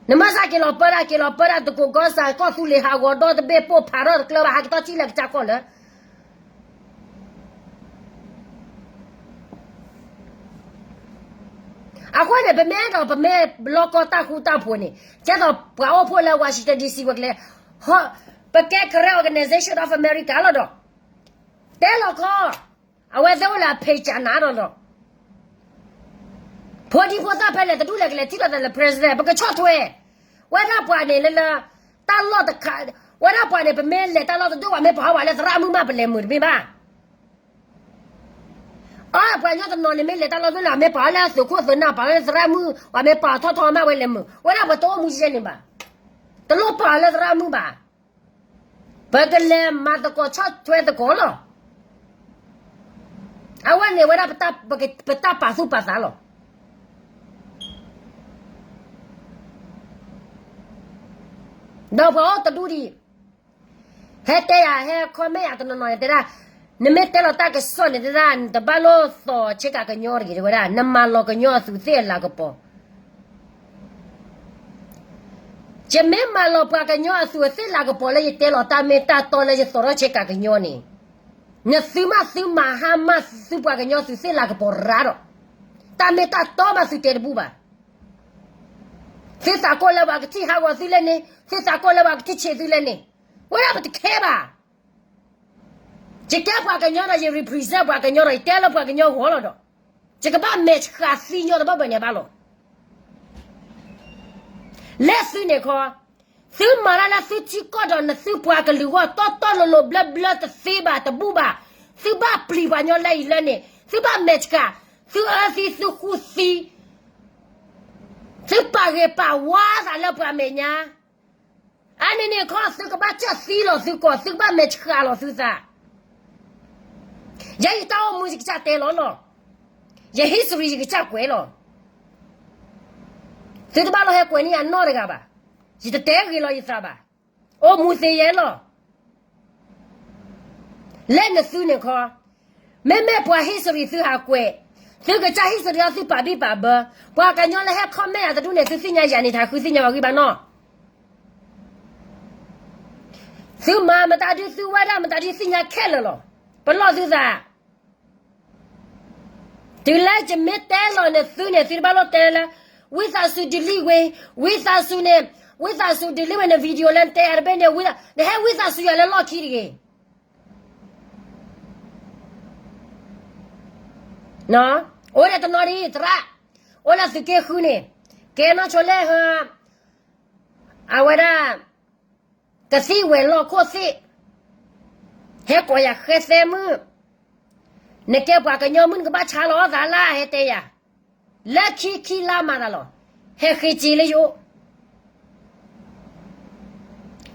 နမ့ၢ်စၢ်က့ၤလီၤပၢတၢ် က့ၤလီၤပၢတၢ်တကိးကီၢ်စဲၣ် ကီၢ်သူလ့ၤဟးဂီၤဒီတဘ့ၣ်ပိၢ်ဖးထီၣ်တကျၢဘၣ် ဟးက့ၤထီၣ်ထံၣ်လၢကစၢ်ကီၢ်လၢ အဃိန့ၣ် ပမ့ၢ်အဲၣ်ဒိး ပမ့ၢ်လီၢ်ကီၢ်တၢ်ဃူတၢ်ဖိးန့ၣ် ကဲသိးပှၤအိၣ်ဖှိၣ်လၢ Washington D C ဝဲကျဲ ပကဲ Karen Organization of America လီၤဒီး တဲလီၤခီ အဝဲသ့ၣ်အိၣ်လၢအ page နၤဒီးလီၤ ဖိဒံဖိသၣ်ဖဲလဲၣ်တဒူၣ်လဲၣ်ကလဲၤထံၣ်လိာ်သးလၢ president ပကဆီၣ်ထွဲ ဝဲဒၣ်ပှၤန့ၣ်လၢလၢ တၢ်လီၢ်တခါ ဝဲဒၣ်ပှၤန့ၣ် ပမ့ၢ်လဲၤတၢ်လီၢ်တဒိၣ် ပှၤမ့ၢ်ပာ်အီၤဝဲလၢသရၣ်မုၣ်မး ပလဲၤမုာ်တမ့ၢ်ဘၣ်. အပှၤကညီတနီၤန့ၣ် မ့ၢ်လဲၤတၢ်လီၢ်တဒိၣ်လၢ မ့ၢ်ပာ်အီၤလၢသုးခိၣ်သုးနၢ် ပာ်အီၤလၢသရၣ်မုၣ် ပှၤမ့ၢ်ပာ်ထီၣ်ထီမးဝဲလဲၤမုာ် ဝဲဒၣ်ပှၤတအိၣ်မူယဲန့ၣ်ဘၣ်. တလိၣ်ပာ်အီၤလၢသရၣ်မုၣ်ဘၣ်. ပကလဲၤမၤသကိးဆီၣ်ထွဲသကိးလီၤ. အဝဲန့ၣ်ဝဲဒၣ် ပတၢ်ပာ်သူၣ်ပာ်သးလီၤ. ဒီးပှၤအိၣ်တဒူၣ်ဒံး ဟဲတဲယၤ ဟဲ comment ယၤတနီၤနီၤန့ၣ်တဲဒၣ်, နမ့ၢ်တဲလီၤတၢ်ကစီၣ်န့ၣ်တဲဒၣ် နတဘၣ်လိၣ်သီၣ်ဆ့ကၤကညီတဂ့ၤ တဲဝဲဒၣ် နမၤလီၤကညီအသူးသ့ၣ်အလၤကပီၤ. ယမ့ၢ်မၤလီၤပှၤကညီအသူးအသ့ၣ်လၤကပီၤလၢယတဲလီၤတၢ်မ့ၢ်တၢ်တီလၢယသီၣ်ထီၣ်ဆ့ကၤကညီန့ၣ်, နသုမးသုမၤဟါမၢ်သုပှၤကညီသူးသ့ၣ်လၤကပီၤရၤဒီး, တၢ်မ့ၢ်တၢ်တီမးသုတဲတဘူၣ်ဘၣ်. သုသးကိၢ်လၢပှၤကထံၣ်ဟးဂီၤသုလဲၣ်န့ၣ်, သုသးကိၢ်လၢပှၤကထံၣ်ဆံးသုလဲၣ်န့ၣ်, ဝဲဒၣ်ပတခဲဘၣ်. ယကဲပှၤကညီဒီး ယ represent ပှၤကညီဒီး ယတဲလၢပှၤကညီဂီၢ်လီၤဒီး, ယကဘၣ်မဲာ်ဆှးသံညီတဘၣ်ဘၣ်န့ၣ် ဘၣ်လီၤ. လၢသုန့ၣ်ခီ, သုမၤတၢ်လၢသုထံကီၢ်ဒီးနသုပှၤကလုာ်ဂီၢ် တီတီလိၤလိၤဘျၢဘျၢတသ့ဘၣ်တဘူၣ်ဘၣ်. သုဘၣ်ပျံၤပှၤကညီလၢအံၤလၢန့ၣ်, သုဘၣ်မဲာ်ဆှး, သုအၢသံသုဃူသံ, သုပာ်ဂ့ၤပာ်ဝါသးလၢပှၤမဲာ်ညါ အါန့ၣ်န့ၣ်ခီ သုကဘၣ်စၢၢ်သံလီၤသုကီၢ်, သုကဘၣ်မဲာ်ဆှးလီၤသုသး. ယဲယတၢ်အိၣ်မူယကစၢ်တဲလီၤလီၤ. ယ history ယကစၢ်ကွဲးလီၤ. သုတဘၣ်လီၤဟဲကွဲးန့ၢ်ယၤနီတဂၤဘၣ်. ယတတဲဂ့ၤလီၤယသးဘၣ်. အိၣ်မူသ့ယဲလီၤ. လၢနသုန့ၣ်ခီ, မ့မ့ၢ်ပှၤ history သုဟးကွဲး, သုကစၢ် history အီၤသုပာ်ဘံၣ်ပာ်ဘၢ, ပှၤကညီလၢဟဲ comment ယၤတဒူၣ်န့ၣ် သုသ့ၣ်ညါယၤန့ၣ် တဟးဃုသ့ၣ်ညါအီၤဂံၢ်ဘၣ်နီၤ. သုမၤမတၤဒု သုဝဲဒၣ်မတၤဒု သ့ၣ်ညါခဲလၢာ်လီၤ. ပလီၢ်သုသး တုၤလၢယမ့ၢ်တဲလီၤန့ၣ်သုန့ၣ် သုတဘၣ်လိၣ်တဲလၢ ဝံသးစူၤ delete ဝဲ, ဝံသးစူၤန့ၣ်, ဝံသးစူၤ delete ဝဲန video လၢနတဲအတဘ့ၣ်န့ၣ်, နဟဲဝံသးစူၤယၤလၢလီၢ်ခံတဂ့ၤ. အိၣ်ဒီးတနီၤဒ်သရၣ်, အိၣ်လၢသုးက့ဃုန့ၣ်, ကဲနီၢ်ဆိလ့ၣ်ဟၢ, အဝဲဒၣ် ကသံၣ်ဝဲၤလီၢ်ခိၣ်သ့ၣ်, ဟဲကိးယၤဃဲသဲမုၣ်, နကဲပှၤကညီမုၣ်နကဘၣ်ဆါလီၤအီၣ်သးလၢဟဲတဲယၤ, လၢခံခံလါမၤသးလီၤ, ဟဲဃ့စ့လၢယအိၣ်,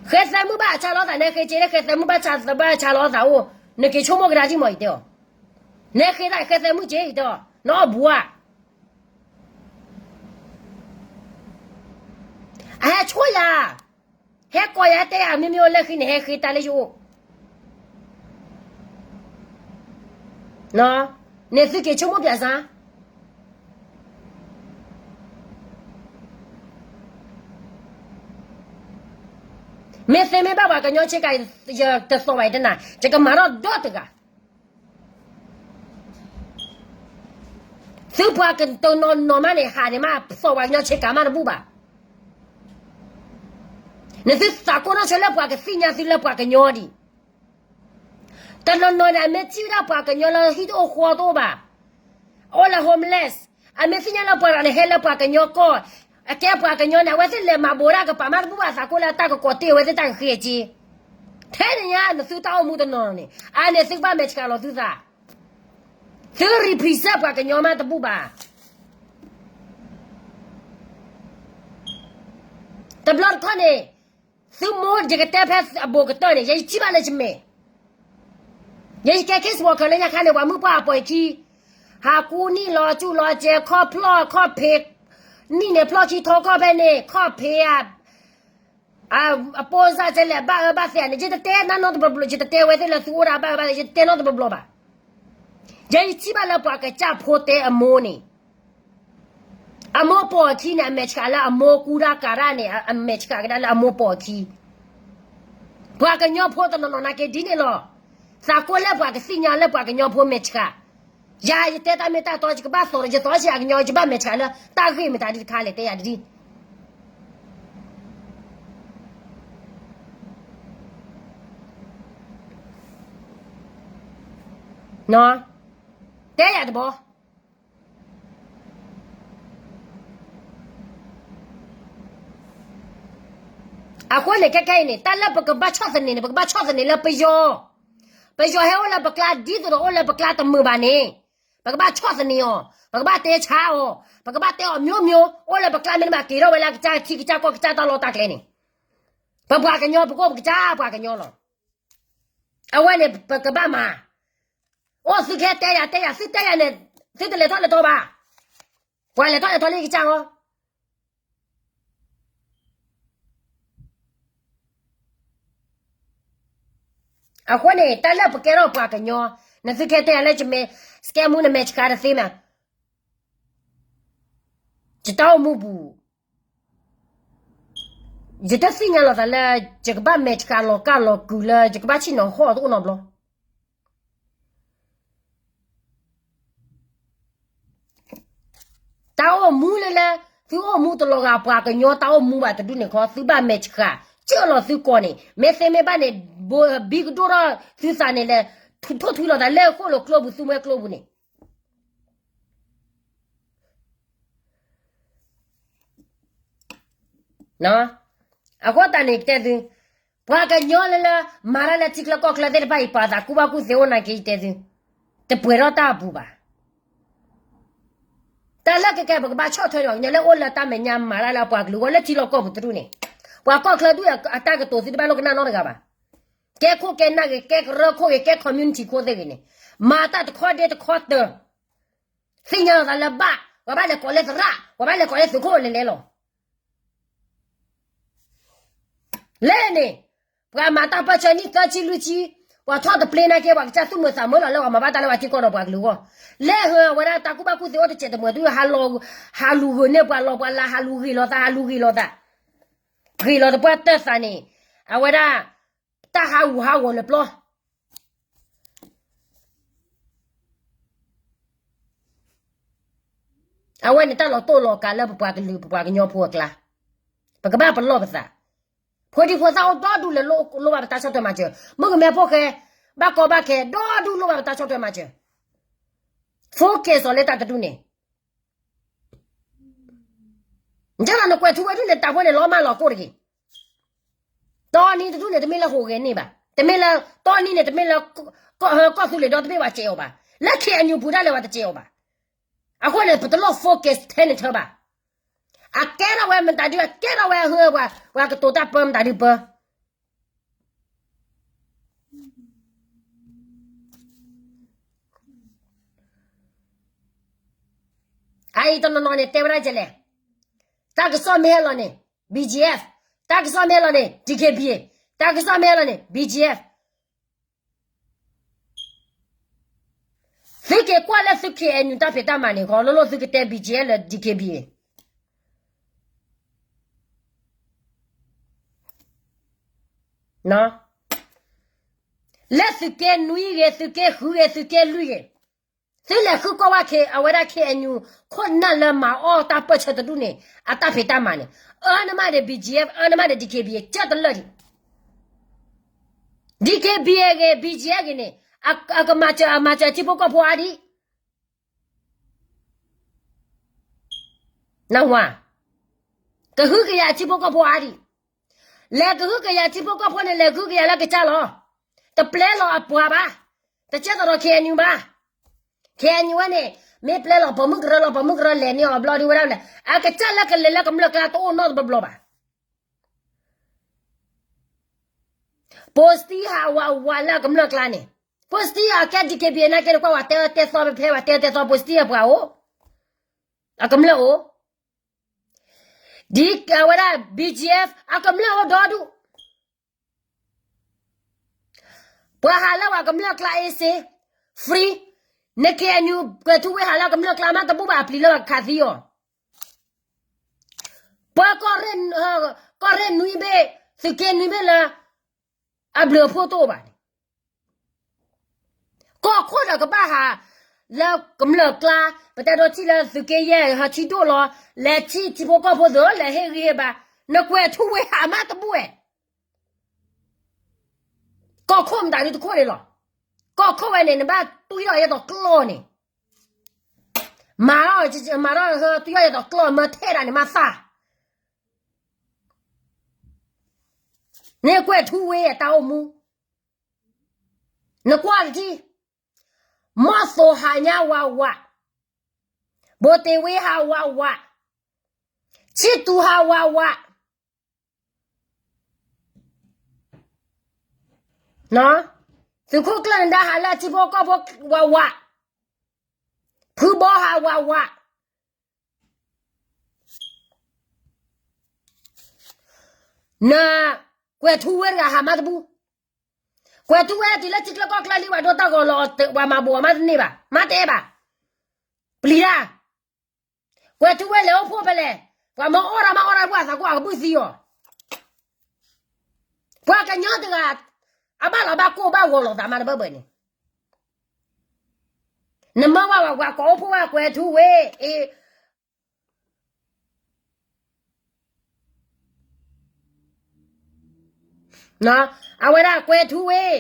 ဃဲသဲမုၣ်ဘၣ်ဆါလီၤအီၣ်သး နဟဲဃ့စ့လၢဃဲသဲမုၣ်ဘၣ်ဆါ သးဘၣ်ဆါလီၤအီၣ်သးအိၣ်, နက့ၤဆိကမိၣ်ကဒါက့ၤမးအံၤတဲအီၤ, နဟဲဃ့သးဃဲသဲမုၣ်က့ၤအံၤတဲအီၤ, နအီၣ်ဘူးဧါ အဟဲဆိၣ်ယၤ, ဟဲကိးယၤတဲယၤ မ့မ့ၢ်အိၣ်လၢဃ့န့ၣ် ဟဲဃ့တၢ်လၢယအိၣ်, န့ၣ်သုက့ၤဆိကမိၣ်ပၠးစါ, မ့ၢ်သ့မ့ၢ်ဘၣ်ပှၤကညီဆ့ကၤ ယတသီၣ်ဘၣ်အံၤတနၤ ယကမၤထီၣ်ဒီတဂၤ သုပှၤကတနီၤနီၤမးန့ၣ် ဟးန့ၣ်မး သီၣ်ပှၤကညီဆ့ကၤမးတဘူၣ်ဘၣ်. နသုသးကိးနီၣ်ဆိလၢပှၤကသ့ၣ်ညါသုလၢပှၤကညီဒံး. တနီၤနီၤန့ၣ် အမ့ၢ်ထံၣ်ဝဲဒၣ်ပှၤကညီလၢဟံၣ်တအိၣ်ဃီတအိၣ်ဘၣ်, အိၣ်လၢ homeless, အမ့ၢ်သ့ၣ်ညါလၢပှၤတဂၤန့ၣ် ဟဲလၢပှၤကညီကီၢ်, အကဲပှၤကညီန့ၣ် အဝဲသ့ၣ်လဲၤမၤဘိးဒၣ်ကပာ်မးတဘူၣ်ဘၣ်သးကိးလၢအတၢ်ကကိးတ့ၢ်အဝဲသ့ၣ်တၢ်ကဃ့က့, ထဲန့ၣ်ညါနသုတၢ်အိၣ်မူတနီၤနီၤန့ၣ် အန့ၣ်သုကဘၣ်မဲာ်ဆှးလီၤသုသး, သု represent ပှၤကညီမးတဘူၣ်ဘၣ်. တဘျီတခီၣ်န့ၣ် သုမိၢ်ယကတဲဖဲအဘူးကတၢၢ်န့ၣ် ယဲယထံၣ်ဘၣ်လၢယမဲာ်, ယဲယကဲ case worker လၢညါခါန့ၣ် ပှၤမုၣ်ပှၢ်အပှဲၤခံ, ဟးကူနံၣ်လီၤကၠူလီၤစဲး ခီၣ်ဖျီၣ်ခီၣ်ဖံး, နံၣ်န့ၣ်ဖျီၣ်ခံထီခီၣ်ဖဲန့ၣ် ခီၣ်ဖံးဧါ အပိစၢ်ကလဲၤဘၣ်အၢဘၣ်သီန့ၣ် ယတတဲနီတဘျီဘျီ, ယတတဲနီတဘျီဘျီဘၣ်. ယဲယထံၣ်ဘၣ်လၢပှၤကစၢ်ဖိတဲအမိၢ်န့ၣ်, အမိၢ်ပိာ်အခံန့ၣ် အမဲာ်ဆှးလၢအမိၢ်ကူဒၣ်ကၤဒၣ်န့ၣ် အမဲာ်ဆှးကဒါလၢအမိၢ်ပိာ်အခံ. ပှၤကညီဖိတနီၤနီၤနာ်က့ဒ်န့ၣ်လီၤ. သးကိးလၢပှၤကသ့ၣ်ညါလၢပှၤကညီဖိမဲာ်ဆှး, ယၤယတဲတၢ်မ့ၢ်တၢ်တီ ယကဘၣ်သီၣ် ယသီၣ်ဆံးအကညီ ယဘၣ်မဲာ်ဆှးလၢတၢ်ဂ့ၢ်မတၤဒ်တခါလဲၣ် တဲယၤတဒ် တဲယၤတဘျီ. အဃိန့ၣ် ခဲခဲအံၤန့ၣ် တၢ်လၢပကဘၣ်ဆီၣ်သနံးန့ၣ် ပကဘၣ်ဆီၣ်သနံးလၢပယီၤ, ပယီၤဟဲအိၣ်လၢပကျါဒ်သိးဒီးအိၣ်လၢပကျါတမုာ်ဘၣ်န့ၣ်, ပကဘၣ်ဆီၣ်သနံးအီၤ, ပကဘၣ်တဲအီၤမျိုးမျိုး, အိၣ်လၢပကျါမ့တမ့ၢ်က့ၤထီၣ်ဝဲလၢကစၢ်ထံကစၢ်ကီၢ်ကစၢ်တၢ်လီၢ်တၢ်ကျဲန့ၣ်, ပပှၤကညီပကအိၣ်ပကစၢ်ပှၤကညီလီၤ. အဝဲန့ၣ်ပကဘၣ်မၤ, အိၣ်သုကဟဲတဲယၤတဲယၤ သုတဲယၤန့ၣ်, သုတလဲၤထီၣ်လဲၤထီဘၣ်, ပှၤလဲၤထီၣ်လဲၤထီလၢကစၢ်လီၤ. အဃိန့ၣ် တၢ်လၢပကဲထီၣ်ပှၤကညီ, နသုကဟဲတဲယၤလၢယမဲာ်, စကဲမူနမဲာ်ဆှးတသ့မး, ယတၢ်အိၣ်မူပူၤ, ယတသ့ၣ်ညါလီၤသးလၢ ယကဘၣ်မဲာ်ဆှးလီၤကၢ်လီၤကုာ်လၢ ယကဘၣ်ဆ့ၣ်နီၤဟီၣ်တအိၣ်နီတဘျီ. တၢ်အိၣ်မူလၢလၢ သုအိၣ်မူတလီၤဂာ်ပှၤကညီတၢ်အိၣ်မူဘၣ်တဒူၣ်န့ၣ်ခီ သုဘၣ်မဲာ်ဆှး, ကၢၢ်လီၤသုကိာ်န့ၣ် မ့ၢ်သ့မ့ၢ်ဘၣ်န့ၣ်, ဘိဘံကဒိၣ်ထီၣ်သုသးန့ၣ်လဲၣ်, ထိၣ်ထွံလီၤသးလၢဃိၣ်လိာ်ကျိပူၤ သူမွဲကျိပူၤန့ၣ် အဃိသတးန့ၣ်တဲသု, ပှၤကညီလၢလၢ မၤတၢ်လၢထံချၢကီၢ်ချၢသ့ၣ်တဖၣ်အံၤ ပှၤသးကူဘၣ်ကူသ့အိၣ်နာ်က့တဲသု, တပှဲၤထီၣ်တၢ်အပူၤဘၣ်. တၢ်လၢကကဲ ပကဘၣ်ဆီၣ်ထွဲဒီး ပှၤကညီလၢအိၣ်လၢတၢ်မဲာ်ညါမၤတၢ်လၢအပှၤကလုာ်အဂီၢ်လၢထံလီၢ်ကီၢ်ပူၤတဒူၣ်န့ၣ်, ပှၤကီၢ်ချၢဒူၣ်အတၢ်ကတိၤသုတဘၣ်လိာ်ကနၣ်နီတဂၤဘၣ်. ကဲခိၣ်ကဲနၢ်ဂ့ၤ ကဲကရၢခိၣ်ဂ့ၤ ကဲ community ခိၣ်သ့ၣ်ဂ့ၤန့ၣ်, မၤတၢ်တခီဒ့တခီတၢၤ, သ့ၣ်ညါလီၤသးလၢဘၣ်, ပှၤဘၣ်လဲၤကိးလၢသရၣ်, ပှၤဘၣ်လဲၤကိးလၢသုးခိၣ်လဲၤလဲၤလီၤ. လဲၣ်န့ၣ်, ပှၤမၤတၢ်ပၢၢ်ဆၢနံၣ်သၢဆံလွံၢ်ဆံ, ပှၤထီၣ်တပျ့ၤနာ်က့ ပှၤကစၢ်သူၣ်မုာ်သးမုာ်လီၤလၢပှၤမၤဘၣ်တၢ်လၢပှၤထံကီၢ်ဒီးပှၤကလုာ်အဂီၢ်, လၢဟၢအဝဲဒၣ်တၢ်ကူၣ်ဘၣ်ကူၣ်သ့အိၣ်တစဲးတမှဲၤဒု ဟးလူၤဂ့ၤလီၤသး ဟးလူၤဂ့ၤလီၤသး ဟးလူၤဂ့ၤလီၤသး, ဂ့ၤလီၤသပှၢ်တၢၢ်သးန့ၣ်, အဝဲဒၣ် တၢ်ဟးဂူာ်ဟးဂီၤလၢပျီ အဝဲန့ၣ်တၢ်လီၤတိၢ်လီၤကးလၢပပှၤကလုာ် ပပှၤကညီဖိအကျါ, ပကဘၣ်ပလီၢ်ပသး, ဖိဒံဖိသၣ်အိၣ်ဒီဒူၣ်လဲၤလိၣ်ဘၣ်ပတၢ်ဆီၣ်ထွဲမၤစၢၤ, မုၣ်ကမဲဖိဃဲ, ဘၣ်ကီဘၣ်ခဲ ဒီဒူၣ်လိၣ်ဘၣ်ပတၢ်ဆီၣ်ထွဲမၤစၢၤ, focus အီၤလၢတၢ်တဒူၣ်န့ၣ် ယဲလီၤနကွဲးထူဝဲဒၣ်န့ၣ် တၢ်ဖိန့ၣ်လီၤမၢ်လီၤကိၢ်တဂ့ၤ. တီနံတဒူၣ်န့ၣ် တမ့ၢ်လၢဟူးဂဲၤန့ၢ်ဘၣ်. တမ့ၢ်လၢ တီနံန့ၣ် တမ့ၢ်လၢ ကီၢ်သူလ့ၤဒီတဘ့ၣ်ပှၤစဲးအီၤဘၣ်. လၢ K N U ပူၤဒၣ်လဲာ်ပှၤတစဲးအီၤဘၣ်. အဃိန့ၣ် ပတလိၣ် focus ထဲန့ၣ်ထၢဘၣ်. အကဲထီၣ်ဝဲမတၤဒု အကဲထီၣ်ဝဲအဟၢပှၤ ပှၤကတိၤတၢ်ပၢမတၤဒုပၢ အအံၤတနီၤနီၤန့ၣ် တဲဝဲဒၣ်ဒ်လဲၣ်, တၢ်ကစီၣ်မ့ၢ်ဟဲလီၤန့ၣ် B G F, တၢ်ကစီၣ်မ့ၢ်ဟဲလီၤန့ၣ် D K B A, တၢ်ကစီၣ်မ့ၢ်ဟဲလီၤန့ၣ် B G F. သုက့ၤကွၢ်လၢသု K N U တၢ်ဖံးတၢ်မၤန့ၣ် ခီလိၣ်လိၣ်သုကတဲ B G F လၢ D K B A လၢသုးက့နွံဂ့ၤ သုးက့ဃုဂ့ၤ သုးက့လွံၢ်ဂ့ၤ, သုလဲၤဃုကွၢ်ဝဲ အဝဲဒၣ် K N U ခိၣ်နၢ်လၢမၤအီၣ်တၢ်ပၢၢ်ဆၢတဒူၣ်န့ၣ် အတၢ်ဖံးတၢ်မၤန့ၣ်, အၢနမးဒီး B G F, အၢနမးဒီး D K B A ကၢ်တလၢာ်ဒံး. D K B A ဂ့ၤ B G F ဂ့ၤန့ၣ် အကမၤစၢၤ အမၤစၢၤထံဖိကီၢ်ဖိအါဒံး. နဝၤ, ကဟုကယာ်ထံဖိကီၢ်ဖိအါဒံး. လဲၤကဟုကယာ်ထံဖိကီၢ်ဖိန့ၣ် လဲၤကဟုကယာ်လၢကစၢ်လီၤ. တပျဲလီၤအပှၤဘၣ်. တကဲသိးဒီး K N U ဘၣ်. K N U ဝဲန့ၣ် မ့ၢ်ပျဲလီၤပိာ်မုၣ်ကရၢလီၤ ပိာ်မုၣ်ကရၢလဲၤန့ၢ်အီၤဘျီဒ်ဝဲဒၣ်လဲၣ် အကစၢ်လၢကလဲၤလၢကမျၢၢ်ကျါတအိၣ်နီတဘျီဘျီဘၣ်. ပိစတံဟးဝးဝးလၢအကမျၢၢ်ကျါန့ၣ်, ပိစတံအကဲ D K B A နာ်က့တကွၢ် ဝဲတဲအၢတဲသီဖဲဖဲ ဝဲတဲအၢတဲသီ ပိစတံအပှၤအိၣ်, အကမျၢၢ်အိၣ်. ဒ်အဝဲဒၣ် B G F အကမျၢၢ်အိၣ်ဒီဒူၣ်. ပှၤဟးလၢပှၤကမျၢၢ်ကျါ easy, free, န K N U ကွဲၤထူဝ့ဟးလၢကမျၢၢ်ကျါမးတဘူၣ်ဘၣ် အပျံၤလၢပှၤကခးသံအီၤ. ပှၤကီၢ်ရ့ၣ်နွံဘ့ၣ်, သုးက့နွံဘ့ၣ်လၢ အဘျုးအဖှိၣ်တအိၣ်ဘၣ်န့ၣ် ကီၢ်ခိၣ်ဒီးကဘၣ်ဟး လၢကမျၢၢ်ကျါ, ပတဲဒိးထံၣ်လၢသုးက့ယဲၢ်ဟးထံဒိၣ်လီၤ, လဲၤထံၣ်ထံဖိကီၢ်ဖိသ့ၣ် လဲၤဟ့ၣ်ဂံၢ်ဟ့ၣ်ဘါ, နကွဲၤထူဝ့ဟးမးတဘူၣ်ဝဲ, ကီၢ်ခိၣ်မတၤဒုတခိၣ်န့ၣ်လီၤ. ကီၢ်ခိၣ်ဝဲန့ၣ် နဘၣ်တွံၢ်ထီၣ်ယဲၢ်တီၤကျီၢ်န့ၣ်, မၤထီၣ်, မၤထီၣ်တွံၢ်ထီၣ်ယဲၢ်တီၤကျီၢ် မၢထဲဒၣ်န့ၣ်မးသၣ် န့ၣ်ကွဲၤထူဝ့အတၢ်အိၣ်မူ, နကွၢ်တထံၣ်, မီၢ်သိဟးညါဝးဝး, ဘိတ့ၢ်ဝ့ဟးဝးဝး, ဆံၣ်တူၤဟးဝးဝး, သုးခိၣ်ကျၢၢ်နဒါဟးလၢထံဖိကီၢ်ဖိဝးဝး, ဖုဘီဟးဝးဝး, န, ကွဲၤထူဝ့တဂၤဟးမးတဘူၣ်, ကွဲၤထူဝ့တုၤလၢထံချၢကီၢ်ချၢလံ ပှၤဒိတၢ်ဂီၤလီၤ ပှၤမၤဘိးအီၤမးတန့ၢ်ဘၣ်, မ့ၢ်တဲဘၣ်, ပျံၤတၢ်, ကွဲၤထူဝ့လဲၤအိၣ်ဖှိၣ်ဖဲလဲၣ်, ပှၤမၤအီၣ်တၢ်မၤအီၣ်တၢ်ပှၤသးကိးအကဘုၣ်သံအီၤ, ပှၤကညီတဂၤ, အဘၣ်လီၤဘၣ်ကိၢ်ဘၣ်ဂီၤလိာ်သးမးတဘၣ်ဘၣ်န့ၣ်, နမၢဝဲဝဲပှၤကိးအိၣ်ဖှိၣ်ဝဲကွဲၤထူဝ့, အ့ အဝဲဒၣ်ကွဲၤထူဝ့,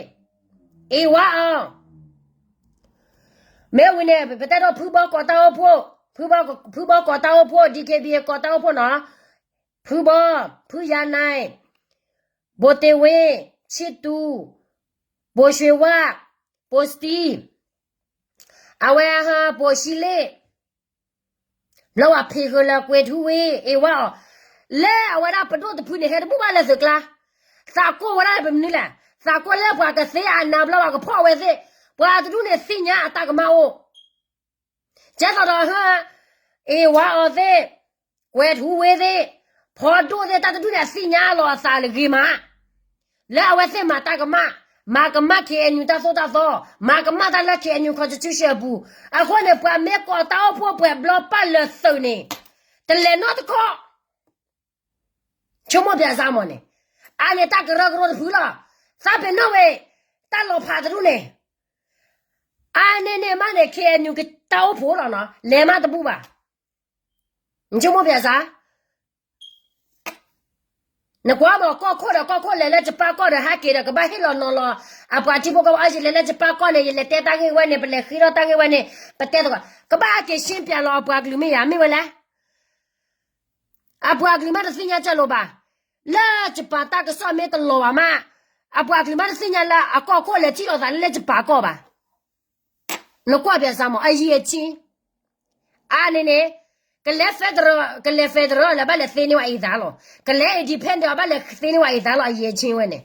အ့ဝါအီၤ, မ့ၢ်ဝံၤန့ၣ် ပတဲဒီးဖုဘီကိးတၢ်အိၣ်ဖှိၣ်, ဖုဘီကိးတၢ်အိၣ်ဖှိၣ် D K B A ကိးတၢ်အိၣ်ဖှိၣ်နီၤ, ဖုဘီ, ဖုယၤနဲ, ဘိတ့ၢ်ဝ့, ဆံၣ်တူၤ, ဘိၣ်ရွှ့ၤဝါ, ဘိၣ်စတံ, အဝဲဟးဘိၣ်ရှံလ့ၣ် ဘျီဝဲဖံးဃုာ်လၢကွဲၤထူဝ့ အ့ဝါအီၤ, လၢအဝဲဒၣ်ပဒိၣ်တဖုန့ၣ် ဟဲတဘူၣ်ဘၣ်လၢသုးကျါ, သးကိးဝဲဒၣ်ပမနုၤလဲၣ်, သးကိးလၢပှၤကသ့အနါဘျီဝဲကဖီၣ်ဝဲသ့ၣ်, ပှၤတဒူၣ်န့ၣ်သ့ၣ်ညါအတၢ်ကမၣ်အိၣ်, ကဲသိးဒီးဟၢ, အ့ဝါအီၤသ့ၣ်, ကွဲၤထူဝ့သ့ၣ်, ဖီဒိၣ်သ့ၣ် တၢ်တဒူၣ်န့ၣ် အသ့ၣ်ညါအလီၤအသးလၢဂ့ၤမး လၢအဝဲသ့ၣ်မၤတၢ်ကမၣ်, မၤကမၣ် K N U တၢ်သိၣ်တၢ်သီ, မၤကမၣ်တၢ်လၢ K N U constitution အပူၤ, အဃိန့ၣ် ပှၤမ့ၢ်ကိးတၢ်အိၣ်ဖှိၣ်ပှဲၤဘျီပာ်လၢသုးန့ၣ်, တလဲၤနီတခီ, ဆိကမိၣ်ပၠးစၢ်မၢ်န့ၣ်, အါန့ၣ်တၢ်ကရၢကရိတဖုလီၤ, သးပ့ၤနီၣ်ဝဲ, တၢ်လီၤဖးတဒူၣ်န့ၣ်, အါန့ၢ်န့ၣ်မးန့ၣ် K N U ကတၢ်အိၣ်ဖှိၣ်လီၤနီၤ လဲၤမးတဘူၣ်ဘၣ် နဆိကမိၣ်ပၠးစၢ်, နကွၢ်မး ကီၢ်ခိၣ်ဒီးကီၢ်ခိၣ်လဲၤလၢယပၢ်ကီၢ်ဒီးဟဲက့ၤဒီး ကဘၣ်ဟ့ၣ်လီၤနီၤလီၤ, အပှၤထံဖိကီၢ်ဖိအါယံၤလဲၤလၢယပၢ်ကီၢ်န့ၣ် ယလဲၤတဲတၢ်ဂ့ၢ်ဝဲန့ၣ် ပလဲၤဃ့ထီၣ်တၢ်ဂ့ၢ်ဝဲန့ၣ် ပတဲသကိး ကဘၣ်ဟဲက့ၤရှင်းပြလီၤအပှၤကလုာ်မ့ၢ်ယၤ မ့ၢ်ဝဲလဲၣ် အပှၤကလုာ်မးတသ့ၣ်ညါကၢ်လိာ်ဘၣ်, လၢယပၢ်တၢ်ကစီၣ်မ့ၢ်တလီၤဘၣ်မး, အပှၤကလုာ်မးတသ့ၣ်ညါလၢအကီၢ်ခိၣ်လဲၤထံၣ်လိာ်သးလၢလၢယပၢ်ကီၢ်ဘၣ်, နကွၢ်ပၠးစၢ်မး အယံာ်အထံ, အါန့ၣ်န့ၣ်, ကလဲၤ federal, ကလဲၤ federal လၢဘၣ်လဲၤသ့န့ၢ်ဝဲအံၤသးလီၤ, ကလဲၤ independent ဘၣ်လဲၤသ့န့ၢ်ဝဲအံၤသးလီၤ အယံာ်အထံဝဲန့ၣ်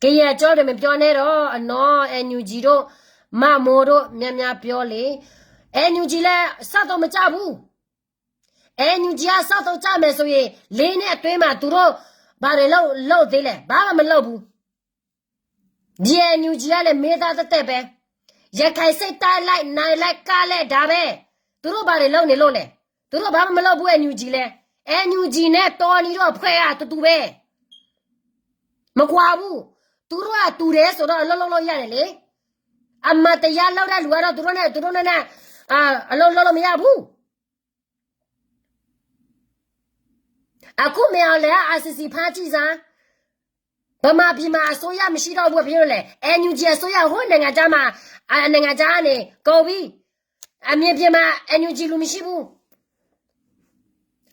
ကယဲၢ်ကၠီတမ့ၢ်ပျီန့ၣ်ဒီး အနီၢ် NUG ဒိၣ်, မၢ်မိၢ်ဒိၣ် များများပြောလေ, NUG လဲၣ် စသိးမကၢ်ဘူး, NUG အစသိးကၢ်မယ်ဆိုရင် လေးနှစ်အတွင်းမှာ သူတို့ ဘာတွေလုပ် လုပ်သေးလဲ, ဘာမှမလုပ်ဘူး. ဒီ NUG ကလည်း မင်းသားသက်သက်ပဲ, ရခိုင်စိတ်တိုက်လိုက် နိုင်လိုက်ကလဲ ဒါပဲ, သူတို့ ဘာတွေလုပ်နေလို့လဲ, သူတို့ ဘာမှမလုပ်ဘူး NUG လဲၣ် အဲၣ်ယူၣ်ကၠံၣ်န့ၣ် တီနံၤဒီးဖှဲးဧါ တတူၢ်ဘဲ မကွၢ်ဘူး, သူတို့က သူတို့ဆိုတော့ အလုပ်လုပ်လို့ရတယ်လေ, အမှန်တရားလုပ်တဲ့လူကတော့ သူတို့နဲ့ သူတို့နဲ့ အလုပ်လုပ်လို့မရဘူး. အခုမင်းအောင်လှိုင်က ICC ဖမ်းကြည့်စမ်း, ဗမာပြည်မှာအစိုးရမရှိတော့ဘူး, ဘာဖြစ်လို့လဲ? NUG အစိုးရ ဟိုးနိုင်ငံခြားမှာ, အ, နိုင်ငံခြားကနေ ကုန်ပြီ. အမြေပြင်မှာ NUG လူမရှိဘူး.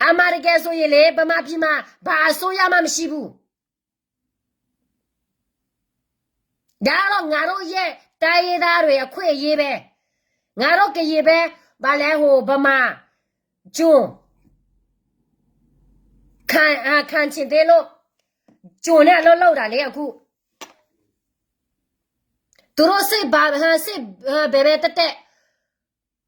အမှန်တကယ်ဆိုရင်လေ, ဗမာပြည်မှာ ဘာအစိုးရမှမရှိဘူး. ဒါကတော့ ငါတို့ရဲ့ တိုင်းရင်းသားတွေ အခွင့်အရေးပဲ. ငါတို့ကရင်ပဲ, ဘာလဲ ဟို ဗမာ ကျွန် ခံ, အာ, ခံချင်သေးလို့ ကျွန်နဲ့ အလုပ်လုပ်တာလေ အခု. သူတို့စစ်ပါ, ဟို, စစ်, ဟို, ဘယ်ပဲတက်တက်,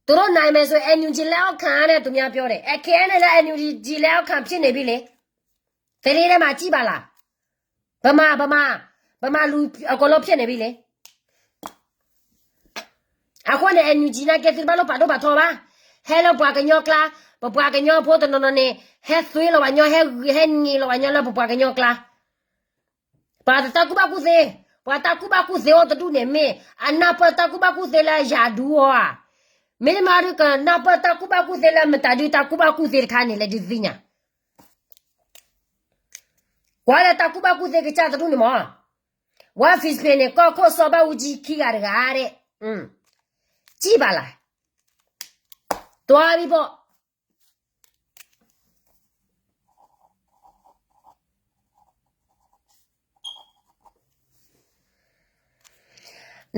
သူတို့နိုင်မယ်ဆိုရင် NUG လက်အောက်ခံရတယ် သူများပြောတယ်. အဲ, KNLA လည်း NUG လက်အောက်ခံဖြစ်နေပြီလေ. သတင်းထဲမှာ ကြည့်ပါလား. ဗမာ, ဗမာ, ဗမာလူအကုန်လုံးဖြစ်နေပြီလေ. အဃိန့ၣ် NUG နာ်က့ သုတဘၣ်လိၣ်ပာ်ဒိၣ်ပာ်ထီဘၣ်. ဟဲလၢပှၤကညီကျါ, ပပှၤကညီဖိတနီၤနီၤန့ၣ် ဟဲသွ့လီၤပှၤညီ, ဟဲ, ဟဲနံၤလီၤပှၤညီလၢပပှၤကညီကျါ. ပှၤတၢ်ကူၣ်ဘၣ်ကူၣ်သ့, ပှၤတၢ်ကူၣ်ဘၣ်ကူၣ်သ့အိၣ်တဒူၣ်န့ၣ် မ့ၢ်အနၢ်ပၢၢ်တၢ်ကူၣ်ဘၣ်ကူၣ်သ့လၢယၤဒူအီၤဧါ. မ့တမ့ၢ်ဒုး ကနၢ်ပၢၢ်တၢ်ကူၣ်ဘၣ်ကူၣ်သ့လၢမတၤဒုးတၢ်ကူၣ်ဘၣ်ကူၣ်သ့တခါန့ၣ် လဲၤဒုးသ့ၣ်ညါ. ကွၢ်လၢတၢ်ကူၣ်ဘၣ်ကူၣ်သ့ကစၢ်တဒူၣ်န့ၣ်မး. ဝါ Facebook န့ၣ် ကီၢ်ခိၣ်စီၤဘၣ်အူကၠံခံဂၤတဂၤဒဲး. စံၣ်ဘၣ်လၢ်. တွၤဘံဘီၣ်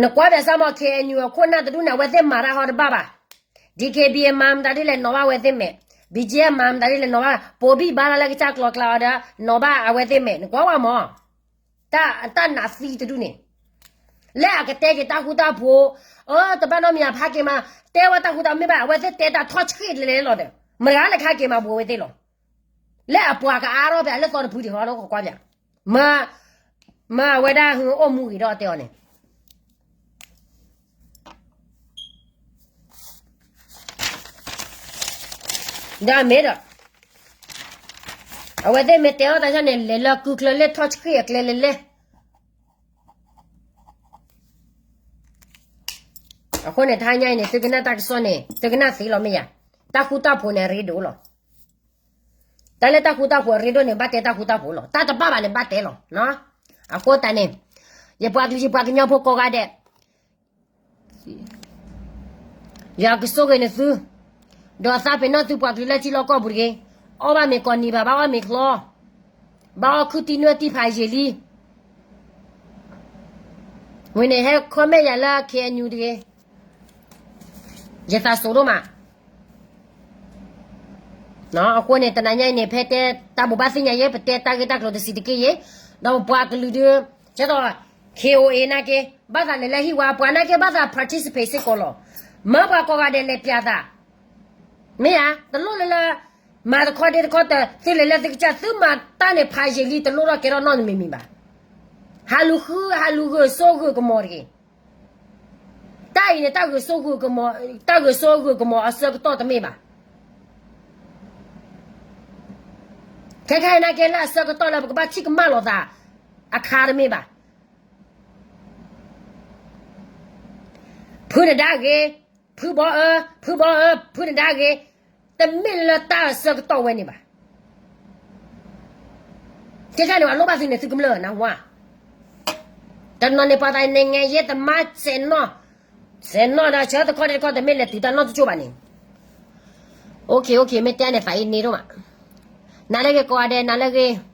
နကွၢ်ဘၣ်စၢ်မး KNU အခိၣ်နၢ်တဒူၣ်န့ၣ် အဝဲသ့ၣ်မၤတၢ်ဟီတဘၣ်ဘၣ်. DKBA မၤမတၤဒ်လဲၣ်နီၤဘၣ်အဝဲသ့ၣ်မဲာ်, BGF မၤမတၤဒ်လဲၣ်နီၤဘၣ်, ပိာ်ဘံၣ်ဘါလၢကစၢ်ကျီကျါအီၤဒီး နီၤဘၣ်အဝဲသ့ၣ်မဲာ်, နကွၢ်ဝဲမး. တၢ်, တၢ်နးသံတဒူၣ်န့ၣ်, လၢအကတဲက့ၤတၢ်ဃူတၢ်ဖိး, အၢ တဘၣ်နီတမံၤဖးက့ၤမး, တဲဝဲတၢ်ဃူတၢ်ဖိးမ့ၢ်ဘၣ် အဝဲသ့ၣ်တဲတၢ်ထီၣ်ဆှံလဲၤလဲၤလီၤဒီး မတၤလၢခါက့ၤမးဘူးအဝဲသ့ၣ်လီၤ. လၢအပှၤကအါထီၣ်ဖဲအလၢသီတဖုဒံးဟီလၢကကွၢ်ပၠး, မၢ, မၢအဝဲဒၣ်ဟူအိၣ်မူဂ့ၤဒီးတဲအီၤန့ၣ် ဒီးမ့ၢ်ဒီး, အဝဲသ့ၣ်မ့ၢ်တဲအီၣ်တၢ်ဆၢန့ၣ် လဲၤလၢကုၢ်ကျၢၤလဲၣ် ထီၣ်ဆှံအကျဲလဲၣ်လဲၣ်. အဃိန့ၣ် တဟါညါအံၤန့ၣ် သုကနၣ်တၢ်ကစီၣ်န့ၣ် သုကနၣ်သ့လီၤမ့ၢ်ယၤ, တၢ်ဃူတၢ်ဖိးန့ၣ်အရ့ဒိၣ်လီၤ. တၢ်လၢတၢ်ဃူတၢ်ဖိးအရ့ဒိၣ်န့ၣ် ဘၣ်တဲတၢ်ဃူတၢ်ဖိးလီၤ. တၢ်တဘၣ်ဘၣ်န့ၣ် ဘၣ်တဲလီၤ. အဃိသတးန့ၣ် ယပှၤကလုာ်ယပှၤကညီဖိကိးဂၤဒဲး ယွၤကဆိၣ်ဂ့ၤနသု, ဒီးသးပ့ၤနီၣ်သုပှၤကလုာ်လၢထံလီၢ်ကီၢ်ပူၤတဂ့ၤ, အီၣ်ဘၣ်မ့ၤကိးနံၤဘၣ်, ဘၣ်အီၣ်မ့ၤချီ, ဘၣ်အီၣ်ခုၣ်တံၢ်နွဲၣ်တံၢ်ဖးယံာ်လံ, ဝံၤန့ၣ်ဟဲ comment ယၤလၢ KNU တဂ့ၤ, ယသးစိၤဒိၣ်မး. အဃိန့ၣ် တနၤညါအံၤန့ၣ် ဖဲတဲတၢ်ဘိးဘၣ်သ့ၣ်ညါယဲ ပတဲတၢ်ဂ့ၢ်တၢ်ကျိၤတဆံးတက့ၢ်ယဲ, ဒီးပပှၤကလုာ်ဒီး ကဲသိး KOA နာ်က့ ဘၣ်သးလဲၤလၢဟံၣ်ဝါ ပှၤနာ်က့ဘၣ်သး participate စ့ၢ်ကီးလီၤ. မၢပှၤကိးဂၤဒဲးလဲၤပၠးသး, မ့ၢ်ဧါ, တလိၣ်လၢလၢ မၤတခီဒ့တခီတၢၤ သုလဲၤလၢသုကစၢ် သုမၤတၢ်န့ၣ် ဖးယံာ်လံ တလိၣ်ထီၣ်ကဲထီၣ်နီတမံၤမံၤဘၣ်. ဟးလူၤဃု ဟးလူၤဂုာ်စိဂုာ်ကမီၤတဂ့ၤ. တၢ်အံၤန့ၣ် တၢ်ဂုာ်စိဂုာ်ကမီၤ, တၢ်ဂုာ်စိဂုာ်ကမီၤအဆၢကတီၢ်တမ့ၢ်ဘၣ်. ခဲခါအံၤနာ်က့လၢအဆၢကတီၢ်လၢပကဘၣ်ထံၣ်ကမၣ်လိာ်သး အခါတမ့ၢ်ဘၣ်. ဖုနဒါဂ့ၤ, ဖုဘီအၢ, ဖုဘီအၢ, ဖုနဒါဂ့ၤ, တမ့ၢ်လၢတၢ်အဆၢကတီၢ်ဝဲန့ၣ်ဘၣ်. ခဲခါန့ၣ် အလိၣ်ဘၣ်သုန့ၣ် သုကမျၢၢ်နၢ်ဟူဧါ. တနီၤန့ၣ် ပှၤသး နိုင်ငံရေးသမား စဲးနီၣ်, စဲးနီၣ်ဒီးဆၢတခီတခီ တမ့ၢ်လဲၤတုၤတၢ်နီတကၠိၢ်ဘၣ်န့ၣ်. OK, OK, မ့ၢ်တဲန့ၣ် သးအံၤန့ၣ်ဒိၣ်မး. နၤလၢဂ့ၤကိးဂၤဒဲး နၤလၢဂ့ၤ